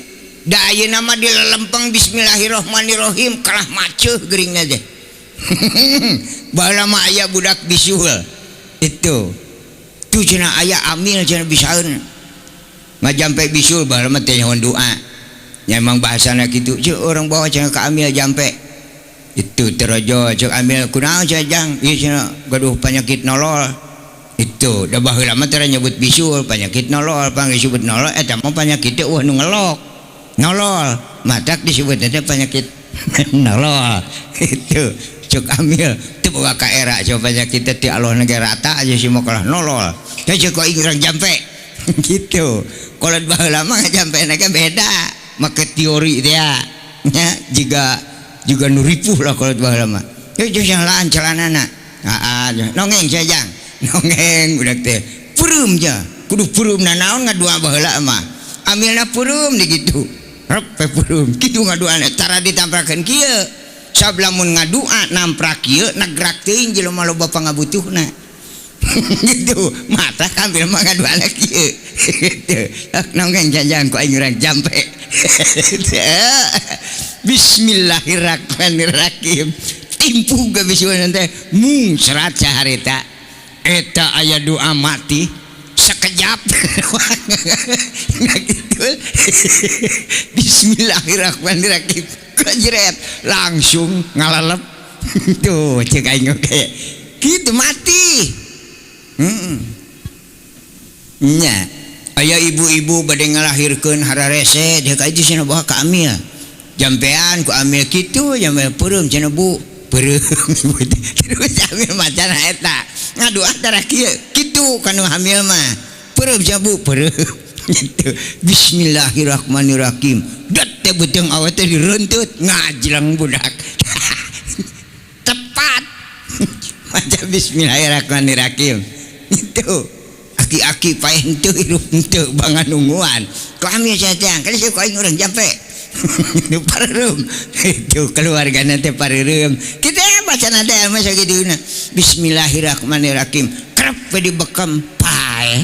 da ayeuna mah dilelempeng bismillahirrahmanirrahim kalah maceuh geuringna teh. Baheula mah aya budak bisul. Itu tu cenah aya amil cenah bisaeun. Ngajampe bisul baheula mah teh nyahoan doa. Nya emang bahasana kitu, ceuk urang bawa cenah ka amil jampe. Itu terojo ceuk amil kunaon cenah jang? Ieu cenah gaduh penyakit nolol. Itu da baheula mah teh nyebut bisul penyakit nolol, pang disebut nolol eta mah penyakit teh eueuh nu ngelok. Nolol, matak disebut teh penyakit nolol. Itu cuk amil teu boga ka era coba penyakit teh ti Allah ge rata aja si mah kalah nolol. Teh cek aing urang jampe. Gitu. Kolot baheula mah jampe na ge beda, make teori teh nya jiga nu ripuh lah kolot baheula mah. Teh jeung laan celanana. Heeh, nongeng sia jang. Nongeng budak teh. Peureum ja, kudu peureum nanaon ngadua baheula mah. Amilna peureum di kitu. Rep peureum kitu ngaduana cara ditamprakeun kieu. Sab lamun ngadua namprak kieu nagrak teuing jelema loba pangabutuhna. Gitu, mata ambil mah ngaduana kieu. Gitu. Nongeng jajan ku aing urang jampe. Bismillahirrahmanirrahim. Timpuh ge bisuan teh mung serat saharita. Eta aya doa mati sekejap. Gitu. Bismillahirrahmanirrahim. Kejret langsung ngalalep. Tuh cek aing oge. Kitu mati. Nya, aya ibu-ibu bade ngalahirkeun hararese deuk aja cenah bawa ka amil. Jampean ku amil kitu jampe peureum cenah Bu. Peureum ibu teh. Terus amil macana eta. Ngadoa tara kieu kitu kanu hamil mah. Peureum cenah Bu, peureum. Gitu. Bismillahirrahmanirrahim. Dat teh beuteung awet teh direunteut ngajleng budak. Tepat. Maca bismillahirrahmanirrahim. Itu aki-aki paeh henteu hirup henteu bangan nungguan. Ku amil sia teh, kan ku aing urang jampe. Nu pareureum. Itu keluargana teh pareureum. Kitu bacana teh mah sagituna. Bismillahirrahmanirrahim. Krep we dibekam paeh.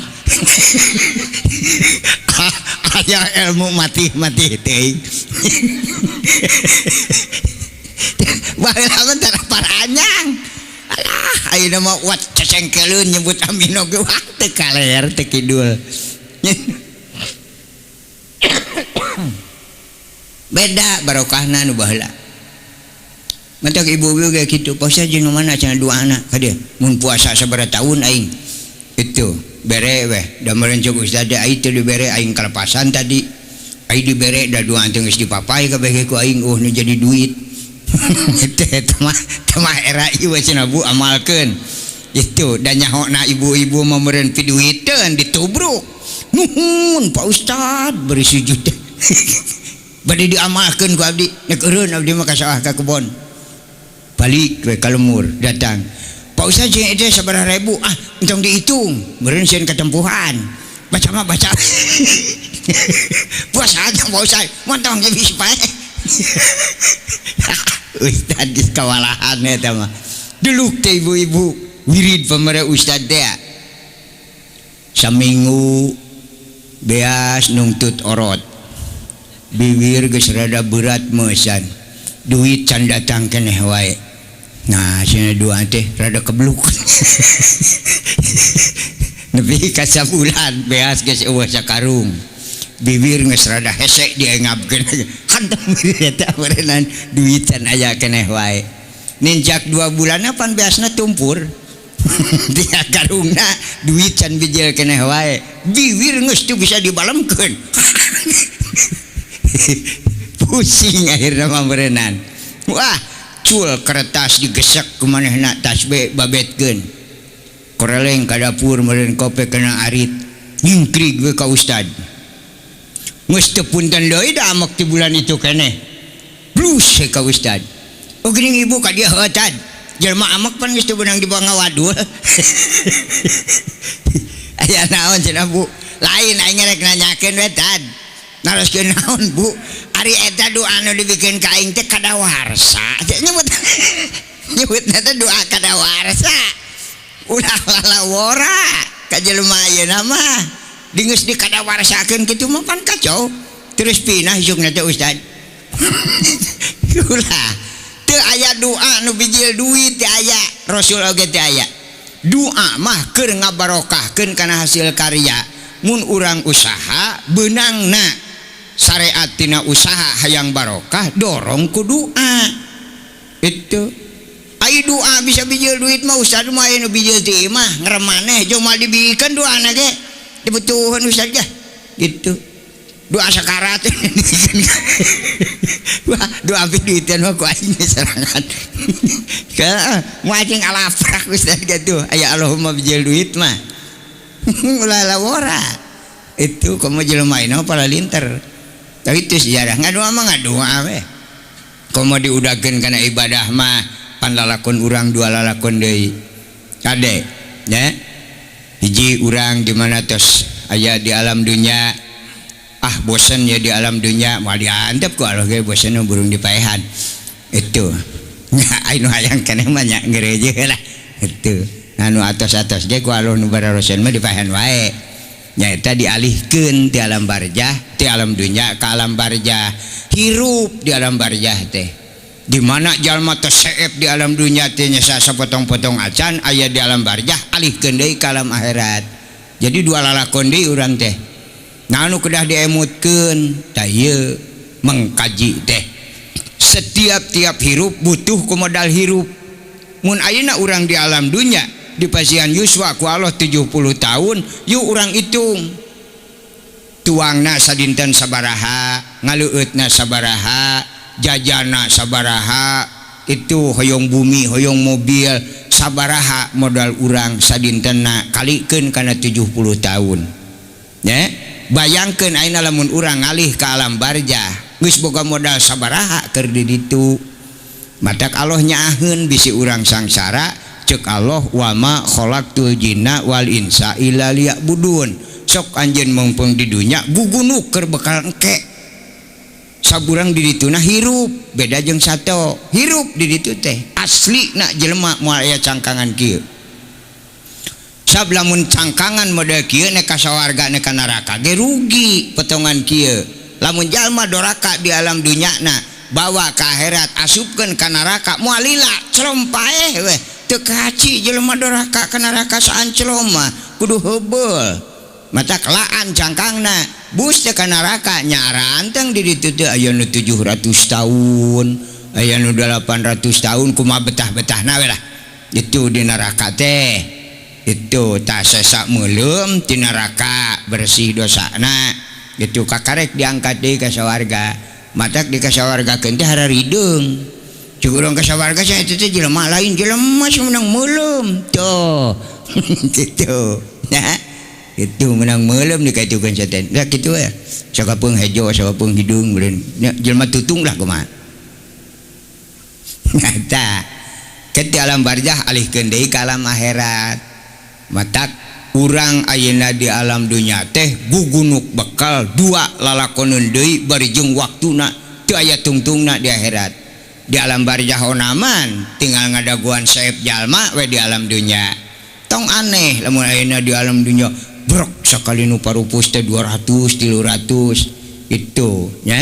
Aya ilmu mati-mati teuing. Baheula mah tara paranyang. Alah, ayeuna mah wat cecengkeleun nyebut amino ge wah teu kaler teu kidul. Beda barokahna nu baheula. Matak ibu-ibu ge kitu, puasa jeung mana cenah dua anak ka dieu. Mun puasa sabaraha tahun aing. Itu bere weh, da meureun ceuk ustaz teh aing teu dibere aing kalepasan tadi. Aing dibere da dua teh geus dipapai kabeh ge ku aing eueuh nu jadi duit. Teh mah era ieu cenah Bu amalkeun. Itu da nyahona ibu-ibu mah meureun piduiteun ditubruk. Nuhun Pak Ustad beri sujud. Bade diamalkeun ku abdi, nek eureun abdi mah ka sawah ka kebon. Balik we ka lemur datang. Pak Ustaz jeung eta sabaraha ribu? Ah, entong dihitung. Meureun sieun katempuhan. Baca mah baca. Puasa aja Pak Ustaz, montong ge bisa pae. Ustaz geus kawalahan eta mah. Duluk teh ibu-ibu wirid pamere Ustaz teh. Saminggu beas nungtut orot. Bibir geus rada berat meusan. Duit can datang keneh wae. Nah, cenah dua teh rada kebluk. Nepi ka sabulan beas geus eueuh sakarung. Bibir geus rada hese diengapkeun. Hantam eta meureunnan duit can aya keneh wae. Nincak 2 bulan pan beasna tumpur. Dia karungna duit can bijil keneh wae. Bibir geus teu bisa dibalemkeun. Pusing akhirna mah meureunnan. Wah, cul kertas digesek ku manehna tasbih babetkeun. Koreleng ka dapur meureun kope kena arit. Nyingkrig we ka ustad. Geus teu punten deui da amek ti bulan itu keneh. Blus we ka ustad. Oh geuning ibu ka dieu heuh tad. Jelema amek pan geus teu beunang dibawa ngawadul. Aya naon cenah Bu? Lain aing rek nanyakeun we tad. Naroskeun naon Bu? Ari eta doa nu dibikeun ka aing teh kadawarsa. Nyebut nyebutna teh doa kadawarsa. Ulah lalawora ka jelema ayeuna mah. Geus dikadawarsakeun kitu mah pan kacau. Terus pinah isukna teh ustad. Ulah teu aya doa nu bijil duit teu aya, Rasul oge teu aya. Doa mah keur ngabarokahkeun kana hasil karya. Mun urang usaha beunangna syariat tina usaha hayang barokah dorong ku doa. Itu ai doa bisa bijil duit mah ustad mah aya nu bijil ti imah ngremaneh jeung moal dibikeun doana ge dibutuheun ustad ge gitu. Doa sakarat. Wah, doa duitan mah ku aing serangan. Ka moal jeung alafrak ustad gitu. Aya Allahumma bijil duit mah. Ulah lawora. Itu komo jelema ina para linter. Tapi itu sejarah ngadoa mah ngadoa we. Komo diudakeun kana ibadah mah pan lalakon urang dua lalakon deui. Kade nya. Hiji urang di mana tos aya di alam dunya. Ah bosen ya di alam dunya moal diantep ku Allah ge bosen burung dipaehan. Itu. Nya anu hayang keneh mah nya ngereje lah. Itu. Anu atos-atos ge ku Allah nu bararosen mah dipaehan wae. Nyaeta dialihkeun ti alam barjah ti alam dunya ka alam barjah. Hirup di alam barjah teh. Di mana jalma teh seep di alam dunya teh nya sapotong-potong acan aya di alam barjah alihkeun deui ka alam akhirat. Jadi dua lalakon deui urang teh. Nah anu kedah diemutkeun tah ieu mengkaji teh. Setiap tiap hirup butuh ku modal hirup. Mun ayeuna urang di alam dunya di pasian yuswa ku Allah 70 tahun, yuk urang hitung. Tuangna sadinten sabaraha, ngaleueutna sabaraha, jajana sabaraha, itu hoyong bumi, hoyong mobil, sabaraha modal urang sadintenna kalikeun kana 70 tahun. Ya, bayangkeun ayeuna lamun urang ngalih ka alam barjah, geus boga modal sabaraha keur di ditu. Matak Allah nyaaheun bisi urang sangsara, cek Allah wama khalaqtul jinna wal insa illa liya'budun. Sok anjeun mumpung di dunya gugunuk keur bekal engke. Saburang di dituna hirup, beda jeung sato. Hirup di ditu teh asli na jelema moal aya cangkangan kieu. Sab lamun cangkangan model kieu nek ka sawarga nek ka neraka ge rugi potongan kieu. Lamun jalma doraka di alam dunya na bawa ka akhirat asupkeun ka neraka moal lila celom paeh weh. Teu kaci jelema doraka ka neraka saanclom mah kudu heubeul. Mata kelaan cangkangna bus teh ka neraka nyaranteng di ditu teh aya nu 700 tahun, aya nu 800 tahun kumaha betah-betahna we lah. Itu di neraka teh. Itu tah sesa meuleum ti neraka bersih dosana. Itu kakarek diangkat deui ka sawarga. Matak di ka sawargakeun teh hararideung. Cuk urang ka sawarga sia eta teh jelema lain jelema menang meuleum. Tuh. Gitu. Nah. Itu menang meuleum dikaitukeun setan. Lah kitu we. Sakapeung hejo, sakapeung hidung meureun. Nya jelema tutung lah kumaha. Nah, eta. Ke ti alam barzah alihkeun deui ka alam akhirat. Matak urang ayeuna di alam dunya teh gugunuk bekal dua lalakoneun deui bari jeung waktuna teu aya tungtungna di akhirat. Di alam barzah onaman tinggal ngadaguan saep jalma we di alam dunya. Tong aneh lamun ayeuna di alam dunya brok sakali nu parupus teh 200 300 itu nya.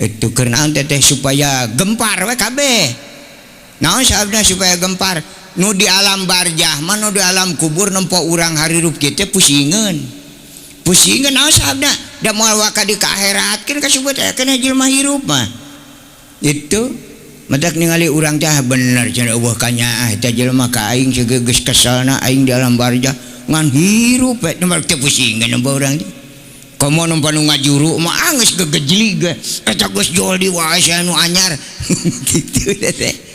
Itu keur naon teh supaya gempar we kabeh. Naon sababna supaya gempar? Nu di alam barzah mah nu di alam kubur nempo urang harirup kieu teh pusingeun. Pusingeun naon sababna? Da moal waka di ka akhirat keun kasebut aya keneh jelema hirup mah. Itu matak ningali urang teh bener cenah eueuh kanyaah eta jelema ka aing geus keselna aing di alam barzah ngan hirup we nempo teh pusingeun nempo urang teh. Komo nempo nu ngajuru mah geus gegejlig ge eta geus jol di wae sia nu anyar. Kitu teh.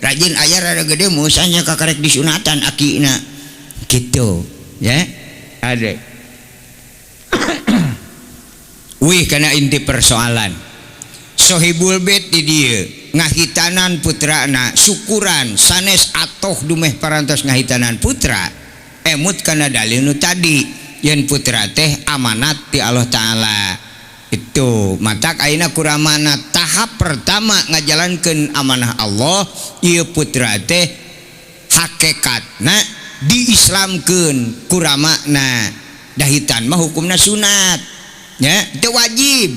Rajin ayar rada gede musanya kakarek disunatan akina gitu ya ade. Wih kana inti persoalan sohibul bait di dieu ngahitanan putrana syukuran sanes atoh dumeh parantos ngahitanan putra emut kana dalil nu tadi yen putra teh amanat ti Allah Ta'ala. Itu matak ayeuna kuramana tahap pertama ngajalankeun amanah Allah ieu putra teh hakikatna diislamkeun kuramana dahitan mah hukumna sunat nya teu wajib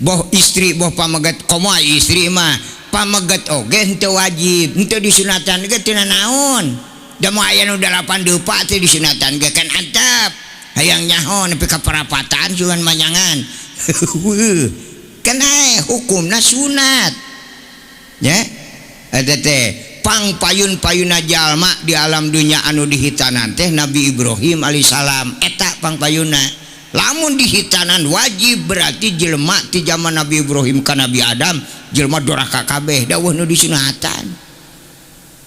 boh istri boh pamegat komo istri mah pamegat oge henteu wajib henteu disunatan ge teu nanaon da moal aya nu 8 depa teh disunatan ge kan antep hayang nyaho nepi ka parapatan cuman manyangan. Kan hukumna sunat nya eta teh pang payun-payuna jalma di alam dunya anu dihitanan teh Nabi Ibrahim alaihissalam eta pang payuna. Lamun dihitanan wajib berarti jelema ti zaman Nabi Ibrahim ka Nabi Adam jelema doraka kabeh da eueuh nu disunatan.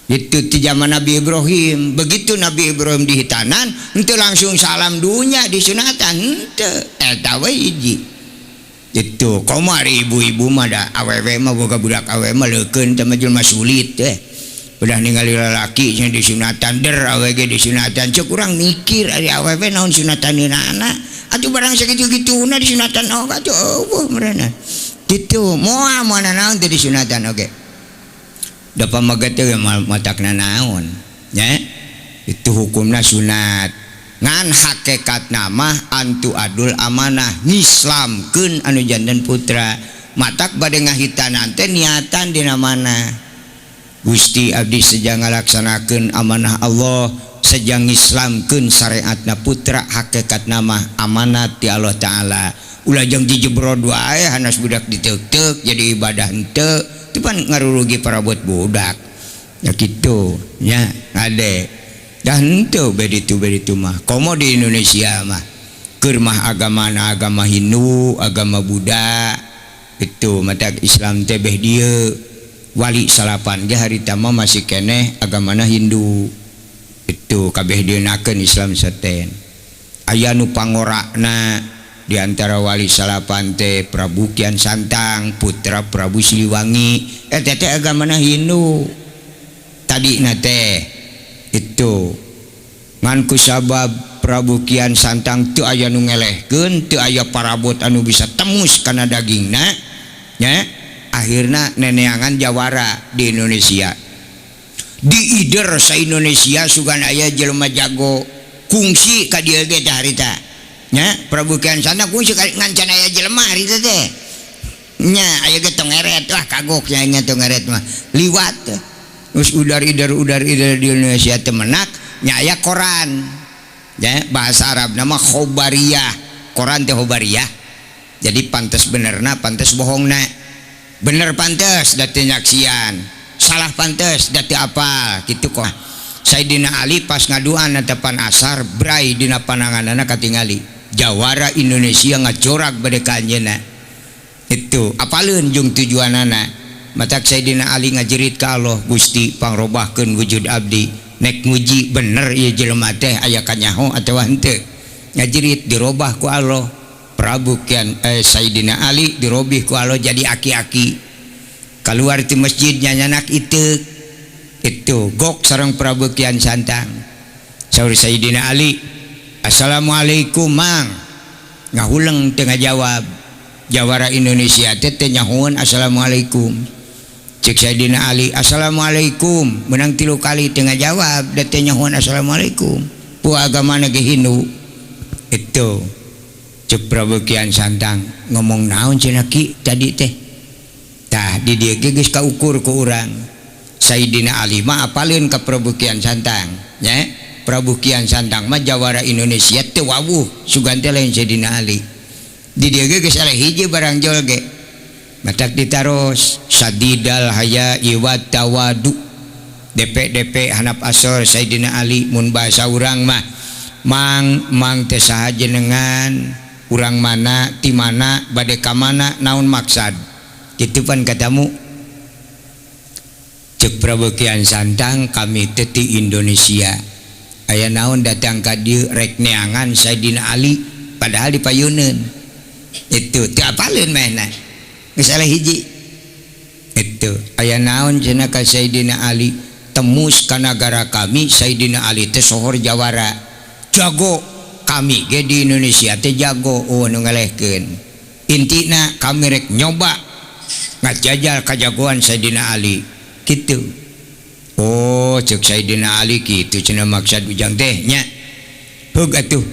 Itu di zaman Nabi Ibrahim. Begitu Nabi Ibrahim dihitanan henteu langsung salam dunya disunatan henteu eta we hiji. Itu komo ari ibu-ibu mah da awewe mah boga budak awewe mah leukeun teh mah jelema sulit teh. Udah ningali lalaki nya disunatan der awewe ge disunatan ceuk urang mikir ari awewe naon sunataneunana atuh barang sakitu-kituna disunatan oge atuh eueuh meureunna. Kitu moal moal naon teh disunatan oge. Da pamegat teh matakna naon nya itu hukumna sunat ngan hakikatna mah antu adul amanah ngislamkeun anu janten putra matak bade ngahitanan teh niatan dina mana Gusti abdi sejang ngalaksanakeun amanah Allah sejang ngislamkeun syariatna putra hakikatna mah amanat ti Allah Ta'ala ulah jeung dijebrod wae hanas budak diteuk-teuk jadi ibadah henteu itu pan ngarurugi parabot budak ya kitu nya ade dah henteu beditu mah komo di Indonesia mah keur mah agamana agama Hindu agama Buddha itu mata Islam teh beh dieu wali salapan ge harita mah masih keneh agamana Hindu itu kabeh dieunakeun Islam seten aya nu pangorakna di antara wali salapan teh Prabu Kian Santang putra Prabu Siliwangi eta teh agamana Hindu tadina teh itu ngan ku sabab Prabu Kian Santang teu aya nu ngelehkeun teu aya parabot anu bisa temus kana dagingna nya akhirna neneangan jawara di Indonesia diider sa Indonesia sugan aya jelema jago kungsi ka dieu ge teh harita nya Prabu Kian Santang kungsi ngan can aya jelema harita teh nya aya ge tong eret wah kagok nya nya tong eret mah liwat geus udar ider di Indonesia teh menak nya aya koran nya bahasa Arabna mah khobariyah koran teh khobariyah jadi pantes benerna pantes bohongna bener pantes da teu nyaksian salah pantes da teu apal kitu kok. Sayyidina Ali pas ngaduan tepan asar brai dina pananganana katingali jawara Indonesia ngajorak bade ka anjeunna itu apaleun jeung tujuanana matak Sayyidina Ali ngajerit ka Allah Gusti pangrobahkeun wujud abdi nek nguji bener ieu jelema teh aya kanyaho atawa henteu ngajerit dirobah ku Allah Prabu Kian Sayyidina Ali dirobih ku Allah jadi aki-aki. Keluar ti masjid nyanyanak iteuk. Itu gok sareng Prabu Kian Santang. Saur Sayyidina Ali, "Assalamualaikum Mang." Ngahuleng teu ngajawab. Jawara Indonesia teh teu nyahoeun assalamualaikum. Cek Sayyidina Ali, "Assalamualaikum." Menang 3 kali teu ngajawab, da teu nyahoeun assalamualaikum. Pu agamana ge Hindu. Itu cek Prabu Kian Santang ngomong naon cenah ki tadi teh. Tah di dieu ge geus kaukur ku urang. Sayyidina Ali mah apaleun ka Prabu Kian Santang nya. Prabu Kian Santang mah jawara Indonesia teu wawuh sugan teh lain Sayyidina Ali. Di dieu ge geus eleh hiji barang jol ge. Matak ditaros sadidal haya wa tawadu. DP-DP hanap asor Sayyidina Ali mun bahasa urang mah mang mang teh saha jenengan urang mana ti mana bade ka mana naon maksad. Kitu pan katamu. Cek Prabu Kian Santang kami teh ti Indonesia. Aya naon datang ka dieu rek neangan Sayyidina Ali padahal dipayuneun. Itu teu apaleun manehna. Geus eleh hiji. Itu aya naon cenah ka Sayyidina Ali temus ka nagara kami Sayyidina Ali teh sohor jawara. Jago kami ge di Indonesia teh jago oh nu ngalehkeun. Intina kami rek nyoba ngajajal kajagoan Sayyidina Ali kitu. Oh cek Sayyidina Ali kitu cenah maksud ujang teh nya. Heug atuh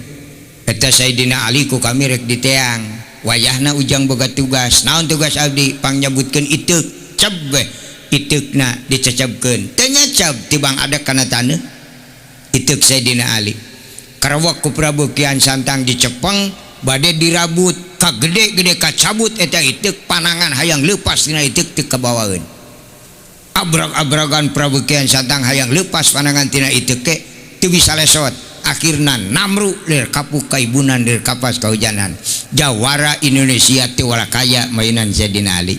eta Sayyidina Ali ku kami rek diteang. Wayahna ujang boga tugas. Naon tugas abdi? Pangnyebutkeun iteuk. Ceb we iteukna dicecebkeun. Teu nyeceb tibang ada kana taneuh. Iteuk Sayyidina Ali. Karawak ku Prabu Kian Santang dicepeng bade dirabut ka gede-gede kacabut eta iteuk panangan hayang leupas dina iteuk teu kabawaeun. Abrag-abragan Prabu Kian Santang hayang leupas panangan tina iteuk ke teu bisa lesot. Akhirna namru lir kapuk kaibunan lir kapas kahujanan. Jawara Indonesia teu walakaya mainan Sayyidina Ali.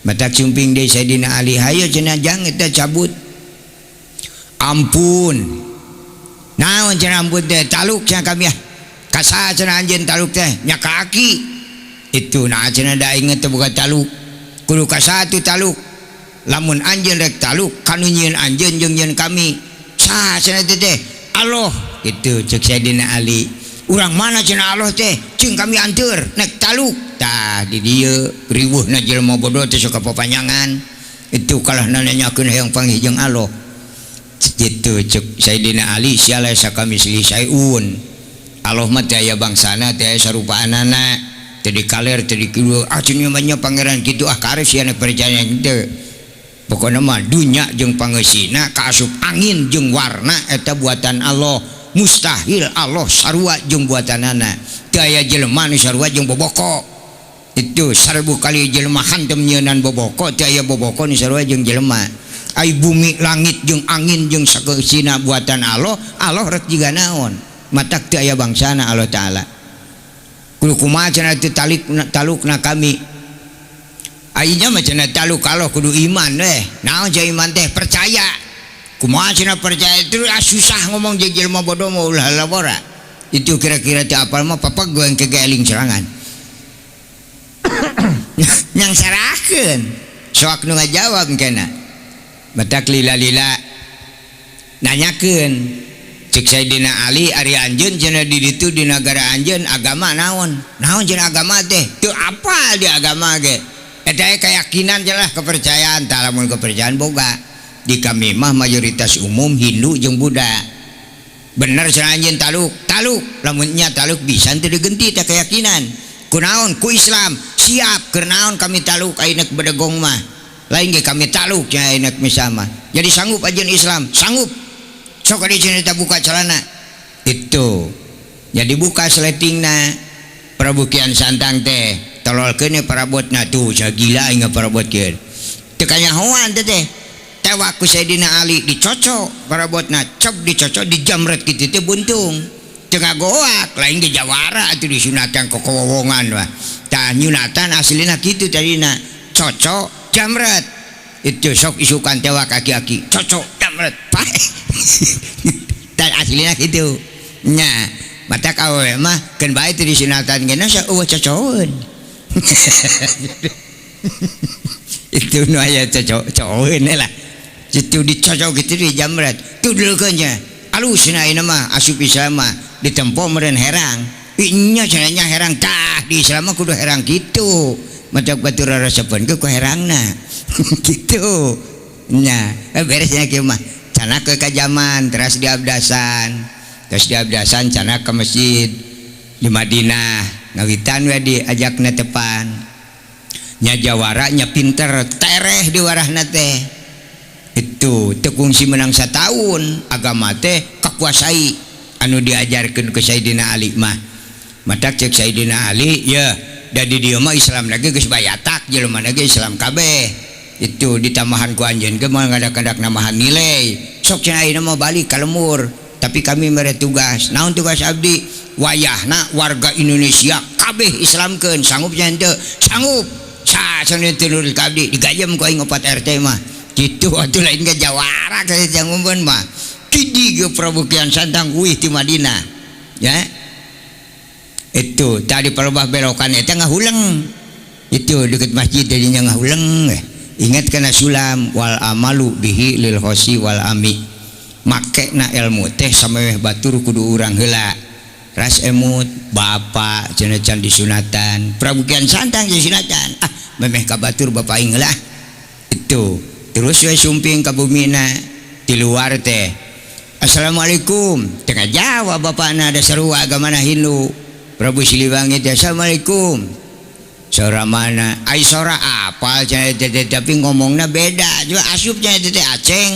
Matak sumping deui Sayyidina Ali hayo cenah jang eta cabut. Ampun. Naon cenah ampun teh taluk cenah kami ah. Kasaha cenah anjeun taluk teh nya ka aki. Itu nah cenah da aing teh boga taluk. Kudu kasaha tu taluk. Lamun anjeun rek taluk kanu nyieun anjeun jeung nyieun kami. Saha cenah teh? Allah. Gitu cek Sayyidina Ali. Urang mana cenah Allah teh? Cing kami anteur nek taluk. Tah di dieu riweuhna jelema bodoh teh sok papanjangan. Itu kalah nanyakeun hayang panggih jeung Allah. Gitu cek Sayyidina Ali sia laisa kamislihi syai'un. Allah mah teh aya bangsana teh aya sarupaanana. Teu dikaler teu dikidul. Ah cenah mah nya pangeran kitu ah karep sia nek percaya kitu. Pokona mah dunya jeung pangeusina kaasup angin jeung warna eta buatan Allah. Mustahil Allah sarua jeung buatanana. Teu aya jelema nu sarua jeung boboko. Itu 1000 kali jelema hantem nyeunan boboko teu aya boboko nu sarua jeung jelema. Ai bumi langit jeung angin jeung sakeusina buatan Allah, Allah rek jiga naon? Matak teu aya bangsana Allah Taala. Kudu kumaha cenah teu talukna kami. Ayeuna mah cenah taluk Allah kudu iman weh. Naon cenah iman teh? Percaya. Kumaha cenah percaya itu susah ngomong jeung jelema bodoh mah ulah labora. Itu kira-kira teu apal mah papag goeng ke geling serangan. Yang sarakeun soak nu ngajawab kena. Matak lila-lila nanyakeun cek Sayyidina Ali ari anjeun cenah di ditu di nagara anjeun agama naon? Naon cenah agama teh? Teu apal di agama ge. Eta keyakinan jelah kepercayaan tah lamun kepercayaan boga. Di kami mah mayoritas umum Hindu jeung Buddha. Bener cenah anjeun taluk, taluk lamun nya taluk bisa teu digenti teh keyakinan. Kunaon ku Islam siap keur naon kami taluk ayeuna bedegong mah. Lain ge kami taluk nya ayeuna misama. Jadi sanggup anjeun Islam, sanggup. Sok di cenah buka celana. Itu. Jadi buka sletingna Prabu Kian Santang teh tololkeun parabotna tuh gila aing parabotkeun. Teu kanyahoan teh teh. Tewak ku Sayyidina Ali dicocok parabotna cep dicocok dijamret kitu teh buntung. Teu ngagoak lain ge jawara atuh disunatan kokowowongan mah. Tah nyunatan aslina kitu tadina cocok jamret. Itu sok isukan tewak aki-aki cocok jamret. Tah aslina kitu. Nya matak awewe mah keun bae teh disunatan ge eueuh cocokeun. Itu nu aya cocok lah. Itu dicocok gitu di jamret. Tudulkeun nya. Alusna ayeuna mah asup Islam mah ditempo meureun herang. Inya cenah herang tah di Islam mah kudu herang kitu. Matak batur rasapeun ke ku herangna. Kitu. Nya, beresnya kieu mah. Cana ke kajaman teras diabdasan. Terus diabdasan cana ke masjid di Madinah. Ngawitan we diajakna tepan. Nya jawara nya pinter tereh di warahna teh. Itu teu kungsi menang satahun agama teh kakuasai anu diajarkeun ke Sayyidina Ali mah. Matak cek Sayyidina Ali ya da di dieu mah Islam lagi geus bayatak jelema lagi Islam kabeh. Itu ditambahan ku anjeun ge mah ngadak-ngadak namahan nilai. Sok cenah ayeuna mah balik ka lembur, tapi kami mere tugas. Naon tugas abdi? Wayahna warga Indonesia kabeh Islamkeun, sanggup nya henteu? Sanggup. Sa cenah teu nurut ka abdi digajem ku aing 4 RT mah. Gitu atuh lain ge jawara ka jangumbeun mah. Kidi ge Prabu Kian Santang uih ti Madinah. Ya. Itu tadi palebah belokan eta ngahuleng. Itu deket masjid jadinya ngahuleng. Ingat kana sulam wal amalu bihi lil khosi wal ami. Makena ilmu teh sameweh batur kudu urang heula. Ras emut bapa cenah can disunatan. Prabu Kian Santang disunatan. Ah memeh ka batur bapa aing heula. Itu terus we sumping ka bumina di luar teh. Assalamualaikum. Tengah jawab bapakna da sarua agamana Hindu. Prabu Siliwangi teh assalamualaikum. Sora mana? Ai sora apa cenah teh tapi ngomongna beda. Juga asup cenah teh aceng.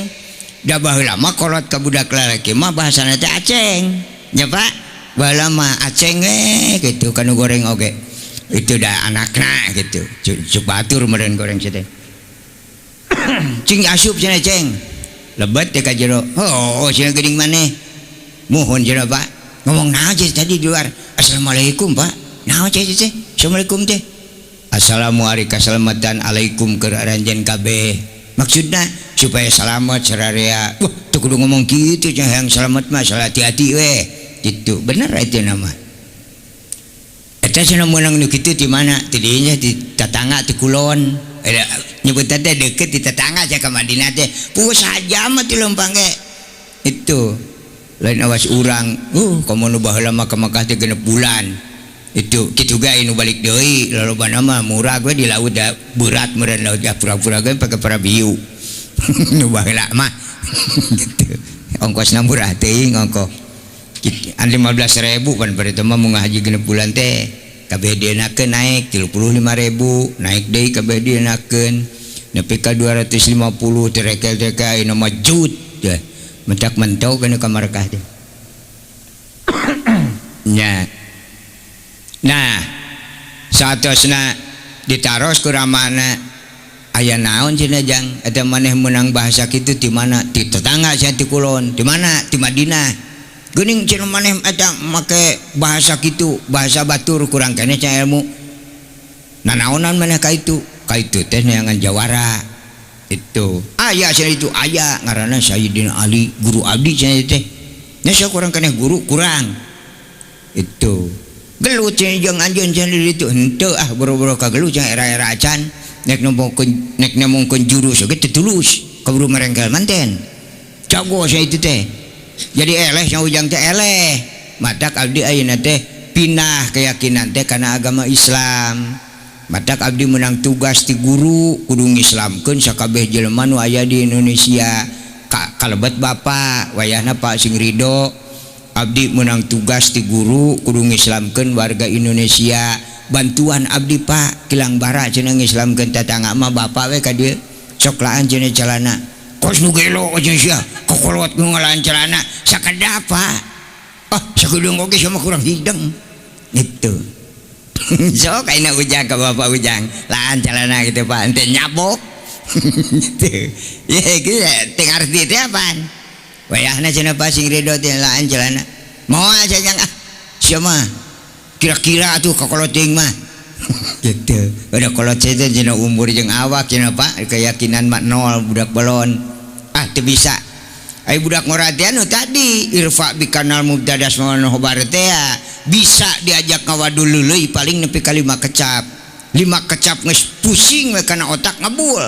Da baheula mah kolot ka budak lalaki mah bahasana teh aceng. Nya Pak, baheula mah aceng we kitu kanu goreng oge. Itu da anakna gitu. Cuk batur meureun goreng sia teh. Cing asup cenah ceng. Lebet teh ka jero. Oh, cenah geuning maneh. Muhun cenah Pak. Ngomong naon cenah tadi di luar. Assalamualaikum Pak. Naon cenah teh? Assalamualaikum teh. Assalamualaikum kasalamatan alaikum keur aranjeun kabeh. Maksudna supaya selamat sararea. Wah, teu kudu ngomong kitu cenah hayang selamat mah salah hati-hati we. Gitu. Bener eta nama. Eta cenah meunang nu kitu ti mana? Ti dinya ti tatangga ti kulon. Nyebut teh deket di tetangga cenah ka Madinah teh. Puguh sajam mah ti leumpang ge. Itu. Lain awas urang. Komo nu baheula mah ka Mekah teh 6 bulan. Itu kitu ge nu balik deui lalobana mah murah we di laut da berat meureun laut ya pura-pura ge pake parabiu. Nu baheula mah gitu. Ongkosna murah teuing ongkoh. An 15.000 pan bari teh mah mun ngahaji 6 bulan teh kabeh dienakeun naik 35.000 naik deui kabeh dienakeun nepi ka 250 terekel teh ka ayeuna mah jut teh mentak mentau kana ka Marekah teh. Nya. Nah, saatosna ditaros ku ramana aya naon cenah jang eta maneh meunang bahasa kitu ti mana? Ti tetangga sia ti kulon, ti mana? Ti Madinah. Geuning cenah maneh eta make bahasa kitu, bahasa batur kurang keneh cenah ilmu. Nanaonan maneh ka itu? Ka itu teh neangan jawara. Itu. Aya cenah itu aya ngaranna Sayyidina Ali, guru abdi cenah teh. Nya sia kurang keneh guru kurang. Itu. Gelut cenah jeung anjeun cenah di ditu henteu ah boro-boro kagelut cenah era-era acan nek nemongkeun nek nemongkeun jurus oge teu tulus kaburu merengkel manten jago sia itu teh jadi eleh nya ujang teh eleh matak abdi ayeuna teh pindah keyakinan teh kana agama Islam matak abdi menang tugas ti guru kudu ngislamkeun sakabeh jelema nu aya di Indonesia kalebet bapa wayahna Pak sing ridho abdi menang tugas ti guru kudu ngislamkeun warga Indonesia bantuan abdi Pak kilang bara cenah ngislamkeun tatangga mah bapa we ka dieu sok laan cenah calana kos nu gelo cenah sia kokolot nu ngalaan calana sakedap Pak ah sakedeung oge sia mah kurang hideng gitu. Sok ayeuna ujang ka bapak ujang laan calana gitu Pak ente nyabok gitu ye kieu teu ngarti teh apaan wayahna cenah Pak sing ridho teh laan celana moal cenah ah sia mah kira-kira atuh kakolot teuing mah gitu udah kolot teh cenah umur jeung awak cenah Pak keyakinan mah nol budak belon ah teu bisa ai budak ngora teh anu tadi irfa bikanal mubtadas mawan khobar teh bisa diajak ngawadul leuleui paling nepi ka 5 kecap 5 kecap geus pusing we kana otak ngebul.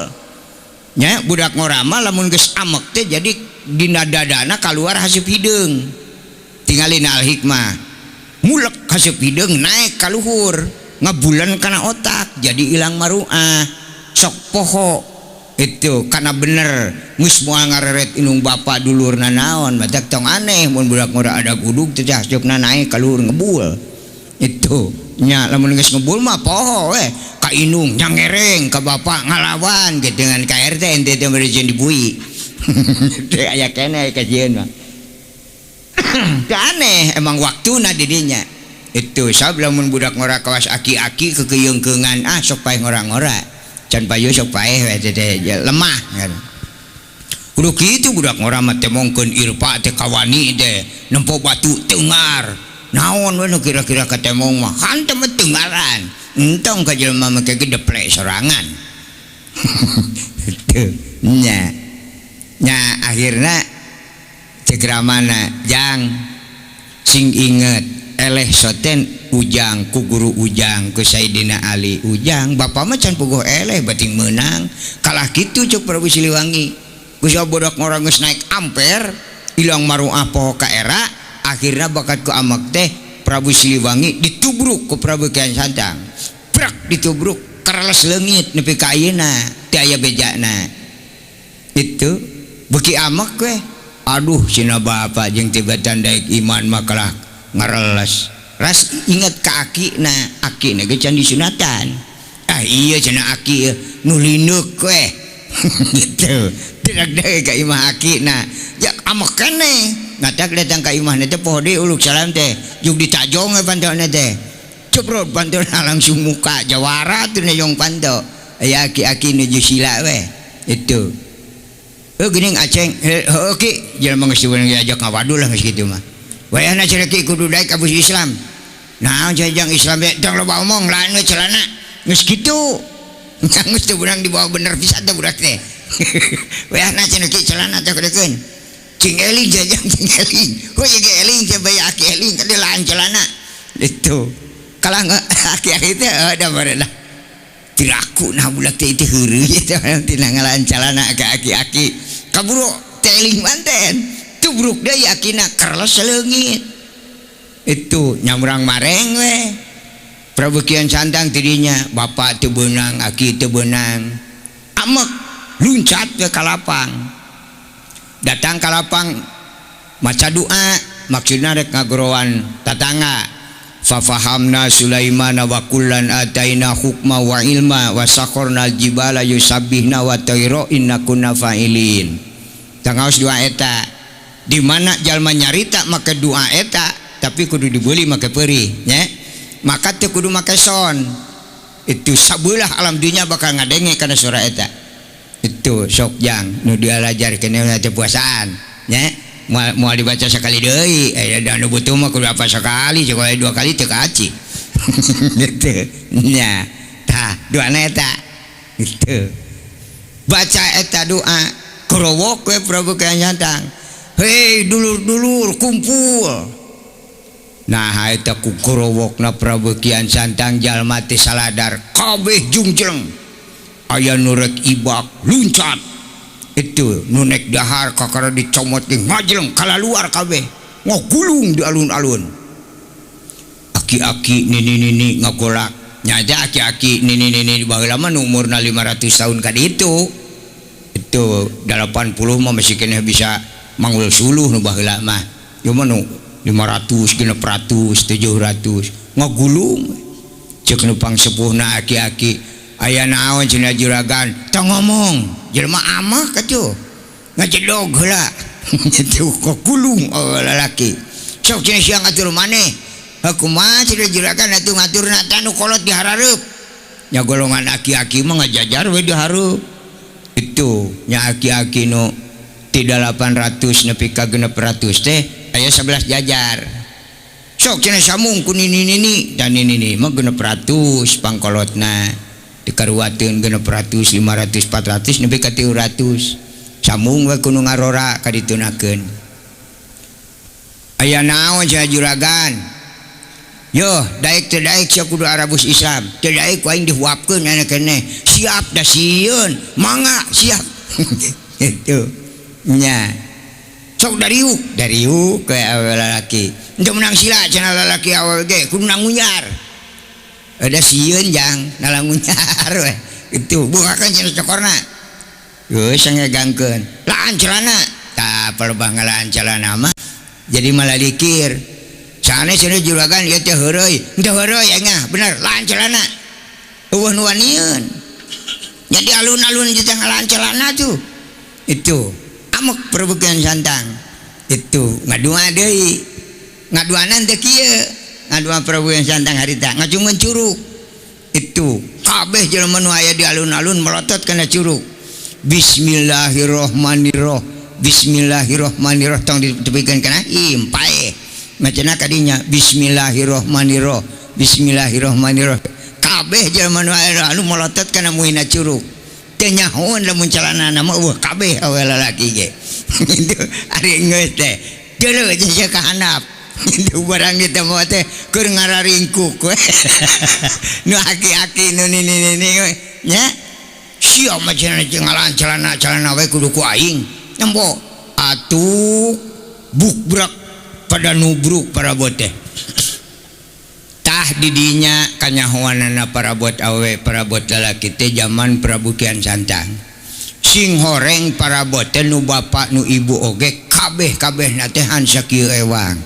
Nya budak ngora mah lamun geus amek teh jadi dina dadana kaluar haseup hideung. Tingalin al hikmah. Mulek haseup hideung naik ka luhur, ngebulan kana otak jadi ilang maruah. Sok poho itu karena bener geus moal ngareret indung bapa dulurna naon matak tong aneh mun budak ngora ada gudug teh haseupna naik ka luhur ngebul. Itu nya lamun geus ngebul mah poho we ka indung nyangereng ka bapa ngalawan gitu dengan ka RT ente teh bari jeung dibui. Teh aya keneh ka jieun mah. Teu aneh emang waktuna di dinya. Itu sabab lamun budak ngora kawas aki-aki kekeyeungkeungan ah sok paeh ngora-ngora. Can payu sok paeh we teh lemah kan. Kudu kitu budak ngora mah teh mongkeun irpa teh kawani teh nempo batu tengar. Naon we nu kira-kira katemong mah hantem tengaran. Entong ka jelema mah ge deplek sorangan. Teu nya. Nya akhirna ceuk ramana jang sing inget eleh soten ujang ku guru ujang ku Sayyidina Ali ujang bapa mah can puguh eleh bating meunang kalah kitu ceuk Prabu Siliwangi geus budak ngora geus naik amper ilang maruah poho ka era akhirna bakat ku amek teh Prabu Siliwangi ditubruk ku Prabu Kian Santang prak ditubruk kereles leungit nepi ka ayeuna teu aya bejana itu beuki amek we aduh cina bapa jeung tibatan daek iman mah kalah ngareles ras inget ka akina akina ge can disunatan ah iya cenah aki nu lineuk we gitu tidak deui ka imah akina ya amek keneh ngatak datang ka imahna teh poho deui uluk salam teh juk ditajong we pantona teh ceprot pantona langsung muka jawara teu neyong panto aya aki-aki nuju sila we itu heuh geuning aceng heuh ki jelema geus diajak ngawadul lah geus kitu mah wayahna cenah ki kudu daek abus Islam naon jajang Islam teh tong loba omong lain we celana geus kitu geus teu beunang dibawa bener pisan teh budak teh wayahna cenah ki celana teh kudukeun cing eling jajang cing eling heuh ge eling teh bae aki eling kade lain celana itu kalah aki-aki teh da baredah tiraku nah budak teh itu heureuy teh tina ngalaan celana ka aki-aki kaburu teh eling manten tubruk deui akina kerles leungit itu nyamrang mareng we Prabu Kian Santang tidinya bapak teu beunang aki teu beunang amek luncat ke kalapang datang ka lapang maca doa maksudna rek ngagorowan tatangga fafahamna Sulaimana wa kullan ataina hukma wa ilma wa sakharna aljibala yusabbihna wa tayra inna kunna fa'ilin tangaos doa eta di mana jalma nyarita make doa eta tapi kudu dibeli make peurih nya maka teu kudu make son itu sabelah alam dunya bakal ngadenge kana suara eta itu sok jang nu dialajarkeun teh puasaan nya moal dibaca sekali deui da nu butuh mah kudu apa sekali sekali dua kali teu kaci gitu nya tah doana eta gitu baca eta doa korowok we Prabu Kian Santang hei dulur-dulur kumpul nah eta ku korowokna Prabu Kian Santang jalma teh saladar kabeh jungjleng aya nu rek ibak luncat itu nu nek dahar kakara dicomot ge ngajleng kalaluar kabeh ngagulung di alun-alun aki-aki nini-nini ngagolak nyaja aki-aki nini-nini baheula mah nu umurna 500 tahun ka ditu itu 80 mah masih keneh bisa manggul suluh nu baheula mah ieu mah nu 500 600 700 ngagulung ceuk nu pangsepuhna aki-aki aya naon cenah juragan tong ngomong jelema amak atuh ngajedog heula kitu kagulung lalaki sok cenah siang ngatur maneh kumaha cenah juragan atuh ngaturna tah nu kolot di harareup nya golongan aki-aki mah ngajajar we di hareup itu nya aki-aki nu ti 800 nepi ka 600 teh aya 11 jajar sok cenah samung ku nini-nini dan nini-nini mah 600 pangkolotna dikaruateun 600 500 400 nepi ka 300 sambung we ku nu ngarora kaditunakeun aya naon cenah juragan Yo, daek teu daek sia kudu arabus Islam. Teu daek ku aing dihuapkeun aya keneh. Siap da sieun, mangga siap. Itu. Nya. Sok dariuk, dariuk ke awewe lalaki. Henteu meunang sila cenah lalaki awewe ge kudu nangunyar. Ada sieun jang nalangunyar we. Itu bukakeun cenah cokorna. Geus ngegangkeun. Laan celana. Tah palebah ngalaan celana mah jadi malah dikir. Sanes cenah juragan ieu teh heureuy. Henteu heureuy aing mah, bener laan celana. Eueuh nu wanieun. Jadi alun-alun jeung ngalaan celana tuh. Itu amuk Prabu Kian Santang. Itu ngadua deui. Ngaduanan teh kieu. Ngadua Prabu Kian Santang harita ngacungeun curug. Itu kabeh jelema nu aya di alun-alun melotot kana curug. Bismillahirrahmanirrahim. Bismillahirrahmanirrahim tong ditepikeun kana im paeh. Macana kadinya bismillahirrahmanirrahim. Bismillahirrahmanirrahim. Kabeh jelema nu aya anu melotot kana muina curug. Teu nyahoan lamun celanana mah eueuh kabeh awe lalaki ge. Itu ari geus teh. Deuleu jeung sia ka handap. Itu barang ditemu teh keur ngararingkuk we. Nu aki-aki nu nini-nini we nya. Sia mah cenah jeung ngalaan celana-celana we kudu ku aing. Nempo atuh bukbrak pada nubruk parabot teh. Tah didinya kanyahoanana parabot awe parabot lalaki teh zaman Prabu Kian Santang. Sing horeng parabot teh nu bapa nu ibu oge kabeh-kabehna teh hansa kieu ewang.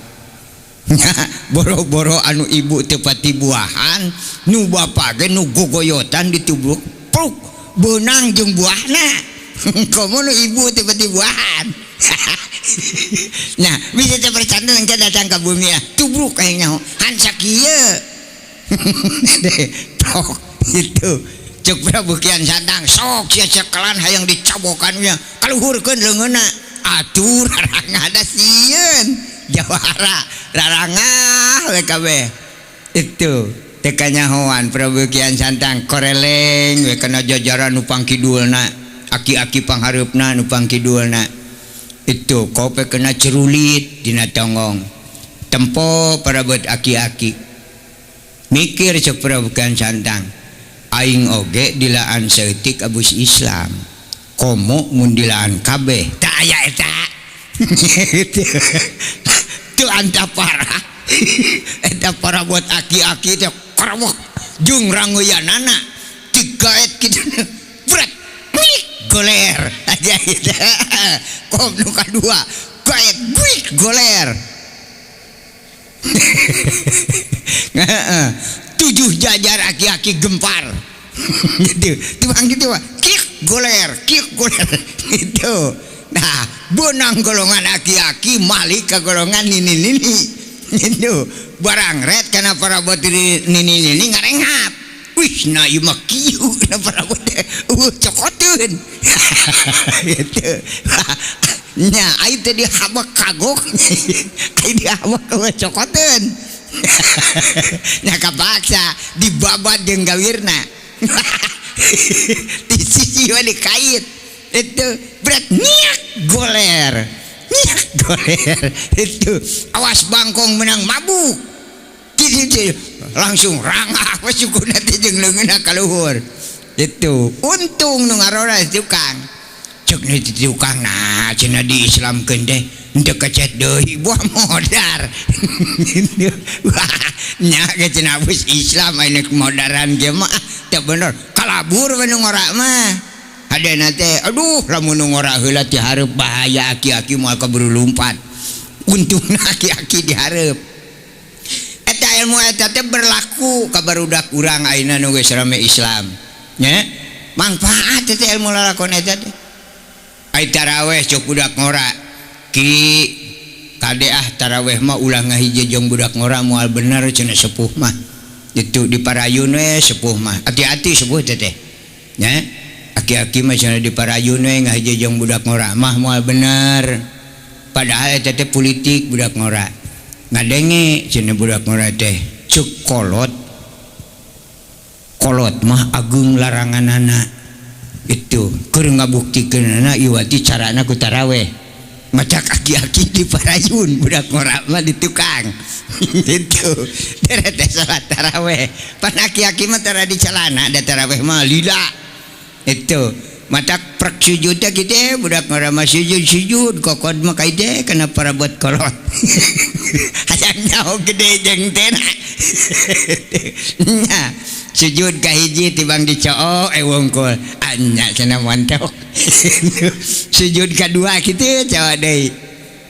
Boro-boro anu ibu teu pati buahan, nu bapa ge nu gogoyotan ditubruk pruk beunang jeung buahna. Komo nu ibu teu pati buahan. Nah, bisa teh percanda engke datang ka bumi ah, tubruk aing nyaho hansa kieu. Tok itu. Cek Prabu Kian Santang sok sia cekelan hayang dicabokan nya kaluhurkeun leungeunna. Atuh rarangah da sieun. Jawara rarangah we kabeh. Itu teh kanyahoan Prabu Kian Santang koreleng we kana jajaran nu pangkidulna, aki-aki panghareupna nu pangkidulna. Itu kope kena cerulit dina tonggong. Tempo parabot aki-aki. Mikir cek Prabu Kian Santang, aing oge dilaan saeutik abus Islam. Komo mun dilaan kabeh. Tak aya eta. Itu anta parah. Eta parabot aki-aki teh karewek jeung ranguyanana digaet kitu. Bret. Goler aja gitu. Kom nu kadua gaet guik goler. 7 jajar aki-aki gempar. Gitu. Tuang gitu, kik goler, kik goler gitu. Nah, benang golongan aki-aki malik ke golongan nini-nini. Gitu. Barang ret kana parabot nini-nini ngarenghap. Wih, nah ieu mah kieu na parabot teh. Cokoteun. Gitu. Nya ai teh dihabak kagok. Ai dihabak cokoteun. Nya kapaksa dibabat jeung gawirna. Di sisi we dikait. Itu berat nyiak goler. Nyiak goler. Itu awas bangkong menang mabuk. Langsung rangah we sukuna teh jeung leungeunna ka luhur. Itu untung nu ngarora tukang. Cek nu tukang nah cenah diislamkeun teh henteu kecet deui buah modar. Wah, nya ge cenah abus Islam aya modaran ge mah teu bener. Kalabur we nu ngora mah. Hadena teh aduh lamun nu ngora heula ti hareup bahaya aki-aki moal kaburu lumpat. Untungna aki-aki di hareup. Eta ilmu eta teh berlaku ka barudak urang ayeuna nu geus rame Islam. Nya mangfaat teh ilmu lalakon eta teh. Ai taraweh cok budak ngora. Ki kade ah taraweh mah ulah ngahiji jeung budak ngora moal bener cenah sepuh mah. Itu diparayun we sepuh mah. Hati-hati sepuh teh teh. Nya aki-aki mah cenah diparayun we ngahiji jeung budak ngora mah moal bener. Padahal eta teh politik budak ngora. Ngadenge cenah budak ngora teh ceuk kolot. Kolot mah ageung laranganana. Itu keur ngabuktikeunana iwati carana ku taraweh. Macak aki-aki di parayun budak ngora mah di tukang. Gitu. Deret teh salat taraweh. Pan aki-aki mah tara di celana da taraweh mah lila. Itu. Matak prek sujud teh kitu budak ngora mah sujud-sujud kokod mah ka teh kana parabot kolot. Hayang nyaho gede jeung teh. Nya sujud ka hiji tibang dicoo wungkul anya cenah montok. Sujud kadua kitu cowok deui.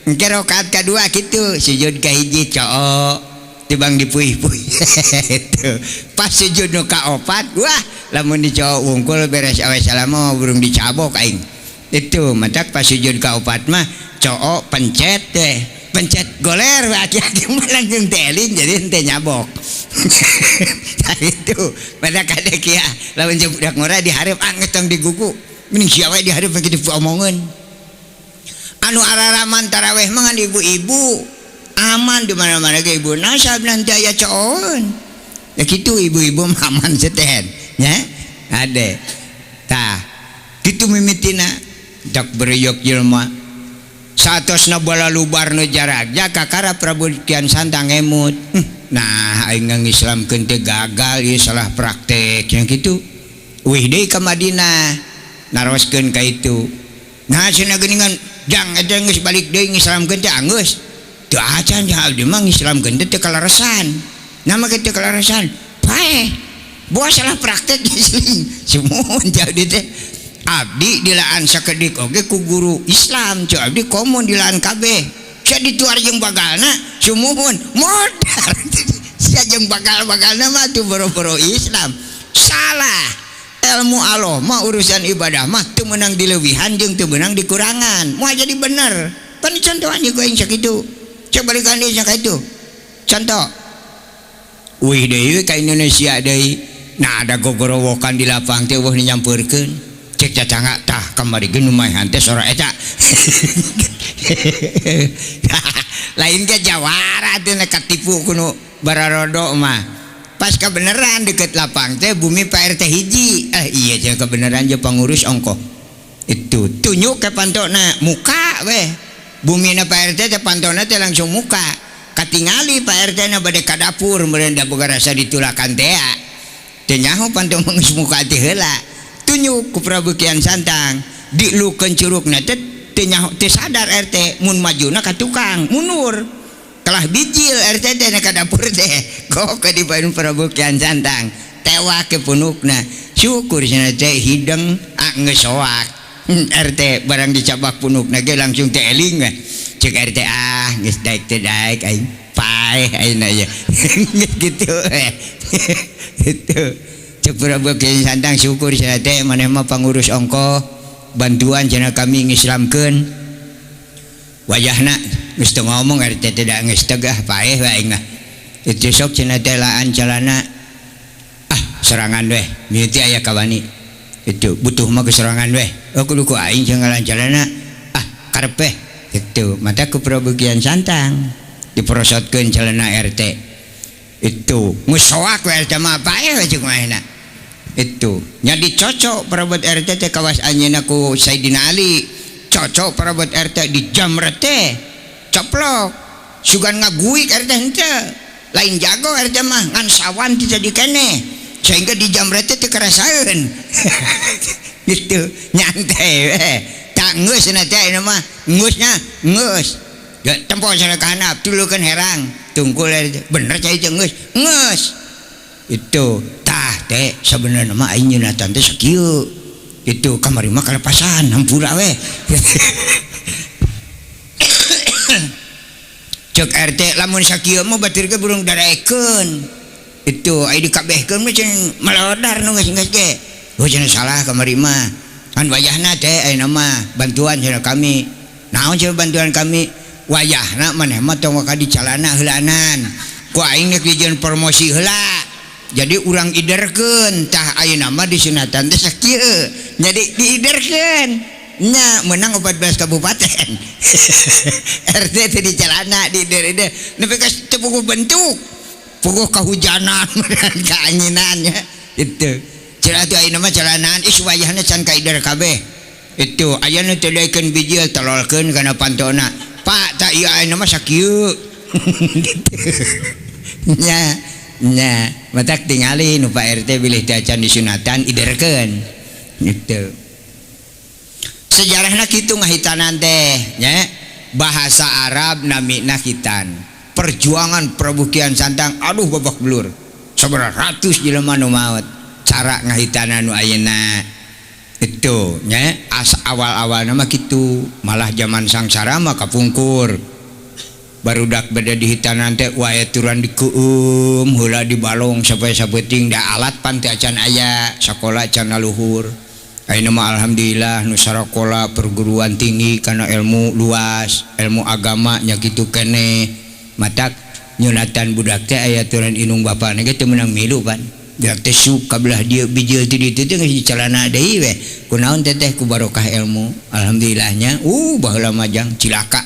Engke rakaat kadua kitu sujud ka hiji coo tibang dipuih-puih. Itu pas sujud nu kaopat wah lamun dicoo wungkul beres awe salama burung dicabok aing. Itu matak pas sujud kaopat mah coo pencet teh pencet goler aki-aki mah langsung telin jadi henteu nyabok. Tah itu pada kadek ya lamun jeung budak ngora dihareup anggeus tong digugu mending sia we dihareup kitu omongeun. Anu araraman taraweh mah ngan ibu-ibu aman di mana-mana ge ibu nasab nanti aya coon. Ya kitu ibu-ibu mah aman seten nya ade. Tah kitu mimitina dak bereyok jelema. Satosna bola lubar nu jaragja kakara Prabu Kian Santang emut. Nah aing ngislamkeun teh gagal ieu salah praktek yang kitu. Wih deui ka Madinah naroskeun ka itu. Nah cenah geuningan jang eta geus balik deui ngislamkeun teh anggeus. Teu acan jang abdi mah ngislamkeun teh teu kaleresan. Nama ge teu kaleresan. Paeh. Boa salah praktek geus. Sumuhun jadi teh. Abdi dilaan sakedik oge ku guru Islam ceu abdi komun dilaan kabeh. Sia dituar jeung bagalna sumuhun modar. Sia jeung bagal-bagalna mah tuh boro-boro Islam. Salah. Ilmu Allah mah urusan ibadah mah teu meunang dileuwihan jeung teu meunang dikurangan. Moal jadi bener. Pan contohan jeung aing sakitu. Cek balikan deui sakitu. Contoh. Wih deui ka Indonesia deui. Nah ada gogorowokan di lapang teh eueuh nyampeurkeun. Cek cacangga tah kamari ge nu maehan teh sora eta. Lain ge jawara teh katipu kuno bararodo mah. Pas kebenaran deket lapang teh bumi Pak RT hiji. Iya jeung kebenaran je pangurus ongkoh. Itu tunjuk ke pantona muka weh. Bumina Pak RT teh pantona teh langsung muka. Katingali Pak RT na bade ka dapur meureun da boga rasa ditulakan teh. Teu nyaho panto geus muka teh heula. Tunjuk ku Prabu Kian Santang dilukeun curugna teh teu nyaho teu sadar RT mun majuna ka tukang mundur kalah bijil RT teh ka dapur teh kok di payun Prabu Kian Santang tewak ke punukna syukur cenah teh hideng geus soak RT barang dicabak punukna ge langsung teh eling we ceuk RT ah geus daek teh daek aing paeh ayeuna ye gitu itu cek Prabu Kian Santang syukur cenah teh maneh mah pangurus ongkoh bantuan cenah kami ngislamkeun wayahna geus teu ngomong RT teh da geus tegah paeh wae aing mah itu sok cenah teh laan calana ah serangan weh mimiti aya kawani itu butuh mah keserangan weh oh kudu ku aing cenah ngalaan calana ah karep weh itu mata ku Prabu Kian Santang diprosotkeun calana RT itu geus soak we RT mah paeh we ceuk manehna itu nya dicocok perabot RT teh kawas anjeunna ku Sayyidina Ali cocok perabot RT di jamret teh coplok sugan ngaguik RT henteu lain jago RT mah ngan sawan teu jadi keneh sehingga di jamret teh teu karasaeun gitu nyantai we tak geus na teh ayeuna mah geusnya geus tempo sana ka handap tulukeun herang tungkul bener cai teh geus geus itu tah teh sebenarnya mah aing nyeunatan teh sakieu itu kamari mah kalepasan hampura we cek RT lamun sakieu mah batur ge burung darekeun itu ai dikabehkeun mah cenah malodar nu geus-geus ge oh cenah salah kamari mah kan wayahna teh ayeuna mah bantuan cenah kami naon cenah bantuan kami wayahna maneh mah tong ka di calana heulaanan ku aing rek dijieun promosi heula jadi urang iderkeun tah ayeuna mah disunatan teh sakieu jadi diiderkeun nya menang 14 kabupaten RT teh di calana diider-ider nepi ka teu puguh bentuk puguh kahujanan kaanginan nya itu cenah atuh ayeuna mah calanaan ih wayahna can kaider kabeh Itu aya nu teu daekeun bijil tololkeun kana pantona. Pak tak ieu ayeuna mah sakieu. Gitu. Nya nya matak tingali nu Pak RT bilih teu acan disunatan iderkeun. Gitu. Sejarahna kitu ngahitanan teh nya. Bahasa Arab namina khitan. Perjuangan Prabu Kian Santang aduh babak belur. Sabaraha ratus jelema nu maot. Cara ngahitanan nu ayeuna itu nya as awal-awalna mah kitu, malah zaman sangsara mah kapungkur. Barudak beda dihitanan teh wae turan dikeum heula dibalong sampai sapeting da alat pan teh acan aya, sakola can luhur. Ayeuna mah alhamdulillah nu sarakola perguruan tinggi kana ilmu luas, ilmu agama nya kitu keneh. Matak nyunatan budak teh aya turan indung bapana ge teu meunang milu pan. Budak teh sup kabelah dieu bijil ti ditu teh geus dicalana deui we. Kunaon teteh ku barokah ilmu. Alhamdulillahnya baheula mah jang cilaka.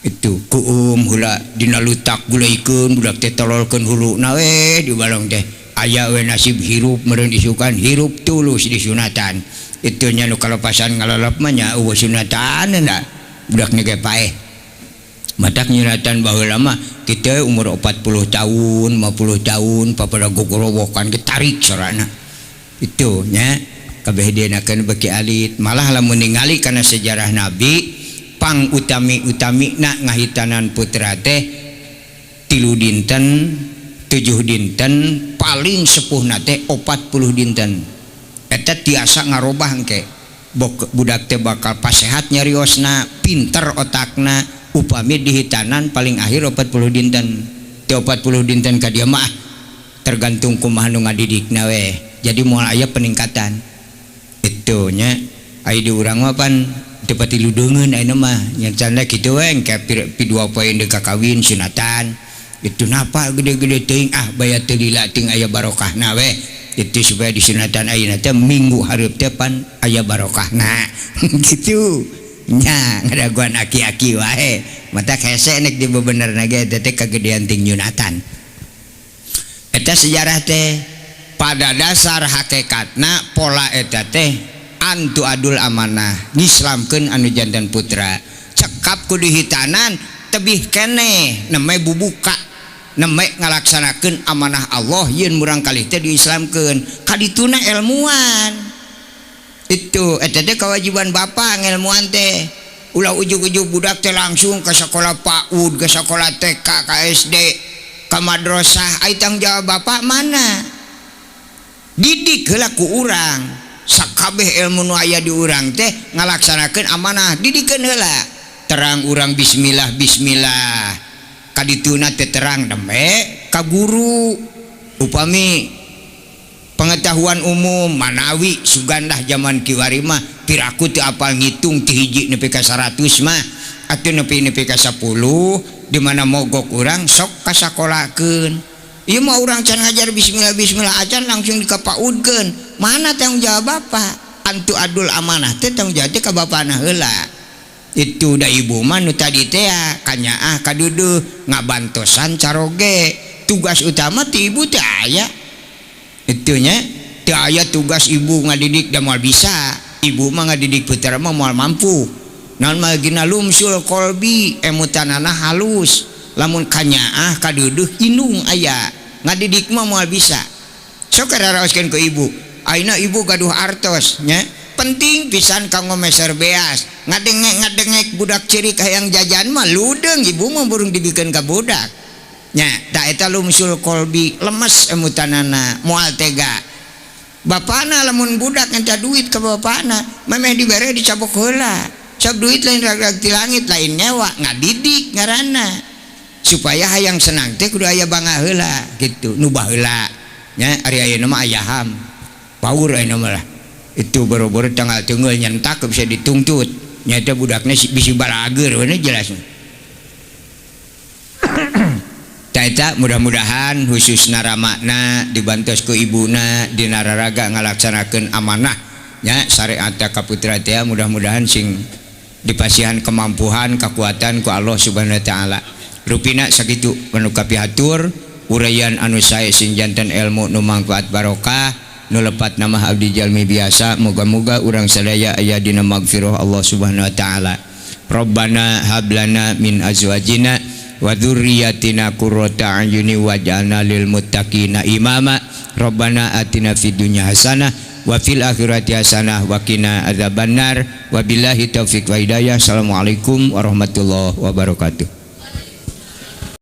Itu kuum heula dina lutak gulaikeun budak teh tololkeun huluna we di balong teh. Aya we nasib hirup meureun isukan hirup tulus disunatan. Itu nya nu kalepasan ngalalap mah nya eueuh sunatan da budak ge paeh. Matak nyunatan baheula mah kita umur 40 tahun, 50 tahun papada gogorowokan ge tarik sorana. Itu nya kabeh dienakeun beki alit. Malah lamun ningali kana sejarah Nabi pang utami-utamina ngahitanan putra teh 3 dinten, 7 dinten, paling sepuhna teh 40 dinten. Eta tiasa ngarobah engke. Budak teh bakal pasehat nyariosna, pinter otakna, upami dihitanan paling akhir 40 dinten. Teu 40 dinten ka dieu mah tergantung kumaha nu ngadidikna we. Jadi moal aya peningkatan. Itu nya aya di urang mah pan teu pati ludeungeun ayeuna mah nya canda kitu we engke pi 2 poe deui kakawin sunatan. Itu napa gede-gede teuing ah baya teu lila teuing aya barokahna we. Itu supaya disunatan ayeuna teh minggu hareup teh pan aya barokahna. Gitu. Nya ngadaguan aki-aki wae. Matak hese nek dibebenerna ge teh kagedean ting nyunatan. Eta sejarah teh pada dasar hakikatna pola eta teh antu adul amanah ngislamkeun anu jantan putra. Cekap ku dihitanan tebih keneh neme bubuka neme ngalaksanakeun amanah Allah yeun murangkalih teh diislamkeun kadituna ilmuan. Itu eta teh kewajiban bapak ngelmuan teh. Ulah ujug-ujug budak teh langsung ke sekolah PAUD, ke sekolah TK, ke SD, ke madrasah. Ai tanggung jawab bapak mana? Didik heula ku urang. Sakabeh ilmu nu aya di urang teh ngalaksanakeun amanah, didikeun heula. Terang urang bismillah bismillah. Kadituna teh terang nembe ka guru. Upami pengetahuan umum manawi sugandah zaman kiwari mah piraku teu apal ngitung ti hiji nepi ka 100 mah atuh nepi ka 10 di mana mogok urang sok kasakolakeun. Ieu mah urang can ngajar bismillah bismillah acan langsung dikapaudkeun. Mana tanggung jawab bapak? Antu adul amanah teh tanggung jawab teh ka bapana heula. Itu da ibu mah nu tadi teh kanyaah kaduduh ngabantosan caroge. Tugas utama ti ibu teh aya. Itunya teu aya tugas ibu ngadidik da moal bisa. Ibu mah ngadidik putra mah moal mampu. Naon mah gina lumsul kolbi emutanana halus. Lamun kanyaah kaduduh indung aya ngadidik mah moal bisa. Sok raraoskeun ku ibu. Ayeuna ibu gaduh artos nya. Penting pisan kanggo meser beas. Ngadengek-ngadengek budak ceurik hayang jajan mah ludeung ibu mah burung dibikeun ka budak. Nya ta eta lumsul kolbi lemes emutanana moal tega. Bapana lamun budak minta duit ka bapana memeh dibere dicabok heula. Sok duit lain rag-rag ti langit lain nyewa ngadidik ngaranna. Supaya hayang senang teh kudu aya bangga heula gitu nu baheula nya ari ayeuna mah aya ham. Paur ayeuna mah lah. Itu boro-boro tanggal teunggeul nyentak bisa dituntut. Nya teh budakna bisi balageur we jelas. Eta mudah-mudahan khususna ramakna dibantos ku ibuna dina raraga ngalaksanakeun amanah nya syariat ka putra teh mudah-mudahan sing dipasihan kemampuan kekuatan ku Allah Subhanahu wa taala. Rupina sakitu anu kapihatur uraian anu sae sing janten ilmu nu mangfaat barokah. Nu lepat nama abdi jalmi biasa. Moga-moga urang sadaya aya dina magfirah Allah Subhanahu wa taala. Rabbana hab lana min azwajina wa dzurriyyatina qurrata a'yuni waj'alna lil muttaqina imama. Rabbana atina fid dunya hasanah wa fil akhirati hasanah wa qina adzabannar. Wabillahi taufik wa hidayah. Assalamualaikum warahmatullahi wabarakatuh.